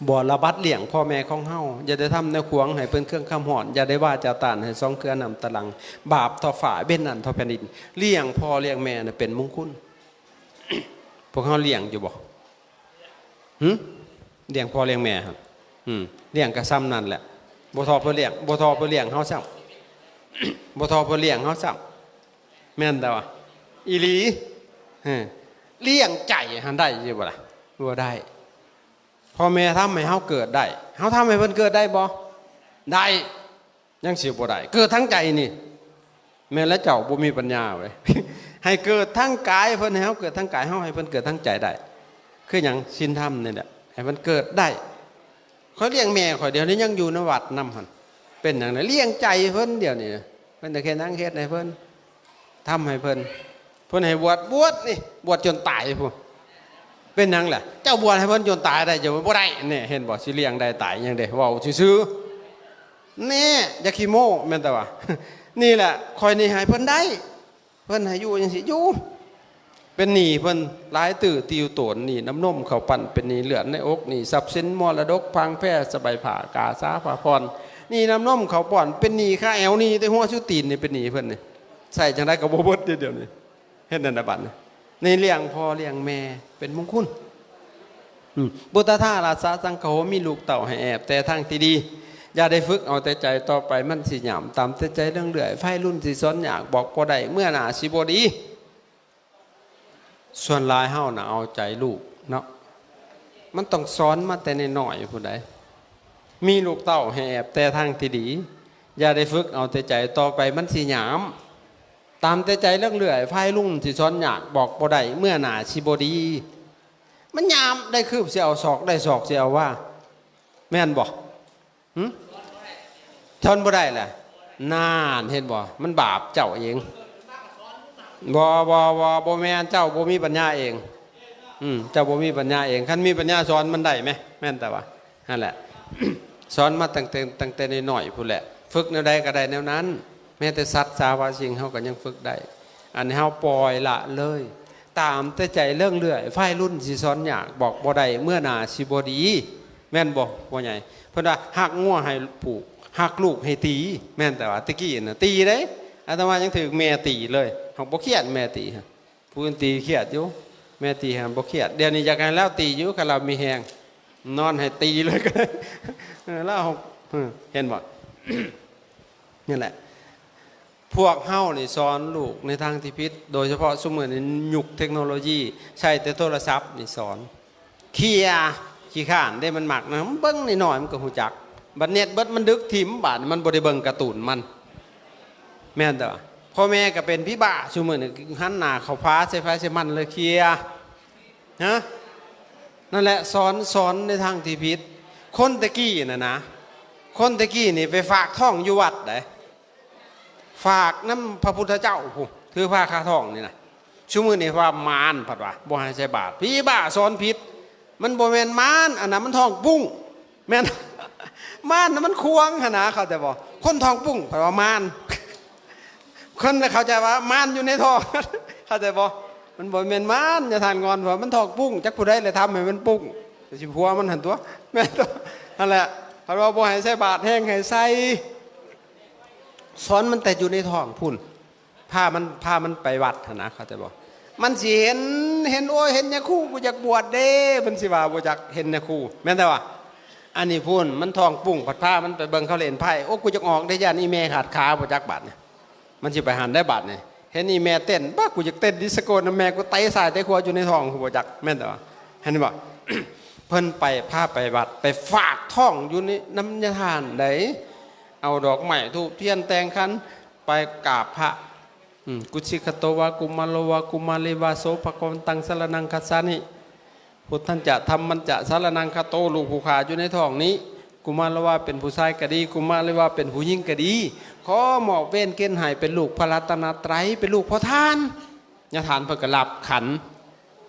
ບໍລະບັດລ້ຽງພໍ່ແມ່ຂອງເຮົາ ຢ່າໄດ້ທຳແນວຂວາງໃຫ້ເພິ່ນເຄືອງຄຳຮ້ອນ ຢ່າໄດ້ວາຈາຕ້ານໃຫ້ສອງເຄືອນ້ຳຕາຫຼັງ ບາບທໍ່ຟ້າ ເວັນນັ້ນທໍ່ແຜ່ນດິນ. ລ້ຽງພໍ່ລ້ຽງແມ່ນະເປັນມົງຄຸນ. ພວກເຮົາລ້ຽງຢູ່ບໍ່? ຫຶ ລ້ຽງພໍ່ລ້ຽງແມ່ຫັ້ນ ອືມ ລ້ຽງກໍຊ່ຳນັ້ນແຫຼະ ບໍ່ທໍ່ເພິ່ນລ້ຽງ ບໍ່ທໍ່ເພິ່ນລ້ຽງເຮົາຊ້ຳ ບໍ່ທໍ່ເພິ່ນລ້ຽງເຮົາຊ້ຳ ແມ່ນແຕ່ວ່າ ອີ່ຫຼີ ເອີ ລ້ຽງໃຈຫັ້ນໄດ້ຢູ່ບໍ່ລະ? ບໍ່ໄດ້. ພໍ່ແມ່ທຳໃຫ້ເຮົາເກີດໄດ້ ເຮົາທຳໃຫ້ເພິ່ນເກີດໄດ້ບໍ່? ໄດ້. ຍັງຊິບໍ່ໄດ້ ເກີດທາງໃຈນີ້ ແມ່ນແລ້ວ ເຈົ້າບໍ່ມີປັນຍາເວີຍ ໃຫ້ເກີດທາງກາຍ ເພິ່ນໃຫ້ເຮົາເກີດທາງກາຍ ເຮົາໃຫ້ເພິ່ນເກີດທາງໃຈໄດ້ ຄືຫຍັງ? ສິນທຳນີ້ແຫຼະ ໃຫ້ເພິ່ນເກີດໄດ້. ຂ້ອຍລ້ຽງແມ່ຂ້ອຍ ດຽວນີ້ຍັງຢູ່ໃນວັດນຳຫັ້ນ ເປັນຫຍັງລະ? ລ້ຽງໃຈເພິ່ນ ດຽວນີ້ ເພິ່ນຈະເຮັດຫຍັງເຮັດໃຫ້ເພິ່ນ ທຳໃຫ້ເພິ່ນ ເພິ່ນໃຫ້ບວດ ບວດນີ້ ບວດຈົນຕາຍພຸ້ນ. ເປັນຫຍັງລະ? ເຈົ້າບວດໃຫ້ເພິ່ນຈົນຕາຍໄດ້ ເຈົ້າບໍ່ໄດ້ ແນ່ ເຫັນບໍ່? ຊິລ້ຽງໄດ້ຕາຍຫຍັງເດ້ ເວົ້າຊື່ໆ ແນ່ ຢ່າຂີ້ໂມ້ ແມ່ນແຕ່ວ່າ ນີ້ແຫຼະ ຂ້ອຍນີ້ໃຫ້ເພິ່ນໄດ້ ເພິ່ນໃຫ້ຢູ່ຈັ່ງຊີ້ຢູ່. ເປັນໜີ້ເພິ່ນຫຼາຍຕື້ຕິວໂຕນ, ໜີ້ນ້ຳນົມເຂົ້າປັ້ນ, ເປັນໜີ້ເລືອດໃນອົກ, ໜີ້ຊັບສິນມໍລະດົກ, ພາງແພ, ສະບາຍຜ້າ, ກາສາ, ຜ້າຜ່ອນ, ໜີ້ນ້ຳນົມເຂົ້າປ້ອນ, ເປັນໜີ້ຄາແອວ, ໜີ້ແຕ່ຫົວສູ່ຕີນນີ້ ເປັນໜີ້ເພິ່ນນີ້. ໃຊ້ຈັ່ງໃດກໍບໍ່ເບິດເດ້ດຽວນີ້. ເຮັດແນວໃດບັດນີ້? ໃນລ້ຽງພໍ່ລ້ຽງແມ່ເປັນມຸງຄຸນ. ອືມ ພຸດທະທາຣາສະສັງຄະໂຫ ມີລູກເຕົ້າໃຫ້ແອບແຕ່ທາງທີ່ດີ. ຢ່າໄດ້ຝຶກເອົາແຕ່ໃຈ, ຕໍ່ໄປມັນຊິຫຍາມ. ຕາມແຕ່ໃຈເລື່ອງເລື່ອຍ, ໄຟລຸນຊິສອນຍາກ, ບອກບໍ່ໄດ້ ເມື່ອໜ້າຊິບໍ່ດີ. ສ່ວນຫຼາຍເຮົານະເອົາໃຈລູກເນາະ, ມັນຕ້ອງສອນມາແຕ່ນ້ອຍໆພຸ້ນໃດ໋. ມີລູກເຕົ້າໃຫ້ແອບແຕ່ທາງທີ່ດີ, ຢ່າໄດ້ຝຶກເອົາແຕ່ໃຈ, ຕໍ່ໄປມັນຊິຫຍາມ. ຕາມແຕ່ໃຈເລື່ອງເລື່ອຍ, ໄຟລຸນຊິສອນຍາກ, ບອກບໍ່ໄດ້ ເມື່ອໜ້າຊິບໍ່ດີ. ມັນຫຍາມໄດ້ຄືບຊິເອົາສອກ, ໄດ້ສອກຊິເອົາວ່າ. ແມ່ນບໍ່? ຫຶ? ສອນບໍ່ໄດ້ລະ. ນານ ເຫັນບໍ່? ມັນບາບເຈົ້າເອງ. ບໍ່ ບໍ່ ບໍ່ ບໍ່ແມ່ນ, ເຈົ້າບໍ່ມີປັນຍາເອງ. ອືມ ເຈົ້າບໍ່ມີປັນຍາເອງ. ຄັນມີປັນຍາສອນມັນໄດ້ແມ? ແມ່ນແຕ່ວ່າ ຫັ້ນແຫຼະ ສອນມາຕັ້ງແຕ່ ຕັ້ງແຕ່ນ້ອຍໆພຸ້ນແຫຼະ. ຝຶກແນວໃດກໍໄດ້ແນວນັ້ນ, ແມ້ແຕ່ສັດສາວະສິ່ງເຮົາກໍຍັງຝຶກໄດ້. ອັນນີ້ເຮົາປ່ອຍລະເລີຍ, ຕາມແຕ່ໃຈເລື່ອງເລື່ອຍ, ໄຟລຸນຊິສອນຍາກ, ບອກບໍ່ໄດ້ ເມື່ອໜ້າຊິບໍ່ດີ. ແມ່ນບໍ່ ພໍ່ໃຫຍ່? ເພິ່ນວ່າຮັກງົວໃຫ້ຜູກ, ຮັກລູກໃຫ້ຕີ. ແມ່ນແຕ່ວ່າແຕ່ກີ້ນະຕີເດ້, ອາດຕະມາຍັງຖືກແມ່ຕີເລີຍ, ເຮົາບໍ່ຄຽດແມ່ຕີ. ຜູ້ອື່ນຕີຄຽດຢູ່, ແມ່ຕີຫັ້ນບໍ່ຄຽດ. ດຽວນີ້ຢາກໃຫ້ລາວຕີຢູ່, ຄັນລາວມີແຮງ ນອນໃຫ້ຕີເລີຍກໍໄດ້. ເອີ ລາວ ເອີ ເຫັນບໍ່? ນັ້ນແຫຼະ ພວກເຮົານີ້ສອນລູກໃນທາງທີ່ຜິດ, ໂດຍສະເພາະຊຸມມື້ນີ້ຍຸກເທັກໂນໂລຢີ, ໃຊ້ແຕ່ໂທລະສັບນີ້ສອນ. ເຄຍ ຂີ້ຄ້ານເດ້ ມັນມັກນະ, ມັນເບິ່ງນ້ອຍໆມັນກໍຮູ້ຈັກ. ບັດເນັດເບິດມັນດຶກຖິ້ມ, ບາດນີ້ມັນບໍ່ໄດ້ເບິ່ງກາຕູນມັນ. ແມ່ນແຕ່ວ່າ ພໍ່ແມ່ກໍເປັນຜີບ້າຊຸມື້ນີ້, ຫັນໜ້າເຂົ້າພາໃສ່ໃຜໃສ່ມັນເລີຍ ເຄຍ. ຮະ? ນັ້ນແຫຼະ ສອນ ສອນໃນທາງທີ່ຜິດ. ຄົນແຕ່ກີ້ນະນະ, ຄົນແຕ່ກີ້ນີ້ໄປຝາກທ້ອງຢູ່ວັດໃດ໋, ຝາກນຳພະພຸດທະເຈົ້າພຸ້ນ, ຖືພາຄາທ້ອງນີ້ນະ. ຊຸມື້ນີ້ວ່າມານ ພັດວ່າບໍ່ໃຫ້ໃສ່ບາດ, ຜີບ້າສອນຜິດ. ມັນບໍ່ແມ່ນມານ, ອັນນັ້ນມັນທ້ອງປຸ້ງ. ແມ່ນ ມານນະມັນຂວາງຫັ້ນນະ, ເຂົ້າໃຈບໍ່? ຄົນທ້ອງປຸ້ງ ເພິ່ນວ່າມານ. ຄົນເຂົ້າໃຈວ່າມານຢູ່ໃນທ້ອງ ເຂົ້າໃຈບໍ່? ມັນບໍ່ແມ່ນມານ ຍາທ່ານງອນ, ເພາະມັນທ້ອງປຸ້ງ, ຈັກຜູ້ໃດແຫຼະທຳໃຫ້ມັນປຸ້ງ, ກໍຊິຜົວມັນຫັ້ນຕົວະ. ແມ່ນຕົວະ? ຫັ້ນແຫຼະ ເພິ່ນວ່າບໍ່ໃຫ້ໃສ່ບາດ, ແຮ່ງໃຫ້ໃສ່. ສອນມັນແຕ່ຢູ່ໃນທ້ອງພຸ້ນ. ພາມັນ ພາມັນໄປວັດຫັ້ນນະ, ເຂົ້າໃຈບໍ່? ມັນຊິເຫັນ ເຫັນ ໂອ້ຍ ເຫັນຍາຄູ ບໍ່ຢາກບວດເດ້, ມັນຊິວ່າບໍ່ຢາກເຫັນຍາຄູ. ແມ່ນແຕ່ວ່າ ອັນນີ້ພຸ້ນ ມັນທ້ອງປຸ້ງ, ພັດພາມັນໄປເບິ່ງເຂົາຫຼິ້ນໄພ້, ໂອ້ ກູຢາກອອກເດ້, ຢ້ານອີ່ແມ່ຂາດຂາ ບໍ່ຈັກບາດນີ້. ມັນຊິໄປຫັ້ນໄດ໋ບາດນີ້. ເຫັນອີ່ແມ່ເຕັ້ນ, ບາດ ກູຢາກເຕັ້ນດິສໂກ້ນຳແມ່ກູ, ເຕະຊ້າຍເຕະຂວາຢູ່ໃນທ້ອງ ບໍ່ຈັກ. ແມ່ນແຕ່ວ່າ ເຫັນບໍ່? ເພິ່ນໄປ ພາໄປວັດ, ໄປຝາກທ້ອງຢູ່ໃນ ນຳຍາທ່ານໃດ໋, ເອົາດອກໄມ້ ທູບທຽນ ແຕ່ງຂັນ ໄປກາບພະ. ອືມ ກຸດສິກະໂຕວາ ກຸມາໂລວາ ກຸມາລີວາ ໂສພະຄະວັນຕັງ ສະລະນັງ ຄັດສາມິ ພຸດທັນຈະ ທຳມັນຈະ ສະລະນັງ ຄະໂຕ. ລູກຜູ້ຂ້າຢູ່ໃນທ້ອງນີ້, ກຸມາໂລວາເປັນຜູ້ຊາຍກໍດີ, ກຸມາລີວາເປັນຜູ້ຍິງກໍດີ, ຂໍມອບເວນເກນໃຫ້ເປັນລູກພະລັດຕະນະໄຕ, ເປັນລູກພໍ່ທ່ານ. ຍາທ່ານເພິ່ນກໍລັບຂັນ.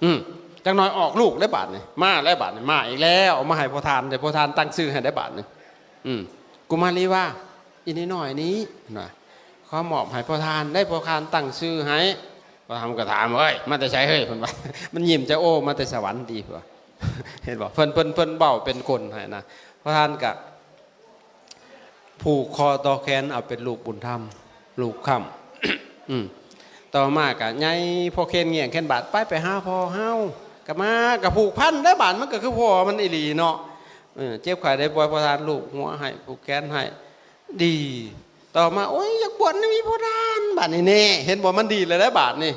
ອືມ ຈັກໜ້ອຍອອກລູກແລ້ວບາດນີ້, ມາແລ້ວບາດນີ້, ມາອີກແລ້ວ, ເອົາມາໃຫ້ພໍ່ທ່ານເດ້, ພໍ່ທ່ານຕັ້ງຊື່ໃຫ້ໄດ້ບາດນີ້. ອືມ ກຸມາລີວາ ອີ່ນ້ອຍໆນີ້ ນະ ຂໍມອບໃຫ້ພໍ່ທ່ານໄດ້, ພໍ່ທ່ານຕັ້ງຊື່ໃຫ້. ພໍ່ທ່ານກໍຖາມ, ເອີຍ ມາແຕ່ໃສເຮີ້ຍ? ເພິ່ນວ່າ ມັນຍິ້ມຈະ ໂອ້ ມາແຕ່ສະຫວັນຕິ ເພິ່ນວ່າ. ເຫັນບໍ່? ເພິ່ນ ເພິ່ນ ເພິ່ນເວົ້າເປັນກົນໃຫ້ນະ. ພໍ່ທ່ານກໍຜູກຄໍຕໍ່ແຂນເອົາເປັນລູກບຸນທຳ ລູກຄ້ຳ. ອືມ ຕໍ່ມາກໍໃຫຍ່ພໍແຂນງຽງແຂນບາດ, ໄປ ໄປຫາພໍ່ເຮົາ, ກໍມາ ກໍຜູກພັນໄດ້ບາດ, ມັນກໍຄືພໍ່ມັນອີ່ຫຼີເນາະ. ເອີ ເຈັບໄຂ້ໄດ້ປ່ວຍ ພໍ່ທ່ານລູບຫົວໃຫ້, ຜູກແຂນໃຫ້ ດີ. ຕໍ່ມາ ໂອ້ຍ ຢາກບວດນຳອີ່ພໍ່ທ່ານ, ບາດນີ້ແນ່ ເຫັນບໍ່? ມັນດີແລ້ວໄດ໋ບາດນີ້.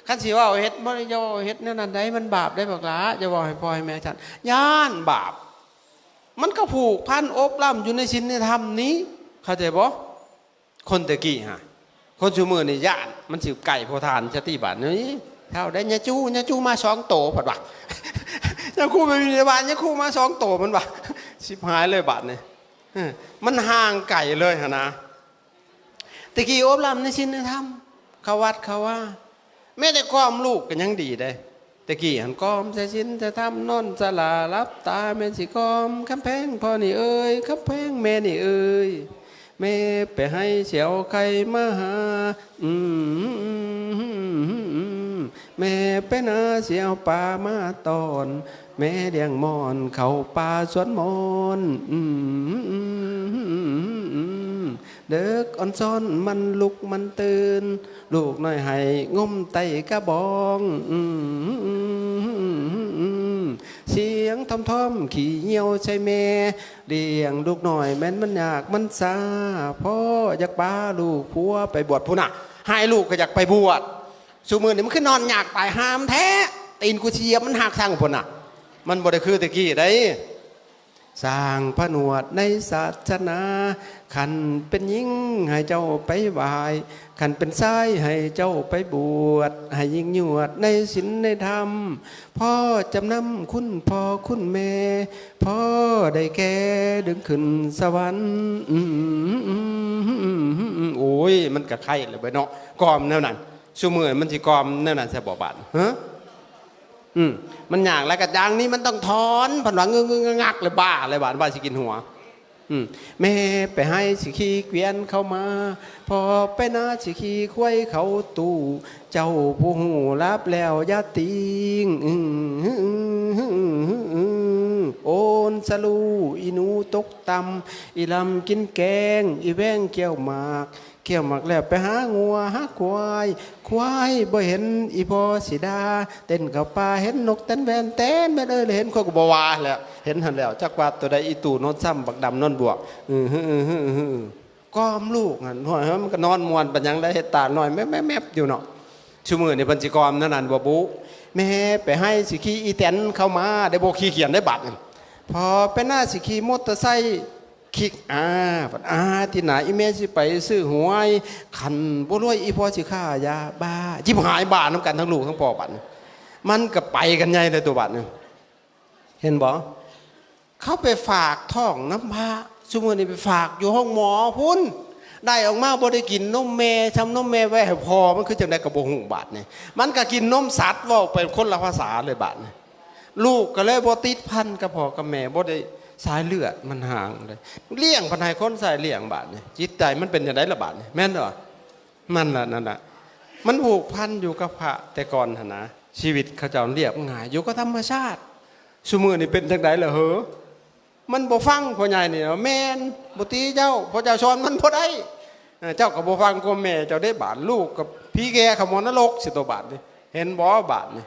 ຄັນຊິເວົ້າເຮັດບໍ່ໄດ້ ຢ່າເວົ້າເຮັດແນວນັ້ນໄດ໋, ມັນບາບໄດ໋ບັກຫຼ້າ, ຢ່າເວົ້າໃຫ້ພໍ່ໃຫ້ແມ່ຊັ້ນ, ຢ້ານບາບ. ມັນກໍຜູກພັນອົບລຳຢູ່ໃນສິນໃນທຳນີ້, ເຂົ້າໃຈບໍ່? ຄົນແຕ່ກີ້ຫະ, ຄົນຊຸມື້ນີ້ຢ້ານ ມັນຊິໃກ້ພໍ່ທ່ານຊະຕິບາດນີ້. ເຖົ້າໄດ້ ຍາຈູ ຍາຈູມາສອງໂຕ ເພິ່ນວ່າ, ຍາຄູໄປບິນທະບາດ ຍາຄູມາສອງໂຕ ມັນວ່າ. ຊິບຫາຍເລີຍບາດນີ້. ເອີ ມັນຫ່າງໄກເລີຍຫັ້ນນະ. ແຕ່ກີ້ອົບລຳໃນສິນໃນທຳ, ເຂົ້າວັດເຂົ້າວາ, ແມ້ແຕ່ກອມລູກກໍຍັງດີເດ້. ແຕ່ກີ້ຫັ້ນກອມແຕ່ສິນແຕ່ທຳ, ນອນສະຫຼາຫຼັບຕາ ແມ່ນຊິກອມຄຳແພງພໍ່ນີ້ເອີຍ, ຄຳແພງແມ່ນີ້ເອີຍ, ແມ່ໄປໄຮ່ສຽວໄຂ່ມາຫາ. ອືມ ແມ່ໄປນາຊິເອົາປາມາຕ້ອນ ແມ່ລ້ຽງມ່ອນເຂົ້າປ່າສວນມ່ອນ ອືມ ເດິກອ່ອນຊ້ອນມັນລຸກມັນຕື່ນ ລູກນ້ອຍໄຫ້ງົມໃຕ້ກະບອງ ອືມ ສຽງທອມໆຂີ້ຍ່ຽວໃສ່ແມ່ ລ້ຽງລູກນ້ອຍແມ່ນມັນຍາກມັນຊາ ພໍ່ຢາກປາລູກຜົວໄປບວດ ພຸ້ນນະ ໃຫ້ລູກກໍຢາກໄປບວດ. ຊຸມື້ນີ້ມັນຄືນອນຍາກຕາຍຫ່າມແທ້ ຕີນກູຊິຢຽບມັນຫັກຊັງພຸ້ນນະ ມັນບໍ່ໄດ້ຄືແຕ່ກີ້ໃດ໋. ສ້າງຜະໜວດໃນສາສະໜາ ຄັນເປັນຍິງໃຫ້ເຈົ້າໄປໄຫວ້ ຄັນເປັນຊາຍໃຫ້ເຈົ້າໄປບວດ ໃຫ້ຍິ່ງຍວດໃນສິນໃນທຳ ພໍ່ຈຳນຳຄຸນພໍ່ຄຸນແມ່ ພໍ່ໄດ້ແກ່ດຶງຂຶ້ນສະຫວັນ ອືມ ໂອ້ຍ ມັນກະໄຄແລ້ວເວີຍເນາະ ກ່ອມແນວນັ້ນ. ຊຸມື້ມັນຊິກ່ອມແນວນັ້ນໃສ່ບໍ່ບາດ ຮະ? ອືມ ມັນຍາກແລ້ວກະຢ່າງນີ້ມັນຕ້ອງຖອນ ເພິ່ນວ່າງຶກໆງັກໆ ແລ້ວບ້າແລ້ວບາດ ວ່າຊິກິນຫົວ. ອືມ ແມ່ໄປໄຮ່ຊິຂີ່ກວຽນເຂົ້າມາ ພໍ່ໄປນາຊິຂີ່ຄວາຍເຂົ້າຕູ້ ເຈົ້າຜູ້ຮູ້ລາບແລ້ວຢ່າຕິງ ອື ໂອນສະລູ ອີໜູຕົກຕ່ຳ ອີລຳກິນແກງ ອີແວງກ່ຽວໝາກ ກ່ຽວໝາກແລ້ວໄປຫາງົວຫາຄວາຍ ຄວາຍບໍ່ເຫັນອີພໍ່ຊິດ່າ ເຕັ້ນເຂົ້າປ່າເຫັນນົກແຕ່ນແວ່ນແຕ່ນແວ່ນເອີຍ ແລ້ວເຫັນຄົນກໍບໍ່ວ່າແລ້ວ ເຫັນຫັ້ນແລ້ວ ຈັກວ່າຕົວໃດ ອີຕູ້ນອນຊ້ຳ ບັກດຳນອນບວກ ອືຫື ອືຫື ອືຫື ກ່ອມລູກຫັ້ນ ໂອ້ຍ ມັນກໍນອນມ່ວນປານຫຍັງໄດ໋ ເຮັດຕານ້ອຍແມັບໆຢູ່ເນາະ. ຊຸມື້ນີ້ເພິ່ນຊິກ່ອມແນວນັ້ນບໍ່ບຸ ແມ່ໄປໄຮ່ຊິຂີ່ອີແຕນເຂົ້າມາ ໄດ້ບໍ່ຂີ້ຂຽນໄດ້ບາດນີ້ ພໍ່ໄປນາຊິຂີ່ມໍເຕີໄຊ ຄິກອາ ອາ ທີ່ໜ້າອີແມ່ຊິໄປຊື້ຫວຍ ຄັນບໍ່ລວຍອີພໍ່ຊິຄ້າຢາບ້າ ຈິບຫາຍບ້ານຳກັນທັງລູກທັງພໍ່ບາດນີ້ ມັນກໍໄປກັນໃຫຍ່ເລີຍຕົວະບາດນີ້ ເຫັນບໍ່? ເຂົາໄປຝາກທ້ອງນຳພະ ຊຸມື້ນີ້ໄປຝາກຢູ່ໂຮງໝໍພຸ້ນ ໄດ້ອອກມາບໍ່ໄດ້ກິນນົມແມ່ ຊຳນົມແມ່ໄວ້ໃຫ້ພໍ່ ມັນຄືຈັ່ງໃດກໍບໍ່ຮູ້ບາດນີ້ ມັນກໍກິນນົມສັດ ເວົ້າໄປຄົນລະພາສາເລີຍບາດນີ້ ລູກກໍເລີຍບໍ່ຕິດພັນກັບພໍ່ກັບແມ່ ບໍ່ໄດ້ ສາຍເລືອດມັນຫ່າງເລີຍ ລ້ຽງພັນໃຫ້ຄົນໃສ່ລ້ຽງບາດນີ້ ຈິດໃຈມັນເປັນຈັ່ງໃດລະບາດນີ້ ແມ່ນບໍ່? ນັ້ນລະ ນັ້ນລະ ມັນຜູກພັນຢູ່ກັບພະແຕ່ກ່ອນຫັ້ນນະ ຊີວິດເຂົາເຈົ້າລຽບງ່າຍ ຢູ່ກັບທຳມະຊາດ ຊຸມື້ນີ້ເປັນຈັ່ງໃດລະເຫີ? ມັນບໍ່ຟັງພໍ່ໃຫຍ່ນີ້ ແມ່ນ ບໍ່ຕີເຈົ້າ ພໍ່ເຈົ້າສອນມັນບໍ່ໄດ້ ເຈົ້າກໍບໍ່ຟັງຄວາມແມ່ເຈົ້າເດ້ ບາດລູກກໍຜີແກ່ເຂົ້າໝໍນະລົກຊິໂຕບາດນີ້ ເຫັນບໍ່ບາດນີ້?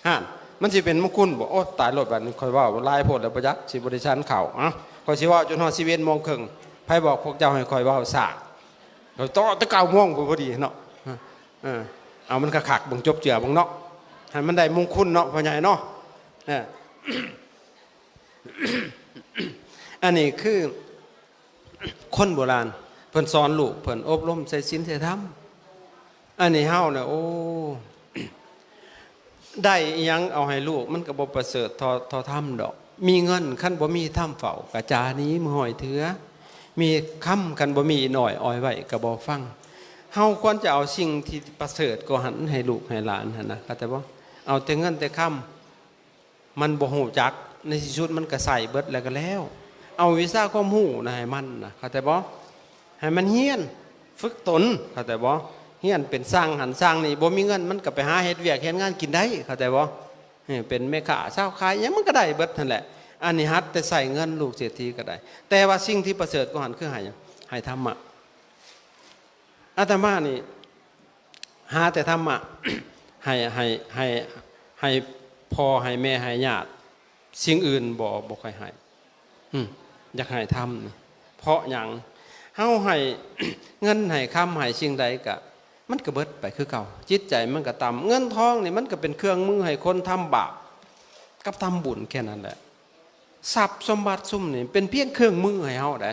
ຫັ້ນ ມັນຊິເປັນມົງຄຸນບໍ່? ໂອ້ ຕາຍໂລດ ບາດນີ້ຂ້ອຍເວົ້າຫຼາຍໂພດແລ້ວ ບໍ່ຈັກຊິບໍ່ໄດ້ສັນເຂົ້າ. ເອົ້າ ຂ້ອຍຊິເວົ້າຈົນຮອດສິບເອັດໂມງເຄິ່ງ ໃຜບອກພວກເຈົ້າໃຫ້ຂ້ອຍເວົ້າຊ້າ? ຂ້ອຍຕໍ່ແຕ່ເກົ້າໂມງພຸ້ນພໍດີເນາະ. ເອີ ເອົາມັນຄັກໆເບິ່ງ ຈົບເຈືອເບິ່ງເນາະ ໃຫ້ມັນໄດ້ມົງຄຸນເນາະ ພໍ່ໃຫຍ່ເນາະ. ເອີ ອັນນີ້ຄືຄົນໂບລານ ເພິ່ນສອນລູກເພິ່ນ ອົບຮົມໃສ່ສິນໃສ່ທຳ. ອັນນີ້ເຮົານະ ໂອ້ ໄດ້ອີ່ຫຍັງເອົາໃຫ້ລູກ ມັນກໍບໍ່ປະເສີດເທົ່າ ເທົ່າທຳດອກ. ມີເງິນ ຄັນບໍ່ມີທຳເຝົ້າ ກະຈາໜີເມືອຮ້ອຍເທື່ອ. ມີຄຳ ຄັນບໍ່ມີໜ້ອຍ ອ້ອຍໄວ້ກໍບໍ່ຟັງ. ເຮົາຄວນຈະເອົາສິ່ງທີ່ປະເສີດກວ່າຫັ້ນໃຫ້ລູກໃຫ້ຫຼານຫັ້ນນະ ເຂົ້າໃຈບໍ່? ເອົາແຕ່ເງິນແຕ່ຄຳ ມັນບໍ່ຮູ້ຈັກ ໃນທີ່ສຸດມັນກໍໃຊ້ເບິດແລ້ວກໍແລ້ວ. ເອົາວິຊາຄວາມຮູ້ນະໃຫ້ມັນນະ ເຂົ້າໃຈບໍ່? ໃຫ້ມັນຮຽນຝຶກຕົນ ເຂົ້າໃຈບໍ່? ຮຽນເປັນຊ່າງຫັ້ນຊ່າງນີ້ ບໍ່ມີເງິນມັນກໍໄປຫາເຮັດວຽກເຮັດງານກິນໄດ້ ເຂົ້າໃຈບໍ່? ເອີ ເປັນແມ່ຄ້າຊາວຂາຍຫຍັງມັນກໍໄດ້ເບິດຫັ້ນແຫຼະ. ອັນນີ້ຫັດແຕ່ໃຊ້ເງິນ ລູກເສດຖີກໍໄດ້ ແຕ່ວ່າສິ່ງທີ່ປະເສີດກວ່າຫັ້ນຄືໃຫ້ຫຍັງ? ໃຫ້ທຳມະ. ອາດຕະມານີ້ຫາແຕ່ທຳມະ ໃຫ້ ໃຫ້ ໃຫ້ ໃຫ້ພໍ່ໃຫ້ແມ່ໃຫ້ຍາດ ສິ່ງອື່ນບໍ່ ບໍ່ຄ່ອຍໃຫ້. ອືມ ຢາກໃຫ້ທຳນີ້ ເພາະຫຍັງ? ເຮົາໃຫ້ເງິນໃຫ້ຄຳໃຫ້ສິ່ງໃດກະ ມັນກະເບິດໄປຄືເກົ່າ ຈິດໃຈມັນກະຕ່ຳ. ເງິນທອງນີ້ມັນກະເປັນເຄື່ອງມືໃຫ້ຄົນທຳບາບກັບທຳບຸນແຄ່ນັ້ນແຫຼະ. ຊັບສົມບັດຊຸມນີ້ເປັນພຽງເຄື່ອງມືໃຫ້ເຮົາໄດ໋.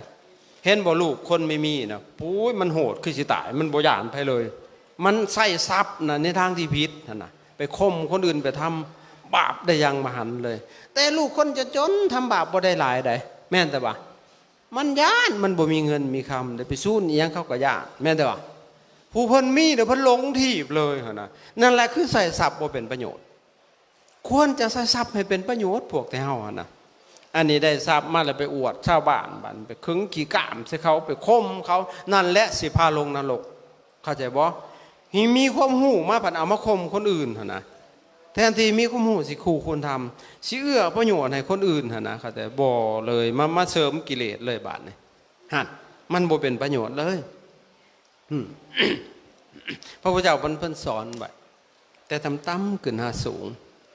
ເຫັນບໍ່ ລູກຄົນມີໆນະ ໂອ້ຍ ມັນໂຫດຄືຊິຕາຍ ມັນບໍ່ຢ້ານໃຜເລີຍ. ມັນໃຊ້ຊັບນະໃນທາງທີ່ຜິດຫັ້ນນະ ໄປຂົ່ມຄົນອື່ນ ໄປທຳບາບໄດ້ຢ່າງມະຫັນເລີຍ. ແຕ່ລູກຄົນຈະຈົນທຳບາບບໍ່ໄດ້ຫຼາຍໃດ໋ ແມ່ນແຕ່ວ່າ ມັນຢ້ານ ມັນບໍ່ມີເງິນມີຄຳ ໄດ້ໄປຊູນອີ່ຫຍັງເຂົາກໍຢ້ານ ແມ່ນແຕ່ວ່າ ຜູ້ເພິ່ນມີແລ້ວເພິ່ນຫຼົງຖີບເລີຍຫັ້ນນະ. ນັ້ນແຫຼະຄືໃຊ້ຊັບບໍ່ເປັນປະໂຫຍດ. ຄວນຈະໃຊ້ຊັບໃຫ້ເປັນປະໂຫຍດ ພວກແຕ່ເຮົາຫັ້ນນະ. ອັນນີ້ໄດ້ຊັບມາແລ້ວໄປອວດຊາວບ້ານ ບາດໄປເຄິ່ງຂີ້ກ້າມໃສ່ເຂົາ ໄປຂົ່ມເຂົາ ນັ້ນແຫຼະຊິພາລົງນະລົກ ເຂົ້າໃຈບໍ່? ມີຄວາມຮູ້ມາພັດເອົາມາຂົ່ມຄົນອື່ນຫັ້ນນະ ແທນທີ່ມີຄວາມຮູ້ຊິຄູ່ຄູນທຳ ຊິເອື້ອປະໂຫຍດໃຫ້ຄົນອື່ນຫັ້ນນະ ເຂົ້າໃຈບໍ່? ເລີຍມາ ມາເສີມກິເລດເລີຍບາດນີ້ ຫັ້ນ ມັນບໍ່ເປັນປະໂຫຍດເລີຍ. ອືມ ພະພຸດທະເຈົ້າເພິ່ນ ເພິ່ນສອນໄວ້ ແຕ່ຕ່ຳໆຂຶ້ນຫາສູງ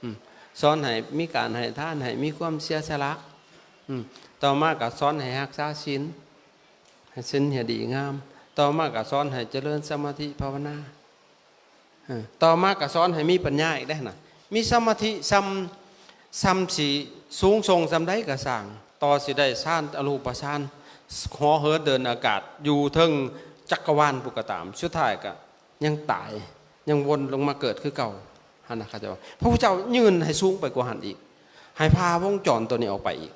ອືມ ສອນໃຫ້ມີການໃຫ້ທານ ໃຫ້ມີຄວາມເສຍສະຫຼະ ອືມ ຕໍ່ມາກໍສອນໃຫ້ຮັກສາສິນ ໃຫ້ສິນໃຫ້ດີງາມ ຕໍ່ມາກໍສອນໃຫ້ຈະເລີນສະມາທິພາວະນາ ເອີ ຕໍ່ມາກໍສອນໃຫ້ມີປັນຍາອີກເດ້ນະ ມີສະມາທິສ່ຳ ສ່ຳຊິສູງສົ່ງສ່ຳໃດກໍຊ່າງ ຕໍ່ຊິໄດ້ຊານອະຮູປະຊານ ເຫາະເຫີນເດີນອາກາດ ຢູ່ເທິງຈັກກະວານພຸ້ນກໍຕາມ ສຸດທ້າຍກໍຍັງຕາຍ ຍັງວົນລົງມາເກີດຄືເກົ່າຫັ້ນນະ ເຂົາເຈົ້າ ພະພຸດທະເຈົ້າຍື່ນໃຫ້ສູງໄປກວ່າຫັ້ນອີກ ໃຫ້ຜ່າວົງຈອນໂຕນີ້ອອກໄປອີກ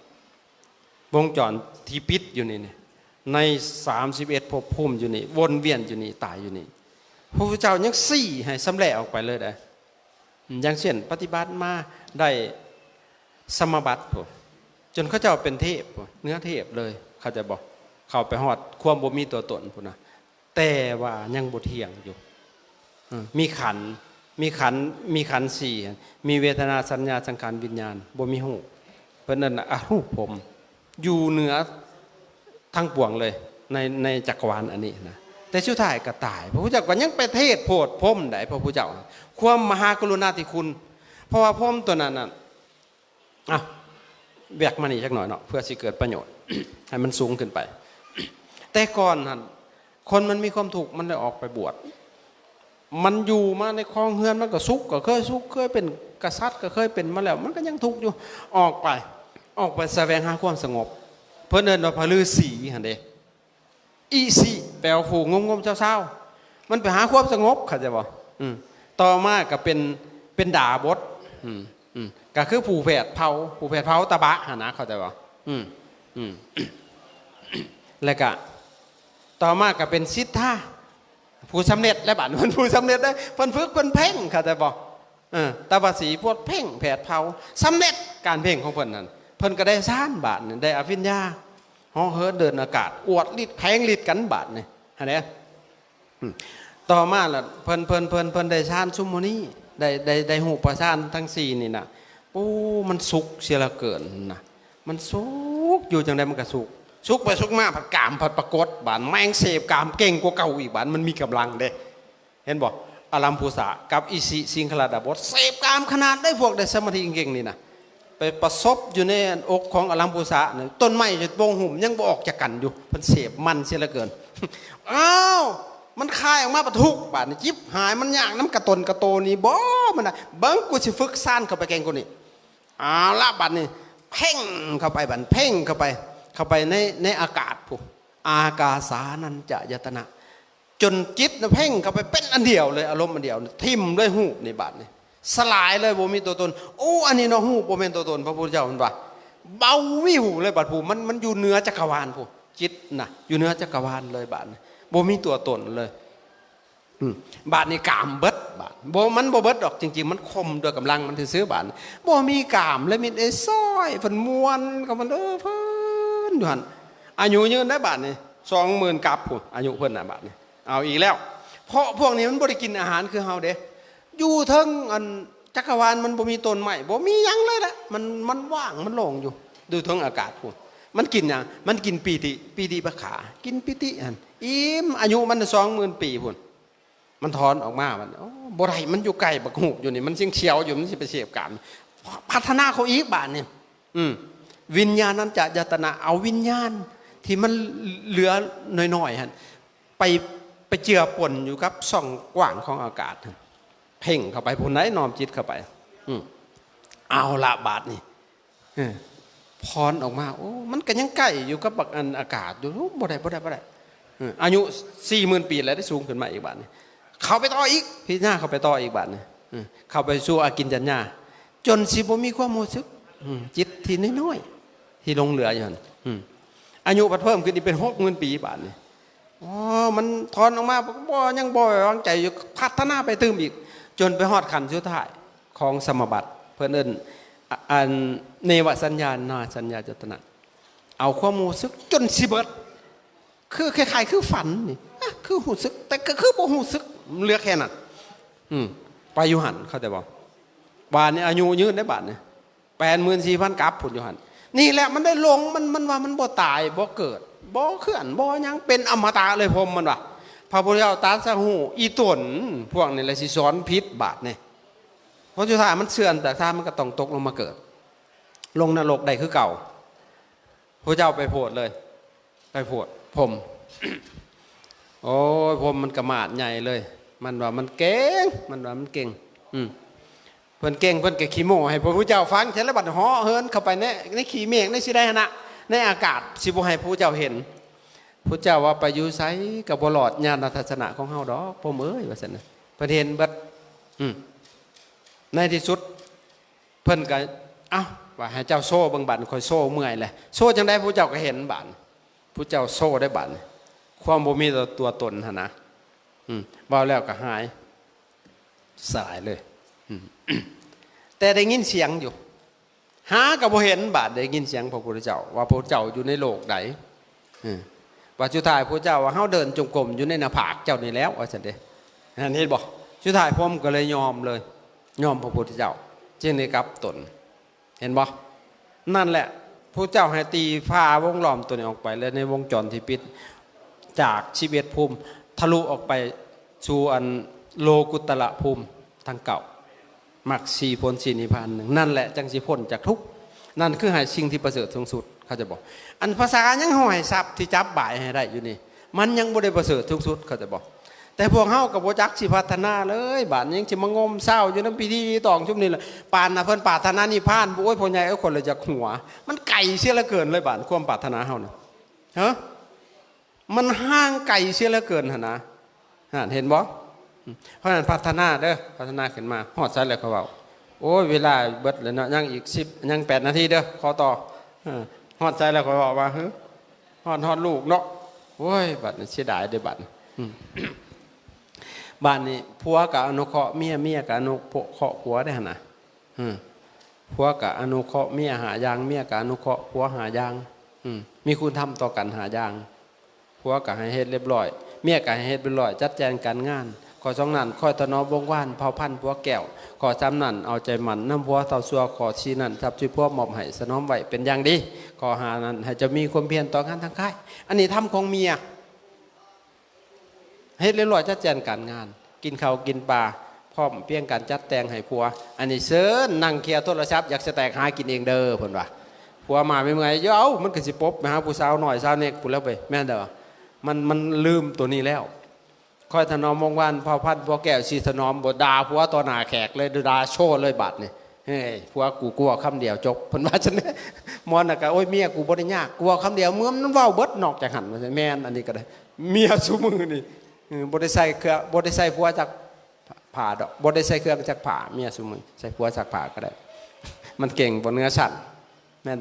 ວົງຈອນທີ່ປິດຢູ່ນີ້ ໃນສາມສິບເອັດພົບພູມຢູ່ນີ້ ວົນວຽນຢູ່ນີ້ ຕາຍຢູ່ນີ້ ພະພຸດທະເຈົ້າຍັງຊີ້ໃຫ້ຊຳແຫຼະອອກໄປເລີຍເດ້. ຢ່າງເຊັ່ນ ປະຕິບັດມາໄດ້ສະມາບັດພຸ້ນ ຈົນເຂົາເຈົ້າເປັນເທບພຸ້ນ ເໜືອເທບເລີຍ ເຂົ້າໃຈບໍ່? ເຂົ້າໄປຮອດຄວາມບໍ່ມີຕົວຕົນພຸ້ນນະ ແຕ່ວ່າຍັງບໍ່ທ່ຽງຢູ່ ເອີ ມີຂັນ ມີຂັນ ມີຂັນສີ່ ມີເວທະນາ ສັນຍາ ສັງຂານ ວິນຍານ ບໍ່ມີຮູບ ເພິ່ນເອີ້ນວ່າອະຮູບພົມ ຢູ່ເໜືອທັງປວງເລີຍ ໃນ ໃນຈັກກະວານອັນນີ້ນະ ແຕ່ສຸດທ້າຍກໍຕາຍ ພະພຸດທະເຈົ້າກໍຍັງໄປເທດໂພດພົມໄດ້ ພະພຸດທະເຈົ້າ ຄວາມມະຫາກະລຸນາທິຄຸນ ເພາະວ່າພົມຕົວນັ້ນນະ ອ່ະ ແວກມານີ້ຈັກໜ້ອຍເນາະ ເພື່ອຊິເກີດປະໂຫຍດ ໃຫ້ມັນສູງຂຶ້ນໄປ ແຕ່ກ່ອນຫັ້ນ ຄົນມັນມີຄວາມທຸກ ມັນໄດ້ອອກໄປບວດ ມັນຢູ່ມາໃນຄອງເຮືອນ ມັນກໍສຸກ ກໍເຄີຍສຸກ ເຄີຍເປັນກະສັດ ກໍເຄີຍເປັນມາແລ້ວ ມັນກໍຍັງທຸກຢູ່ ອອກໄປ ອອກໄປສະແຫວງຫາຄວາມສະຫງົບ ເພິ່ນເອີ້ນວ່າພະລືສີຫັ້ນເດ້ ອິສິ ແປວ່າຜູ້ງົມໆເຊົາໆ ມັນໄປຫາຄວາມສະຫງົບ ເຂົ້າໃຈບໍ່? ອືມ ຕໍ່ມາກໍເປັນ ເປັນດາບົດ ອືມ ອືມ ກໍຄືຜູ້ແຜດເຜົ່າ ຜູ້ແຜດເຜົ່າຕະບະຫັ້ນນະ ເຂົ້າໃຈບໍ່? ອືມ ອືມ ແລ້ວກະຕໍ່ມາກໍເປັນສິດທາ ຜູ້ສຳເລັດແລ້ວ ບາດນີ້ເພິ່ນຜູ້ສຳເລັດເດ້ ເພິ່ນຝຶກເພິ່ນເພັ່ງ ເຂົ້າໃຈບໍ່? ເອີ ຕາວະສີ ພວກເພັ່ງແຜດເຜົ່າ ສຳເລັດການເພັ່ງຂອງເພິ່ນນັ້ນ ເພິ່ນກໍໄດ້ຊານ ບາດນີ້ໄດ້ອະພິນຍາ ເຫາະເຫີນເດີນອາກາດ ອວດລິດແຜງລິດກັນ ບາດນີ້ຫັ້ນແຫຼະ. ອືມ ຕໍ່ມາລະເພິ່ນ ເພິ່ນ ເພິ່ນ ເພິ່ນໄດ້ຊານຊຸມໂມນີ ໄດ້ ໄດ້ ໄດ້ຮູບປະຊານທັງສີ່ນີ້ນະ ໂອ້ ມັນສຸກເສຍເຫຼືອເກີນນະ ມັນສຸກ ຢູ່ຈັ່ງໃດມັນກໍສຸກ ສຸກໄປສຸກມາພັດກາມພັດປາກົດ ບາດແມ່ງເສບກາມເກັ່ງກວ່າເກົ່າອີກ ບາດມັນມີກຳລັງເດ້ ເຫັນບໍ່? ອາລັມພູສາກັບອິສິ ສິງຄະລາດາບົດ ເສບກາມຂະໜາດໃດ ພວກໄດ້ສະມາທິເກັ່ງໆນີ້ນະ ໄປປະສົບຢູ່ໃນອັນອົກຂອງອາລັມພູສານະ ຕົ້ນໄມ້ຈົນໂປ່ງຫຸ້ມຍັງບໍ່ອອກຈາກກັນຢູ່ ເພິ່ນເສບມັນເສຍເຫຼືອເກີນ. ອ້າວ ມັນຄາຍອອກມາປະທຸກ ບາດນີ້ຈິບຫາຍ ມັນຍາກນຳກະຕົນກະໂຕນີ້ບໍ່ ມັນນະ ເບິ່ງ ກູຊິຝຶກຊານເຂົ້າໄປເກັ່ງກວ່ານີ້ ເອົາລະ ບາດນີ້ເພັ່ງເຂົ້າໄປ ບາດເພັ່ງເຂົ້າໄປ ເຂົ້າໄປໃນ ໃນອາກາດພຸ້ນ ອາກາສານັນຈະຍະຕະນະ ຈົນຈິດນະເພັ່ງເຂົ້າໄປເປັນອັນດຽວເລີຍ ອາລົມອັນດຽວ ຖິ້ມເລີຍຮູບນີ້ ບາດນີ້ສະຫຼາຍເລີຍ ບໍ່ມີຕົວຕົນ. ໂອ້ ອັນນີ້ເນາະ ຮູບບໍ່ແມ່ນຕົວຕົນ ພະພຸດທະເຈົ້າເພິ່ນວ່າ ເບົາວິວເລີຍ ບາດຜູ້ມັນ ມັນຢູ່ເໜືອຈັກກະວານພຸ້ນ ຈິດນະ ຢູ່ເໜືອຈັກກະວານເລີຍ ບາດນີ້ບໍ່ມີຕົວຕົນເລີຍ. ອືມ ບາດນີ້ກາມເບິດ ບາດ ບໍ່ ມັນບໍ່ເບິດດອກ ຈິງໆ ມັນຂົ່ມດ້ວຍກຳລັງມັນຊື່ໆ ບາດນີ້ບໍ່ມີກາມເລີຍ ມີແຕ່ຊອຍ ເພິ່ນມ່ວນຂອງເພິ່ນ ເອີ ເພິ່ນຢູ່ຫັ້ນ ອາຍຸຍືນໄດ໋ ບາດນີ້ສອງໝື່ນກັບພຸ້ນ ອາຍຸເພິ່ນນະ ບາດນີ້ ເອົາອີກແລ້ວ ເພາະພວກນີ້ມັນບໍ່ໄດ້ກິນອາຫານຄືເຮົາເດ້ ຢູ່ເທິງອັນຈັກກະວານ ມັນບໍ່ມີຕົ້ນໄມ້ ບໍ່ມີຫຍັງເລີຍນະ ມັນ ມັນວ່າງ ມັນໂລ່ງຢູ່ ຢູ່ເທິງອາກາດພຸ້ນ. ມັນກິນຫຍັງ? ມັນກິນປີຕິ ປີຕິປະຂາ ກິນປີຕິຫັ້ນ ອີ່ມ ອາຍຸມັນສອງໝື່ນປີພຸ້ນ. ມັນຖອນອອກມາ ມັນ ໂອ້ ບໍ່ໄດ້ ມັນຢູ່ໃກ້ບັກຮູບຢູ່ນີ້ ມັນຍັງຂຽວຢູ່ ມັນຊິໄປເສບກາມ ພັດທະນາເຂົາອີກບາດນີ້. ອືມ ວິນຍານັນຈະຍະຕະນະ ເອົາວິນຍານທີ່ມັນເຫຼືອໜ້ອຍໆຫັ້ນ ໄປ ໄປເຈືອປົນຢູ່ກັບຊ່ອງກວ້າງຂອງອາກາດ ເພັ່ງເຂົ້າໄປພຸ້ນໃດ໋ ນ້ອມຈິດເຂົ້າໄປ. ອືມ ເອົາລະ ບາດນີ້ ເອີ ຜ່ອນອອກມາ ໂອ້ ມັນກໍຍັງໃກ້ຢູ່ກັບບັກອັນອາກາດຢູ່ ໂອ້ ບໍ່ໄດ້ ບໍ່ໄດ້ ບໍ່ໄດ້ ເອີ ອາຍຸສີ່ໝື່ນປີແລ້ວ ໄດ້ສູງຂຶ້ນມາອີກບາດນີ້ ເຂົ້າໄປຕໍ່ອີກ ພິຈາລະນາເຂົ້າໄປຕໍ່ອີກບາດນີ້ ເອີ ເຂົ້າໄປສູ່ອາກິນຈັນຍາ ຈົນຊິບໍ່ມີຄວາມຮູ້ສຶກ ອືມ ຈິດທີ່ນ້ອຍໆ ທີ່ຫຼົງເຫຼືອຢູ່ຫັ້ນ ອືມ ອາຍຸພັດເພີ່ມຂຶ້ນອີກເປັນຫົກໝື່ນປີບາດນີ້ ອໍ ມັນຖອນອອກມາ ບໍ່ ຍັງບໍ່ໄວ້ວາງໃຈຢູ່ ພັດທະນາໄປຕື່ມອີກ ຈົນໄປຮອດຂັ້ນສຸດທ້າຍຂອງສະມາບັດ ເພິ່ນເອີ້ນ ອາ ອັນ ເນວະສັນຍານາສັນຍາຈະຕະນະ ເອົາຄວາມຮູ້ສຶກຈົນຊິເບິດ ຄື ຄ້າຍໆຄືຝັນນີ້ ອະ ຄືຮູ້ສຶກ ແຕ່ກໍຄືບໍ່ຮູ້ສຶກ ມັນເຫຼືອແຄ່ນັ້ນ. ອືມ ໄປຢູ່ຫັ້ນ ເຂົ້າໃຈບໍ່? ບາດນີ້ອາຍຸຍືນໄດ້ບາດນີ້ ແປດໝື່ນສີ່ພັນກັບພຸ້ນຢູ່ຫັ້ນ. ນີ້ແຫຼະມັນໄດ້ລົງ ມັນ ມັນວ່າມັນບໍ່ຕາຍບໍ່ເກີດ ບໍ່ເຄື່ອນບໍ່ຫຍັງ ເປັນອະມະຕະເລີຍ ພົມມັນວ່າ. ພະພຸດທະເຈົ້າຕັດສະຮູ້ ອີ່ຕົນພວກນີ້ແຫຼະຊິສອນຜິດບາດນີ້. ເພາະສຸດທ້າຍມັນເຊື່ອມຈາກທານ ມັນກໍຕ້ອງຕົກລົງມາເກີດ ລົງນະລົກໄດ້ຄືເກົ່າ. ພະເຈົ້າໄປໂພດເລີຍ ໄປໂພດພົມ. ໂອ້ຍ ພົມມັນກະມາດໃຫຍ່ເລີຍ ມັນວ່າມັນເກັ່ງ ມັນວ່າມັນເກັ່ງ. ອືມ ເພິ່ນເກັ່ງ ເພິ່ນກໍຂີ້ໂມ້ໃຫ້ພະພຸດທະເຈົ້າຟັງ. ເສັດແລ້ວບັດເຫາະເຫີນເຂົ້າໄປໃນ ໃນຂີ້ເມກ ໃນຊິໄດ້ຫັ້ນນະ ໃນອາກາດ ຊິບໍ່ໃຫ້ພະພຸດທະເຈົ້າເຫັນ. ພະພຸດທະເຈົ້າວ່າ ໄປຢູ່ໃສກໍບໍ່ລອດຍານະທັດສະນະຂອງເຮົາດອກ ພົມເອີຍ ວ່າຊັ້ນນະ. ເພິ່ນເຫັນເບິດ. ອືມ ໃນທີ່ສຸດ ເພິ່ນກໍ ເອົ້າ ວ່າໃຫ້ເຈົ້າໂຊເບິ່ງບາດ ຂ້ອຍໂຊເມື່ອຍແຫຼະ. ໂຊຈັ່ງໃດ ພະເຈົ້າກໍເຫັນບາດ ພະເຈົ້າໂຊໄດ້ບາດ ຄວາມບໍ່ມີຕົວ ຕົວຕົນຫັ້ນນະ. ອືມ ເວົ້າແລ້ວກໍຫາຍສາຍເລີຍ. ອືມ ແຕ່ໄດ້ຍິນສຽງຢູ່ ຫາກໍບໍ່ເຫັນບາດ ໄດ້ຍິນສຽງພະພຸດທະເຈົ້າ ວ່າພະເຈົ້າຢູ່ໃນໂລກໃດ. ເອີ ວ່າສຸດທ້າຍພະເຈົ້າວ່າ ເຮົາເດີນຈົງກົມຢູ່ໃນໜ້າຜາກເຈົ້ານີ້ແລ້ວ ວ່າຊັ້ນເດ້. ຫັ້ນເຫັນບໍ່? ສຸດທ້າຍພົມກໍເລີຍຍອມເລີຍ ຍອມພະພຸດທະເຈົ້າ ຈຶ່ງໄດ້ກັບຕົນ. ເຫັນບໍ່? ນັ້ນແຫຼະ ພະເຈົ້າໃຫ້ຕີຝາວົງລ້ອມຕົວນີ້ອອກໄປ ແລະ ໃນວົງຈອນທີ່ປິດ ຈາກສິບເອັດພູມ ທະລຸອອກໄປສູ່ອັນໂລກຸດຕະລະພູມທັງເກົ້າ ມັກສີ່ຜົນສີ່ນິບພານໜຶ່ງ ນັ້ນແຫຼະຈັ່ງຊິພົ້ນຈາກທຸກ. ນັ້ນຄືໃຫ້ສິ່ງທີ່ປະເສີດສູງສຸດ ເຂົ້າໃຈບໍ່? ອັນພາສາຍັງເຮົາໃຫ້ສັບທີ່ຈັບບາຍໃຫ້ໄດ້ຢູ່ນີ້ ມັນຍັງບໍ່ໄດ້ປະເສີດສູງສຸດ ເຂົ້າໃຈບໍ່? ແຕ່ພວກເຮົາກໍບໍ່ຈັກຊິພັດທະນາເລີຍ ບາດຍັງຊິມາງົມເຊົາຢູ່ນຳພິທີຕອງຊຸມນີ້ລະ. ປານນະເພິ່ນປາດຖະນານິບພານ ໂອ້ຍ ພໍ່ໃຫຍ່ເອີຍ ຂ້ອຍລະຢາກຫົວ. ມັນໄກເສຍເຫຼືອເກີນເລີຍ ບາດຄວາມປາດຖະນາເຮົານະ ຮະ ມັນຫ່າງໄກເສຍເຫຼືອເກີນຫັ້ນນະ. ຫັ້ນເຫັນບໍ່? ເພາະນັ້ນພັດທະນາເດີ ພັດທະນາຂຶ້ນມາ. ຮອດໃສແລ້ວຂ້ອຍເວົ້າ? ໂອ້ຍ ເວລາເບິດແລ້ວເນາະ ຍັງອີກສິບ ຍັງແປດນາທີເດີ ຂໍຕໍ່. ຮອດໃສແລ້ວຂ້ອຍເວົ້າວ່າ ຮຶ ຮອດ ຮອດລູກເນາະ. ໂອ້ຍ ບັດນີ້ເສຍດາຍເດ້ບັດນີ້. ບັດນີ້ຜົວກໍອະນຸເຄາະເມຍ ເມຍກໍອະນຸເຄາະຜົວເດ້ຫັ້ນນະ. ຜົວກະອະນຸເຄາະເມຍຫ້າຢ່າງ ເມຍກະອະນຸເຄາະຜົວຫ້າຢ່າງ. ອືມ ມີຄຸນທຳຕໍ່ກັນຫ້າຢ່າງ. ຜົວກະໃຫ້ເຮັດລຽບລ້ອຍ ເມຍກະໃຫ້ເຮັດລຽບລ້ອຍ ຈັດແຈງການງານ. ຂໍ້ສອງນັ້ນ ຄອຍຖະໜອມວົງວານເຜົ່າພັນຜົວແກ້ວ. ຂໍ້ສາມນັ້ນ ເອົາໃຈໝັ້ນນຳຜົວເທົ່າຊົ່ວ. ຂໍ້ສີ່ນັ້ນ ຊັບທີ່ຜົວມອບໃຫ້ ສະໜອມໄວ້ເປັນຢ່າງດີ. ຂໍ້ຫ້ານັ້ນ ໃຫ້ເຈົ້າມີຄວາມພຽນຕໍ່ງານທາງກາຍ. ອັນນີ້ທຳຂອງເມຍ. ເຮັດລຽບລ້ອຍ ຈັດແຈງການງານ ກິນເຂົ້າກິນປາ ພ້ອມພຽງກັນ ຈັດແຕ່ງໃຫ້ຜົວ. ອັນນີ້ເຊີນນັ່ງເຄຍໂທລະສັບ ຢາກສະແຕັກຫາກິນເອງເດີ ເພິ່ນວ່າ. ຜົວມາເມື່ອຍໆ ເອົ້າ ມັນກໍຊິປົບໄປຫາຜູ້ສາວນ້ອຍສາວເນັກພຸ້ນແລ້ວເວີຍ ແມ່ນແຕ່ວ່າ ມັນ ມັນລືມໂຕນີ້ແລ້ວ. ຄອຍຖະໜອມວົງວານເຜົ່າພັນຜົວແກ້ວ ຊິຖະໜອມບໍ່ ດ່າຜົວຕໍ່ໜ້າແຂກເລີຍ ດ່າໂຊເລີຍບາດນີ້. ເຮີ້ຍ ຜົວກູ ກູເວົ້າຄຳດຽວຈົບ ເພິ່ນວ່າຊັ້ນເດ້. ໝໍນນະກະ ໂອ້ຍ ເມຍກູບໍ່ໄດ້ຍາກ ກູເວົ້າຄຳດຽວ ເມື່ອມັນເວົ້າເບິດນອກຈາກຫັ້ນ ວ່າຊັ້ນ. ແມ່ນ ອັນນີ້ກໍໄດ້ ເມຍຊຸມື້ນີ້ ເອີ ບໍ່ໄດ້ໃສ່ເຄື່ອງ ບໍ່ໄດ້ໃສ່ຜົວຊັກຜ້າດອກ ບໍ່ໄດ້ໃສ່ເຄື່ອງຊັກຜ້າ ເມຍຊຸມື້ ໃສ່ຜົວຊັກຜ້າກໍໄດ້. ມັນເກັ່ງບໍ່ເໜືອຊັ້ນ. ແມ່ນ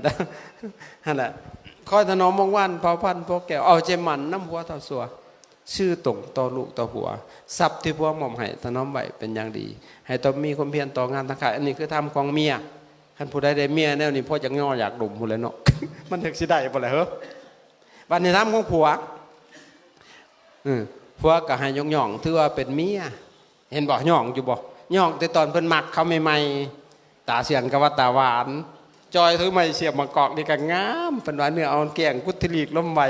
ຫັ້ນແຫຼະ ຄອຍຖະໜອມວົງວານເຜົ່າພັນຜົວແກ້ວ ເອົາໃຈໝັ້ນນຳຜົວເທົ່າຊົ່ວ ຊື່ຕົງຕໍ່ລູກຕໍ່ຜົວ. ຊັບທີ່ຜົວມອບໃຫ້ ຖະໜອມໄວ້ເປັນຢ່າງດີ ໃຫ້ຕ້ອງມີຄວາມພຽນຕໍ່ງານທາງກາຍ. ອັນນີ້ຄືທຳຂອງເມຍ. ຄັນຜູ້ໃດໄດ້ເມຍແນວນີ້ ພໍຢາກຍໍຢາກດົມພຸ້ນແຫຼະເນາະ ມັນຈັກຊິໄດ້ບໍ່ລະເຮີ. ບັດນີ້ທຳຂອງຜົວ ເອີ ຜົວກໍໃຫ້ຍົກຍ້ອງ ຖືວ່າເປັນເມຍ. ເຫັນບໍ່? ຍ້ອງຢູ່ບໍ່? ຍ້ອງແຕ່ຕອນເພິ່ນມັກເຂົາໃໝ່ໆ ຕາເຊື່ອງກະວ່າຕາຫວານ ຈ່ອຍຖືໄມ້ສຽບໝາກກອກນີ້ກະງາມ. ເພິ່ນວ່າເນື້ອອ່ອນແກ້ງກຸດທິລີກລົມໄຫວ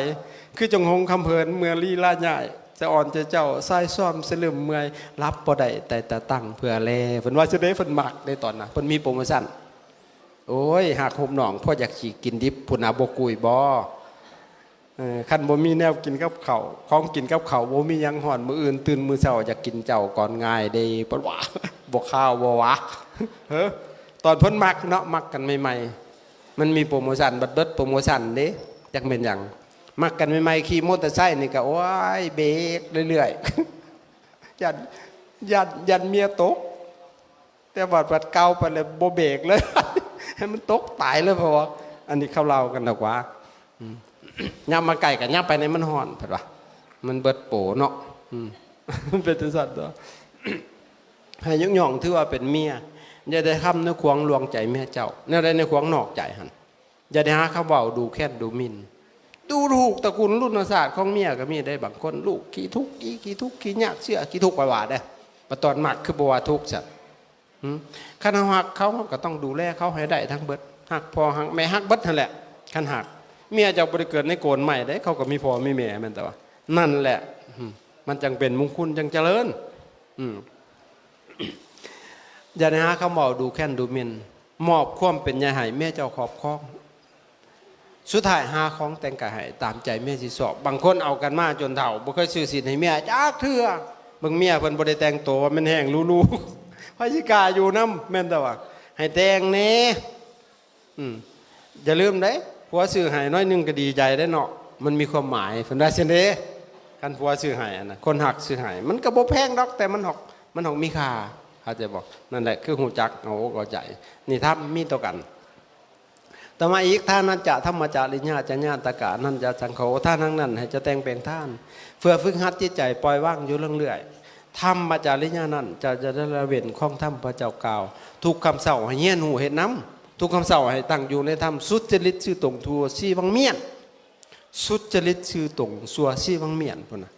ຄືຈົງຫົງຄຳເພີນເມື່ອລີລາຍ້າຍ ສະອ່ອນໃຈເຈົ້າຊາຍຊອມສະລຶມເມື່ອຍ ຫຼັບບໍ່ໄດ້ແຕ່ຕາຕັ້ງເພື່ອແລ. ເພິ່ນວ່າຊັ້ນເດ້ ເພິ່ນມັກເດ້ຕອນນັ້ນ ເພິ່ນມີໂປຣໂມຊັນ. ໂອ້ຍ ຮັກຮູບນ້ອງ ພໍຢາກຊິກິນດິບພຸ້ນນະ ບໍ່ກຸຍບໍ່? ເອີ ຄັນບໍ່ມີແນວກິນກັບເຂົ້າ ຂອງກິນກັບເຂົ້າ ບໍ່ມີຫຍັງຮ້ອນ ມື້ອື່ນຕື່ນມື້ເຊົ້າ ຢາກກິນເຈົ້າກ່ອນງ່າຍເດ້ ເພິ່ນວ່າ. ບໍ່ຄາວບໍ່ຫວາ? ເຮີ ຕອນເພິ່ນມັກເນາະ ມັກກັນໃໝ່ໆ ມັນມີໂປຣໂມຊັນ ບັດເບິດໂປຣໂມຊັນເດ້ ຈັກແມ່ນຫຍັງ. ມັກກັນໃໝ່ໆ ຂີ່ມໍເຕີໄຊນີ້ກໍ ໂອ້ຍ ເບກເລື້ອຍໆ ຢ້ານ ຢ້ານ ຢ້ານເມຍຕົກ. ແຕ່ວ່າບັດເກົ່າໄປແລ້ວບໍ່ເບກເລີຍ ໃຫ້ມັນຕົກຕາຍເລີຍ. ເພາະວ່າອັນນີ້ເຂົາເລົ່າກັນດອກວ່າ ອືມ ຫຍັບມາໃກ້ກໍຫຍັບໄປໃນມັນຮ້ອນ ເພິ່ນວ່າ ມັນເບິດໂປເນາະ. ອືມ ເປັນຈັ່ງຊັ້ນຕົວະ. ໃຫ້ຍົກຍ້ອງຖືວ່າເປັນເມຍ ຢ່າໄດ້ທຳໃນຂວາງລວງໃຈເມຍເຈົ້າ. ແນວໃດໃນຂວາງນອກໃຈຫັ້ນ? ຢ່າໄດ້ຫາຄຳເວົ້າດູແຄນດູໝິ່ນ ດູຖູກຕະກຸນລຸນນະຊາດຂອງເມຍກໍມີເດ້. ບາງຄົນລູກຂີ້ທຸກ ອີຂີ້ທຸກ ຂີ້ຍາກ ເຊື່ອຂີ້ທຸກ ໄປວ່າເດ້. ບັດຕອນມັກຄືບໍ່ວ່າທຸກຊັ້ນ? ຫຶ? ຄັນເຮົາຮັກເຂົາ ເຮົາກໍຕ້ອງດູແລເຂົາໃຫ້ໄດ້ທັງເບິດ. ຮັກພໍ່ຮັກແມ່ ຮັກເບິດຫັ້ນແຫຼະ. ຄັນຮັກ ເມຍເຈົ້າບໍ່ໄດ້ເກີດໃນໂກນໄມ້ເດ້, ເຂົາກໍມີພໍ່ມີແມ່ແມ່ນແຕ່ວ່າ. ນັ້ນແຫຼະ ຫຶ ມັນຈັ່ງເປັນມຸງຄຸນ ຈັ່ງຈະເລີນ. ອືມ ຢ່າໄດ້ຫາຄຳເວົ້າດູແຄນດູໝິ່ນ, ມອບຄວາມເປັນໃຫຍ່ໃຫ້ເມຍເຈົ້າຄອບຄອງ. ສຸດທ້າຍຫາຂອງແຕ່ງກາຍໃຫ້ຕາມໃຈເມຍຊິຊອບ. ບາງຄົນເອົາກັນມາຈົນເຖົ້າ ບໍ່ເຄີຍຊື້ສິ້ນໃຫ້ເມຍຈັກເທື່ອ. ເບິ່ງເມຍເພິ່ນບໍ່ໄດ້ແຕ່ງໂຕ ວ່າແມ່ນແຮງຫຼູໆ ໃຜຊິກ້າຢູ່ນຳ. ແມ່ນແຕ່ວ່າໃຫ້ແຕ່ງແດ່. ອືມ ຢ່າລືມເດ້ ຜົວຊື້ໃຫ້ໜ້ອຍໜຶ່ງກໍດີໃຈເດ້ເນາະ, ມັນມີຄວາມໝາຍ. ເພິ່ນວ່າຊັ້ນເດ້ ຄັນຜົວຊື້ໃຫ້ຫັ້ນນະ ຄົນຮັກຊື້ໃຫ້ ມັນກໍບໍ່ແພງດອກ ແຕ່ມັນຮອກ ມັນຮອກມີຄ່າ ເຂົ້າໃຈບໍ່? ນັ້ນແຫຼະ ຄືຮູ້ຈັກເອົາອົກເອົາໃຈ. ນີ້ທຳມີຕໍ່ກັນ. ຕໍ່ມາອີກ ທານະຈະ ທຳມະຈະ ລິຍະຈະ ຍາຕະກະ ອະນັນຈະ ສັງໂຄ. ທານທັງນັ້ນໃຫ້ເຈົ້າແຕ່ງແປງທານ ເພື່ອຝຶກຫັດຈິດໃຈປ່ອຍວາງຢູ່ເລື້ອຍໆ. ທຳມະຈະລິຍະນັ້ນ ເຈົ້າຈະໄດ້ລະເວັ້ນຂອງທຳ ພະເຈົ້າກ່າວ ທຸກຄ່ຳເຊົ້າໃຫ້ຮຽນຮູ້ເຮັດນຳ. ທຸກຄ່ຳເຊົ້າໃຫ້ຕັ້ງຢູ່ໃນທຳ ສຸດຈະລິດຊື່ຕົງຊົ່ວຊີວັງມຽນ. ສຸດຈະລິດຊື່ຕົງຊົ່ວຊີວັງມຽນ ພຸ້ນນະ.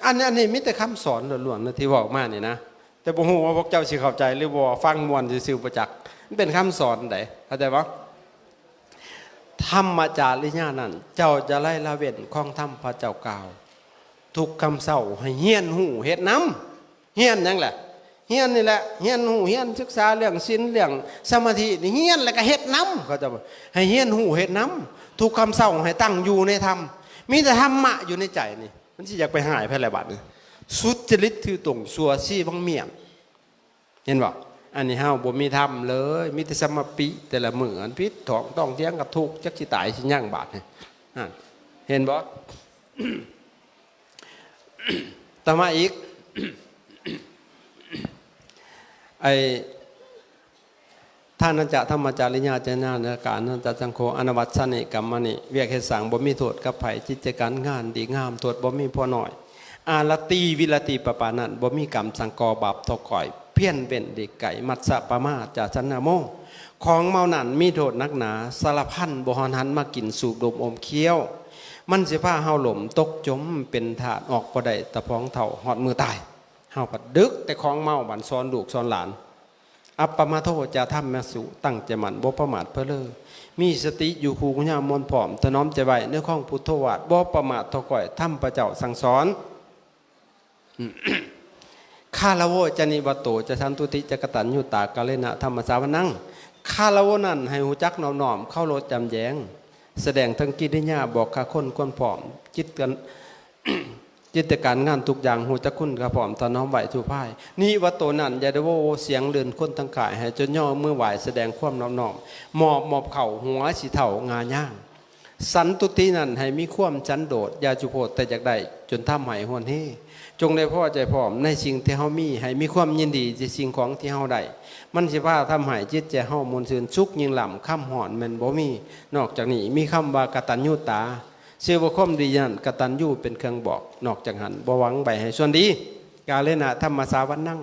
ອັນ ອັນນີ້ມີແຕ່ຄຳສອນລ້ວນໆນະ ທີ່ເວົ້າມານີ້ນະ, ແຕ່ບໍ່ຮູ້ວ່າພວກເຈົ້າຊິເຂົ້າໃຈຫຼືບໍ່, ຟັງມ່ວນຊື່ໆບໍ່ຈັກ. ມັນເປັນຄຳສອນໃດ ເຂົ້າໃຈບໍ່? ທຳມະຈະລິຍະນັ້ນ ເຈົ້າຈະໄດ້ລະເວັ້ນຂອງທຳ ພະເຈົ້າກ່າວ ທຸກຄ່ຳເຊົ້າໃຫ້ຮຽນຮູ້ເຮັດນຳ. ຮຽນຫຍັງລະ? ຮຽນນີ້ແຫຼະ ຮຽນຮູ້ ຮຽນສຶກສາເລື່ອງສິນ ເລື່ອງສະມາທິນີ້ ຮຽນແລ້ວກໍເຮັດນຳ. ເຂົາເຈົ້າໃຫ້ຮຽນຮູ້ເຮັດນຳ ທຸກຄ່ຳເຊົ້າໃຫ້ຕັ້ງຢູ່ໃນທຳ. ມີແຕ່ທຳມະຢູ່ໃນໃຈນີ້ ມັນຊິຢາກໄປຮ້າຍໃຜລະບາດນີ້? ສຸດຈະລິດຖືຕົງຊົ່ວຊີວັງມຽນ. ເຫັນບໍ່? ອັນນີ້ເຮົາບໍ່ມີທຳເລີຍ ມີແຕ່ສະມາປິແຕ່ລະມື້. ອັນຜິດທ້ອງຕ້ອງຖຽງກັບທຸກ ຈັກຊິຕາຍຊິຍັງບາດນີ້. ນັ້ນ ເຫັນບໍ່? ຕໍ່ມາອີກ ໄອ້ ທານະຈະ ທຳມະຈະ ລິຍະຈະ ຍາຕະກະ ອະນັນຈະ ສັງໂຄ. ອານະວັດສະນິ ກຳມະນິ ວຽກເຮັດສ້າງບໍ່ມີໂທດກັບໃຜ, ກິດຈະການງານດີງາມ ໂທດບໍ່ມີພໍນ້ອຍ. ອາລະຕີ ວິລະຕີ ປະປານັນ ບໍ່ມີກຳສັງ ກໍ່ບາບເທົ່າກ້ອຍ ພຽນເວັ້ນຫຼີກໄກ. ມັດສະປະມາຈາສັນນະໂມ ຂອງເມົານັ້ນມີໂທດໜັກໜາ ສາລະພັນບໍ່ຮ້ອນຫັນ ມາກິນສູບດົມອົມຄ້ຽວ. ມັນຊິພາເຮົາລົ້ມຕົກຈົມເປັນທາດ ອອກບໍ່ໄດ້ຕະພອງເຖົ້າ ຮອດມື້ຕາຍ. ເຮົາພັດດຶກແຕ່ຂອງເມົາ ບັດສອນລູກສອນຫຼານ. ອັບປະມາໂທ ຈາທຳມະສຸ ຕັ້ງໃຈໝັ້ນ ບໍ່ປະໝາດເພີ້ເລີ. ມີສະຕິຢູ່ຄູ່ຍາມມວນພ້ອມ ຖະໜອມໃຈໄວ້ ໃນຄອງພຸດໂທວາດ ບໍ່ປະໝາດເທົ່າກ້ອຍ ທຳພະເຈົ້າສັ່ງສອນ. ຄາລະໂວ ຈະ ນິວັດໂຕ ຈະ ສັນຕຸຕິ ຈະ ກະຕັນຍູຕາ ກາເລນະ ທຳມະສາວັນນັງ. ຄາລະໂວນັ້ນໃຫ້ຮູ້ຈັກນອບນ້ອມ ເຄົາລົບຈຳແຈງ ສະແດງທັງກິລິຍາ ບອກຂ້າຄົນຄວນພ້ອມ ຈິດກັນ ກິດຈະການງານທຸກຢ່າງ ຮູ້ຈັກຄຸນຄ່າພ້ອມ ຖະໜອມໄວ້ທຸກພາຍ. ນິວັດໂຕນັ້ນ ຢ່າໄດ້ໂວສຽງເລື່ອນຄົນທັງກາຍ ໃຫ້ຈົດຍໍມືໄຫວ້ ສະແດງຄວາມນອບນ້ອມ ມອບ ມອບເຂົ້າ ຫົວຊິເຖົ້າງາຍາງ. ສັນຕຸຕິນັ້ນໃຫ້ມີຄວາມສັນໂດດ ຢ່າຈຸໂພດແຕ່ຢາກໄດ້ ຈົນທຳໃຫ້ຮວນເຮ. ຈົ່ງໄດ້ພໍໃຈພ້ອມໃນສິ່ງທີ່ເຮົາມີ ໃຫ້ມີຄວາມຍິນດີໃນສິ່ງຂອງທີ່ເຮົາໄດ້. ມັນຊິພາທຳໃຫ້ຈິດໃຈເຮົາມ່ວນຊື່ນສຸກຍິ່ງລ້ຳ ຄຳຮ້ອນແມ່ນບໍ່ມີ. ນອກຈາກນີ້ມີຄຳວ່າກະຕັນຍູຕາ ຊື່ວ່າຄວາມດີນັ້ນ ກະຕັນຍູເປັນເຄື່ອງບອກ. ນອກຈາກຫັ້ນບໍ່ຫວັງໄປໃຫ້ສ່ວນດີ. ກາເລນະ ທຳມະສາວັນນັງ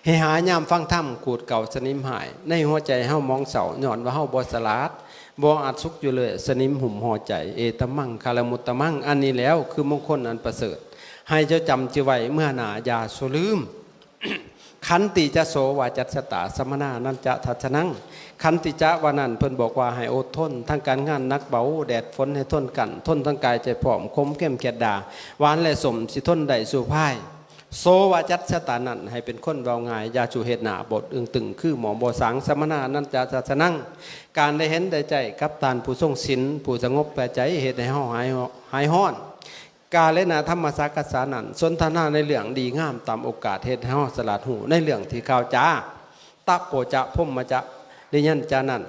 ເຫຫາຍາມຟັງທຳ ຂູດເກົາສະໜິມຫາຍ ໃນຫົວໃຈເຮົາໝອງເສົ້າ ຍ້ອນວ່າເຮົາບໍ່ສະຫຼາດ ບໍ່ອາດສຸກຢູ່ເລີຍ ສະໜິມຫຸ້ມຫໍ່ໃຈ. ເອຕະມັງຄາລະມຸດຕະມັງ ອັນນີ້ແລ້ວຄືມົງຄົນອັນປະເສີດ ໃຫ້ເຈົ້າຈຳຈື່ໄວ້ເມື່ອໜ້າ ຢ່າຊົ່ວລືມ. ຂັນຕິຈະ ໂສວາຈັດສະຕາ ສະມະນານັນຈະທັດສະນັງ. ຂັນຕິຈະວ່ານັ້ນ ເພິ່ນບອກວ່າໃຫ້ອົດທົນ ທັງການງານໜັກເບົາ ແດດຝົນໃຫ້ທົນກັນ ທົນທັງກາຍໃຈພ້ອມ ຂົມເຂັ້ມຂຽດດ່າ ຫວານແລະສົ້ມ ຊິທົນໄດ້ສູ້ພາຍ. ໂສວາຈັດສະຕານັ້ນ ໃຫ້ເປັນຄົນເວົ້າງ່າຍ ຢ່າສູ່ເຮັດໜ້າບົດອຶງຕຶງ ຄືໝໍບໍ່ສາງ ສະມະນານັນຈະທັດສະນັງ. ການໄດ້ເຫັນໄດ້ໃກ້ກັບທ່ານຜູ້ຊົງສິນ ຜູ້ສະຫງົບພາຍໃຈ ເຮັດໃຫ້ເຮົາຫາຍ ຫາຍຮ້ອນ. ກາເລນະ ທຳມະສາກັດສານັ້ນ ສົນທະນາໃນເລື່ອງດີງາມຕາມໂອກາດ ເຮັດໃຫ້ເຮົາສະຫຼາດຮູ້ໃນເລື່ອງທີ່ກ່າວຈາ. ຕະໂປຈະ ພົມມະຈະ ລິຍັນຈານັ້ນ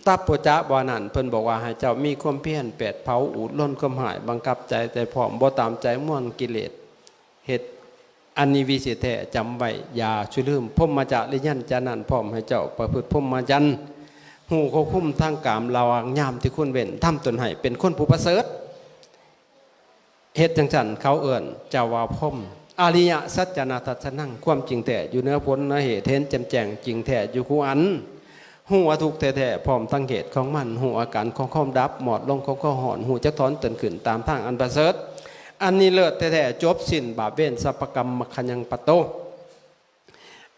ຕະໂປຈະວ່ານັ້ນ ເພິ່ນບອກວ່າໃຫ້ເຈົ້າມີຄວາມພຽນ ແປດເຜົາ ອູດລົນຄວາມຮ້າຍ ບັງຄັບໃຈໃຫ້ພ້ອມ ບໍ່ຕາມໃຈມວນກິເລດ ເຮັດອັນນີ້ວິເສດແທ້ ຈຳໄວ້ຢ່າຊຸລືມ. ພົມມະຈະລິຍັນຈານັ້ນ ພ້ອມໃຫ້ເຈົ້າປະພຶດພົມມະຈັນ ຮູ້ຄວບຄຸມທາງກາມ ລະຫວ່າງຍາມທີ່ຄວນເວັ້ນ ທຳຕົນໃຫ້ເປັນຄົນຜູ້ປະເສີດ. ເຮັດຈັ່ງຊັ້ນເຂົາເອີ້ນເຈົ້າວ່າພົມ. ອະລິຍະສັດຈານະທັດສະນັງ ຄວາມຈິງແທ້ຢູ່ເໜືອຜົນເໜືອເຫດ ເຫັນແຈ່ມແຈ້ງຈິງແທ້ຢູ່ຄູ່ອັນ. ຮູ້ວ່າທຸກແທ້ໆ ພ້ອມທັງເຫດຂອງມັນ, ຮູ້ອາການຂອງຄວາມດັບ, ມອດລົງຂອງຄວາມຮ້ອນ, ຮູ້ຈັກຖອນຕົນຂຶ້ນຕາມທາງອັນປະເສີດ. ອັນນີ້ເລີດແທ້ໆ, ຈົບສິ້ນບາບເວນ ສັບພະກຳ ມັກຂະຍັງປະໂຕ.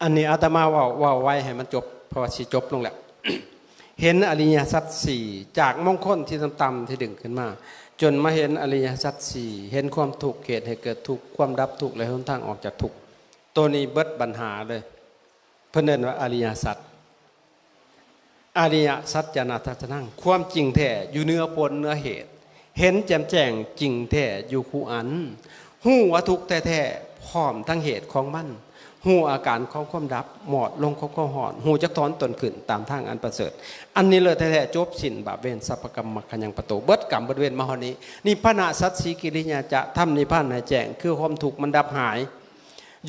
ອັນນີ້ອາດຕະມາເວົ້າ, ເວົ້າໄວໃຫ້ມັນຈົບ, ເພາະວ່າຊິຈົບລົງແລ້ວ. ເຫັນອະລິຍະສັດສີ່ ຈາກມົງຄົນທີ່ຕ່ຳໆ ທີ່ດຶງຂຶ້ນມາ ຈົນມາເຫັນອະລິຍະສັດສີ່ ເຫັນຄວາມທຸກ, ເຫດໃຫ້ເກີດທຸກ, ຄວາມດັບທຸກ ແລະ ຫົນທາງອອກຈາກທຸກ. ໂຕນີ້ເບິດບັນຫາເລີຍ. ເພິ່ນເອີ້ນວ່າອະລິຍະສັດ. ອະລິຍະສັດຈະນະທັດສະນັງ, ຄວາມຈິງແທ້ຢູ່ເໜືອຜົນເໜືອເຫດ, ເຫັນແຈ່ມແຈ້ງຈິງແທ້ຢູ່ຄູ່ອັນ, ຮູ້ວ່າທຸກແທ້ໆ ພ້ອມທັງເຫດຂອງມັນ, ຮູ້ອາການຂອງຄວາມດັບ, ມອດລົງຂອງຄວາມຮ້ອນ, ຮູ້ຈັກຖອນຕົນຂຶ້ນຕາມທາງອັນປະເສີດ. ອັນນີ້ເລີດແທ້ໆ, ຈົບສິ້ນບາບເວນ ສັບພະກຳ ມັກຂະຍັງປະໂຕ, ເບິດກຳເບິດເວນມາຮອດນີ້. ນິບພານະສັດສີກິລິຍາຈະ, ທຳນິບພານໃຫ້ແຈ້ງ, ຄືຄວາມທຸກມັນດັບຫາຍ.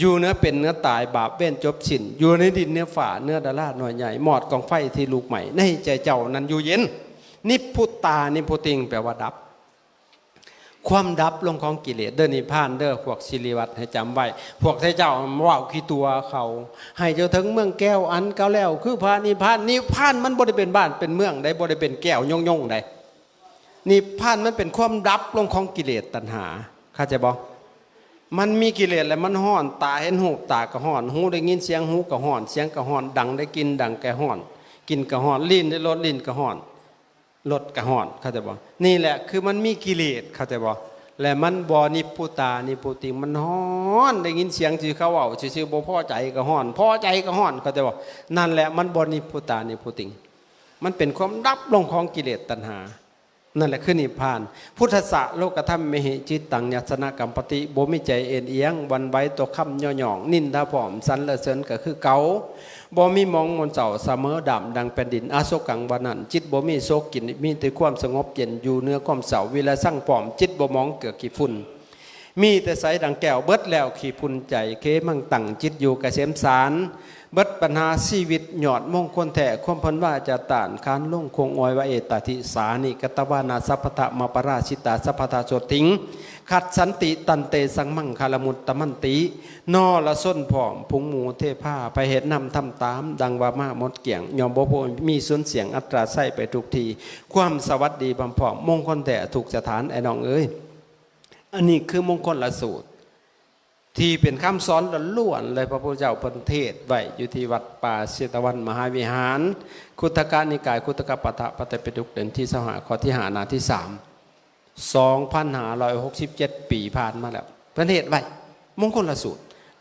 ຢູ່ເໜືອເປັນເໜືອຕາຍ, ບາບເວນຈົບສິ້ນ, ຢູ່ໃນດິນເໜືອຟ້າ, ເໜືອດາລານ້ອຍໃຫຍ່, ໝອດກອງໄຟທີ່ລຸກໄໝ້, ໃນໃຈເຈົ້ານັ້ນຢູ່ເຢັນ. ນິບພຸດຕາ ນິບພຸດຕິງ ແປວ່າດັບ. ຄວາມດັບລົງຂອງກິເລດເດີ, ນິບພານເດີ, ພວກສິລິວັດໃຫ້ຈຳໄວ້. ພວກໄທເຈົ້າເວົ້າຂີ້ຕົວະເຂົາ, ໃຫ້ເຈົ້າເຖິງເມືອງແກ້ວອັນເກົ່າແລ້ວ, ຄືພະນິບພານ. ນິບພານມັນບໍ່ໄດ້ເປັນບ້ານເປັນເມືອງໃດ, ບໍ່ໄດ້ເປັນແກ້ວຍົງໆໃດ. ນິບພານມັນເປັນຄວາມດັບລົງຂອງກິເລດຕັນຫາ, ເຂົ້າໃຈບໍ່? ມັນມີກິເລດແລ້ວມັນຮ້ອນ, ຕາເຫັນຮູບ ຕາກໍຮ້ອນ, ຫູໄດ້ຍິນສຽງ ຫູກໍຮ້ອນ, ສຽງກໍຮ້ອນ, ດັງໄດ້ກິ່ນ ດັງກໍຮ້ອນ, ກິ່ນກໍຮ້ອນ, ລີ້ນໄດ້ລົດ ລີ້ນກໍຮ້ອນ, ລົດກໍຮ້ອນ, ເຂົ້າໃຈບໍ່? ນີ້ແຫຼະຄືມັນມີກິເລດ, ເຂົ້າໃຈບໍ່? ແລະມັນບໍ່ນິບພຸດຕາ ນິບພຸດຕິງ, ມັນຮ້ອນ, ໄດ້ຍິນສຽງຊື່ເຂົາເວົ້າຊື່ໆ ບໍ່ພໍໃຈກໍຮ້ອນ, ພໍໃຈກໍຮ້ອນ, ເຂົ້າໃຈບໍ່? ນັ້ນແຫຼະມັນບໍ່ນິບພຸດຕາ ນິບພຸດຕິງ, ມັນເປັນຄວາມດັບລົງຂອງກິເລດຕັນຫາ. ນັ້ນແຫຼະຄືນິບພານ. ພຸດທັດສະ ໂລກະທຳເມຫິ ຈິດຕັງ ຍັດສະນະກຳປະຕິ, ບໍ່ມີໃຈເອັນອຽງ ຫວັ່ນໄຫວຕໍ່ຄຳຍໍ້ຍ້ອງ ນິນທາພ້ອມສັນລະເສີນກໍຄືເກົ່າ, ບໍ່ມີໝອງມົນເສົ້າ ສະເໝີດຳດັ່ງແຜ່ນດິນ ອະໂສກັງ ວ່ານັ້ນ, ຈິດບໍ່ມີໂສກກິນ ມີແຕ່ຄວາມສະຫງົບເຢັນ ຢູ່ເໜືອຄວາມເສົ້າ ວິລະສັງພ້ອມ, ຈິດບໍ່ໝອງເກືອຂີ້ຝຸ່ນ. ມີແຕ່ໃສດັ່ງແກ້ວ ເບິດແລ້ວຂີ້ຝຸ່ນໃຈ, ເຄມັງຕັງ ຈິດຢູ່ກະເສມສານ, ເບິດບັນຫາຊີວິດ ຍອດມົງຄົນແທ້ ຄວາມເພິ່ນວ່າຈະຕ້ານ ຄານລົງຄົງອອຍວ່າ ເອຕາທິສານິ ກະຕະວານາ ສັບພັດທະມະປະຣາຊິຕາ ສັບພັດທະໂສຕິງ ຂັດສັນຕິ ຕັນເຕ ສັງມັງຄາລະມຸດຕະມັນຕິ, ນໍລະຊົນພ້ອມ ຝູງໝູ່ເທພາ ໃຜເຮັດນຳທຳຕາມ ດັ່ງວ່າມາໝົດກ້ຽງ ຍ່ອມບໍ່ມີສູນສ່ຽງ ອັດຕາໄຊໄປທຸກທີ່, ຄວາມສະຫວັດດີພ້ອມໆ ມົງຄົນແທ້ທຸກສະຖານ ອ້າຍນ້ອງເອີຍ. ອັນນີ້ຄືມົງຄົນລະສູດ ທີ່ເປັນຄຳສອນລ້ວນໆເລີຍ. ພະພຸດທະເຈົ້າເພິ່ນເທດໄວ້ຢູ່ທີ່ວັດປ່າເຊຕະວັນມະຫາວິຫານ, ຄຸດທະກະນິກາຍ ຄຸດທະກະປາຖະ ພະໄຕປິດົກ ເຫຼັ້ມທີຊາວຫ້າ ຂໍ້ທີຫ້າ ໜ້າທີສາມ ສອງພັນຫ້າຮ້ອຍຫົກສິບເຈັດປີຜ່ານມາແລ້ວ ເພິ່ນເທດໄວ້ ມົງຄົນລະສູດ.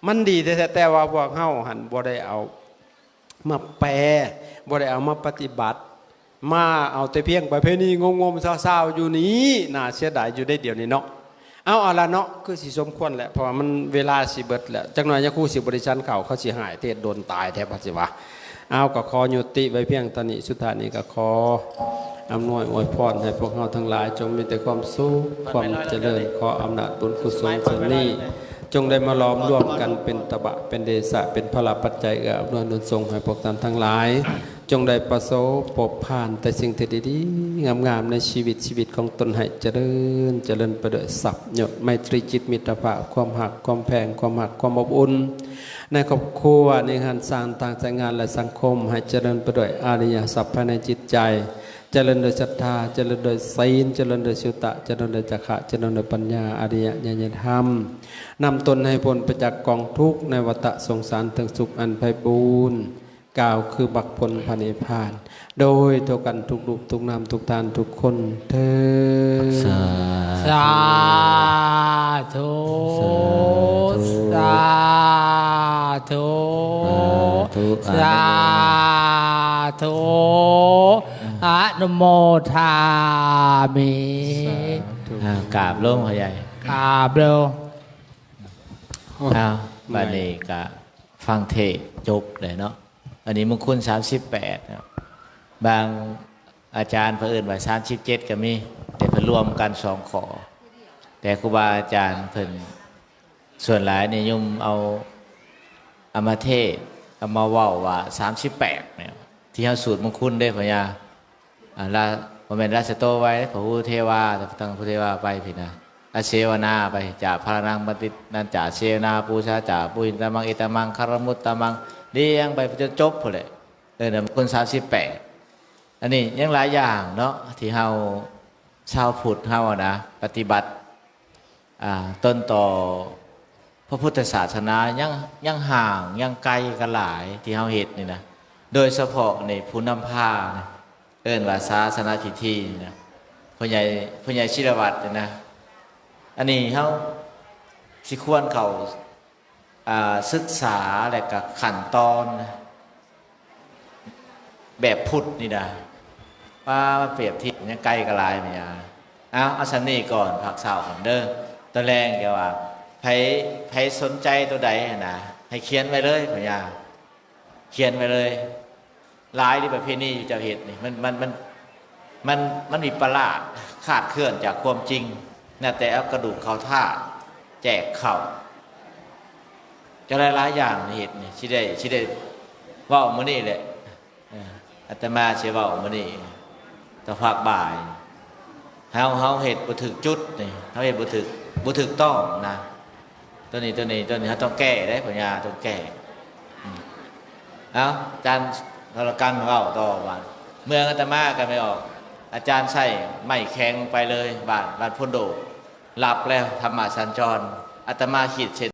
ມັນດີແທ້ໆ ແຕ່ວ່າພວກເຮົາຫັ້ນບໍ່ໄດ້ເອົາ ມາແປ, ບໍ່ໄດ້ເອົາມາປະຕິບັດ, ມາເອົາແຕ່ພຽງປະເພນີງົມໆຊາວໆຢູ່ນີ້. ໜ້າເສຍດາຍຢູ່ເດ້ດຽວນີ້ເນາະ. ເອົາ ເອົາລະເນາະ, ຄືຊິສົມຄວນແຫຼະ ເພາະວ່າມັນເວລາຊິເບິດແລ້ວ. ຈັກໜ່ອຍຍາຄູຊິບໍ່ໄດ້ສັນເຂົ້າ, ເຂົາຊິຮ້າຍເທດດົນຕາຍແທ້ ເພິ່ນຊິວ່າ. ເອົາ ກໍຂໍຍຸຕິໄວ້ພຽງເທົ່ານີ້. ສຸດທ້າຍນີ້ກໍຂໍອຳນວຍອວຍພອນໃຫ້ພວກເຮົາທັງຫຼາຍ ຈົ່ງມີແຕ່ຄວາມສຸກ, ຄວາມຈະເລີນ. ຂໍອຳນາດບຸນກຸສົນສ່ວນນີ້ ຈົ່ງໄດ້ມາຫຼອມລວມກັນເປັນຕະບະ ເປັນເດຊະ ເປັນພະລະປັດໄຈ ເອື້ອອຳນວຍໜູນສົ່ງໃຫ້ພວກທ່ານທັງຫຼາຍ ຈົ່ງໄດ້ປະສົບພົບຜ່ານແຕ່ສິ່ງທີ່ດີໆງາມໆໃນຊີວິດ, ຊີວິດຂອງຕົນໃຫ້ຈະເລີນ, ຈະເລີນໄປດ້ວຍຊັບຍົດ, ໄມຕີຈິດ, ມິດຕະພາບ, ຄວາມຮັກ, ຄວາມແພງ, ຄວາມຮັກ, ຄວາມອົບອຸ່ນ ໃນຄອບຄົວ, ໃນເຮືອນຊານ, ທາງສາຍງານ ແລະ ສັງຄົມ, ໃຫ້ຈະເລີນໄປດ້ວຍອະລິຍະຊັບພາຍໃນຈິດໃຈ. ຈະເລີນໂດຍສັດທາ, ຈະເລີນໂດຍສິນ, ຈະເລີນໂດຍສຸຕະ, ຈະເລີນໂດຍຈາຄະ, ຈະເລີນໂດຍປັນຍາ, ອະລິຍະຍານະທຳ, ນຳຕົນໃຫ້ພົ້ນໄປຈາກກອງທຸກໃນວັດຕະສົງສານ ເຖິງສຸກອັນໄພບູນ, ກ່າວຄືມັກຜົນພະນິບພານ ໂດຍທົ່ວກັນທຸກຮູບທຸກນາມ ທຸກທ່ານທຸກຄົນເທີ້ນ. ສາ ສາທຸ ສາທຸ ສາທຸ ສາທຸ ສາທຸ ອະນຸໂມທາມິ. ສາທຸ ອ່າ ກາບລົງພໍ່ໃຫຍ່ ກາບລົງ. ໂອ້ຍ ອ້າວ ເມື່ອຍ ບັດນີ້ກະຟັງເທດຈົບແລ້ວເນາະ. ອັນນີ້ມົງຄຸນສາມສິບແປດເນາະ, ບາງອາຈານເພິ່ນເອີ້ນວ່າສາມສິບເຈັດກໍມີ, ແຕ່ເພິ່ນລວມກັນສອງຂໍ້. ແຕ່ຄູບາອາຈານເພິ່ນສ່ວນຫຼາຍນິຍົມເອົາ ເອົາມາເທດ, ເອົາມາເວົ້າວ່າສາມສິບແປດເນຍ ທີ່ເຮົາສູດມົງຄຸນເດ້ ພະຍາ ອ່າ ລະ ບໍ່ແມ່ນລາຊະໂຕໄວ ພະຫູເທວາ ແຕ່ທັງຜູ້ເທວາໄປພີ້ນະ ອະເສວະນາໄປ ຈາພະລະນັງບັນຕິດນັນຈາເສວະນາ ປູຊາຈາ ປຸຫິນຕະມັງ ເອຕະມັງ ຄາລະມຸດຕະມັງ ລຽງໄປຈົນຈົບພຸ້ນແຫຼະ. ອີ ນຳຄຸນສາມສິບແປດ. ອັນນີ້ຍັງຫຼາຍຢ່າງເນາະ ທີ່ເຮົາຊາວພຸດເຮົານະ ປະຕິບັດ ອ່າ ຕົນຕໍ່ພະພຸດທະສາສະໜາ ຍັງ ຍັງຫ່າງ ຍັງໄກກັນຫຼາຍ ທີ່ເຮົາເຮັດນີ້ນະ. ໂດຍສະເພາະນີ້ ຜູ້ນຳພານະ ເອີ້ນວ່າສາສະນະທິທີນະ ພໍ່ໃຫຍ່ ພໍ່ໃຫຍ່ສິລະວັດນີ້ນະ. ອັນນີ້ເຮົາຊິຄວນເຂົ້າ ອ່າ ສຶກສາ ແລະກະຂັ້ນຕອນແບບພຸດນີ້ນະ. ວ່າມາປຽບທຽບຍັງໄກກັນຫຼາຍແມ່ຍາ. ເອົາ ເອົາສ່ຳນີ້ກ່ອນ ພາກເຊົ້າກ່ອນເດີ. ຕອນແລງແກວ່າ ໃຜ ໃຜສົນໃຈໂຕໃດຫັ້ນນະ ໃຫ້ຂຽນໄວ້ເລີຍ ແມ່ຍາ ຂຽນໄວ້ເລີຍ. ຫຼາຍທີ່ປະເພນີເຈົ້າເຮັດນີ້ ມັນ ມັນ ມັນ ມັນ ມັນວິປະຫຼາດ ຄາດເຄື່ອນຈາກຄວາມຈິງ. ນະ ແຕ່ເອົາກະດູກເຂົ້າຖ້າ ແຈກເຂົ້າ ຈະຫຼາຍໆຢ່າງເຮັດນີ້ ຊິໄດ້ ຊິໄດ້ເວົ້າມື້ນີ້ແຫຼະ. ເອີ ອາດຕະມາຊິເວົ້າມື້ນີ້ຕອນພາກບ່າຍ. ເຮົາ ເຮົາເຮັດບໍ່ຖືກຈຸດນີ້ ເຮົາເຮັດບໍ່ຖືກ ບໍ່ຖືກຕ້ອງນະ. ໂຕນີ້ ໂຕນີ້ ໂຕນີ້ເຮົາຕ້ອງແກ້ເດ້ ພໍ່ຍາ ຕ້ອງແກ້. ອືມ ເອົາ ອາຈານ ກໍລະກັນເວົ້າຕໍ່ວ່າ ເມືອງອາດຕະມາກໍແມ່ນອອກ ອາຈານໃຊ້ໄມ້ແຂງໄປເລີຍ ບ້ານ ບ້ານໂພນໂດກ ລັບແລ້ວ ທຳມະສັນຈອນ. ອາດຕະມາຂີດເສັ້ນ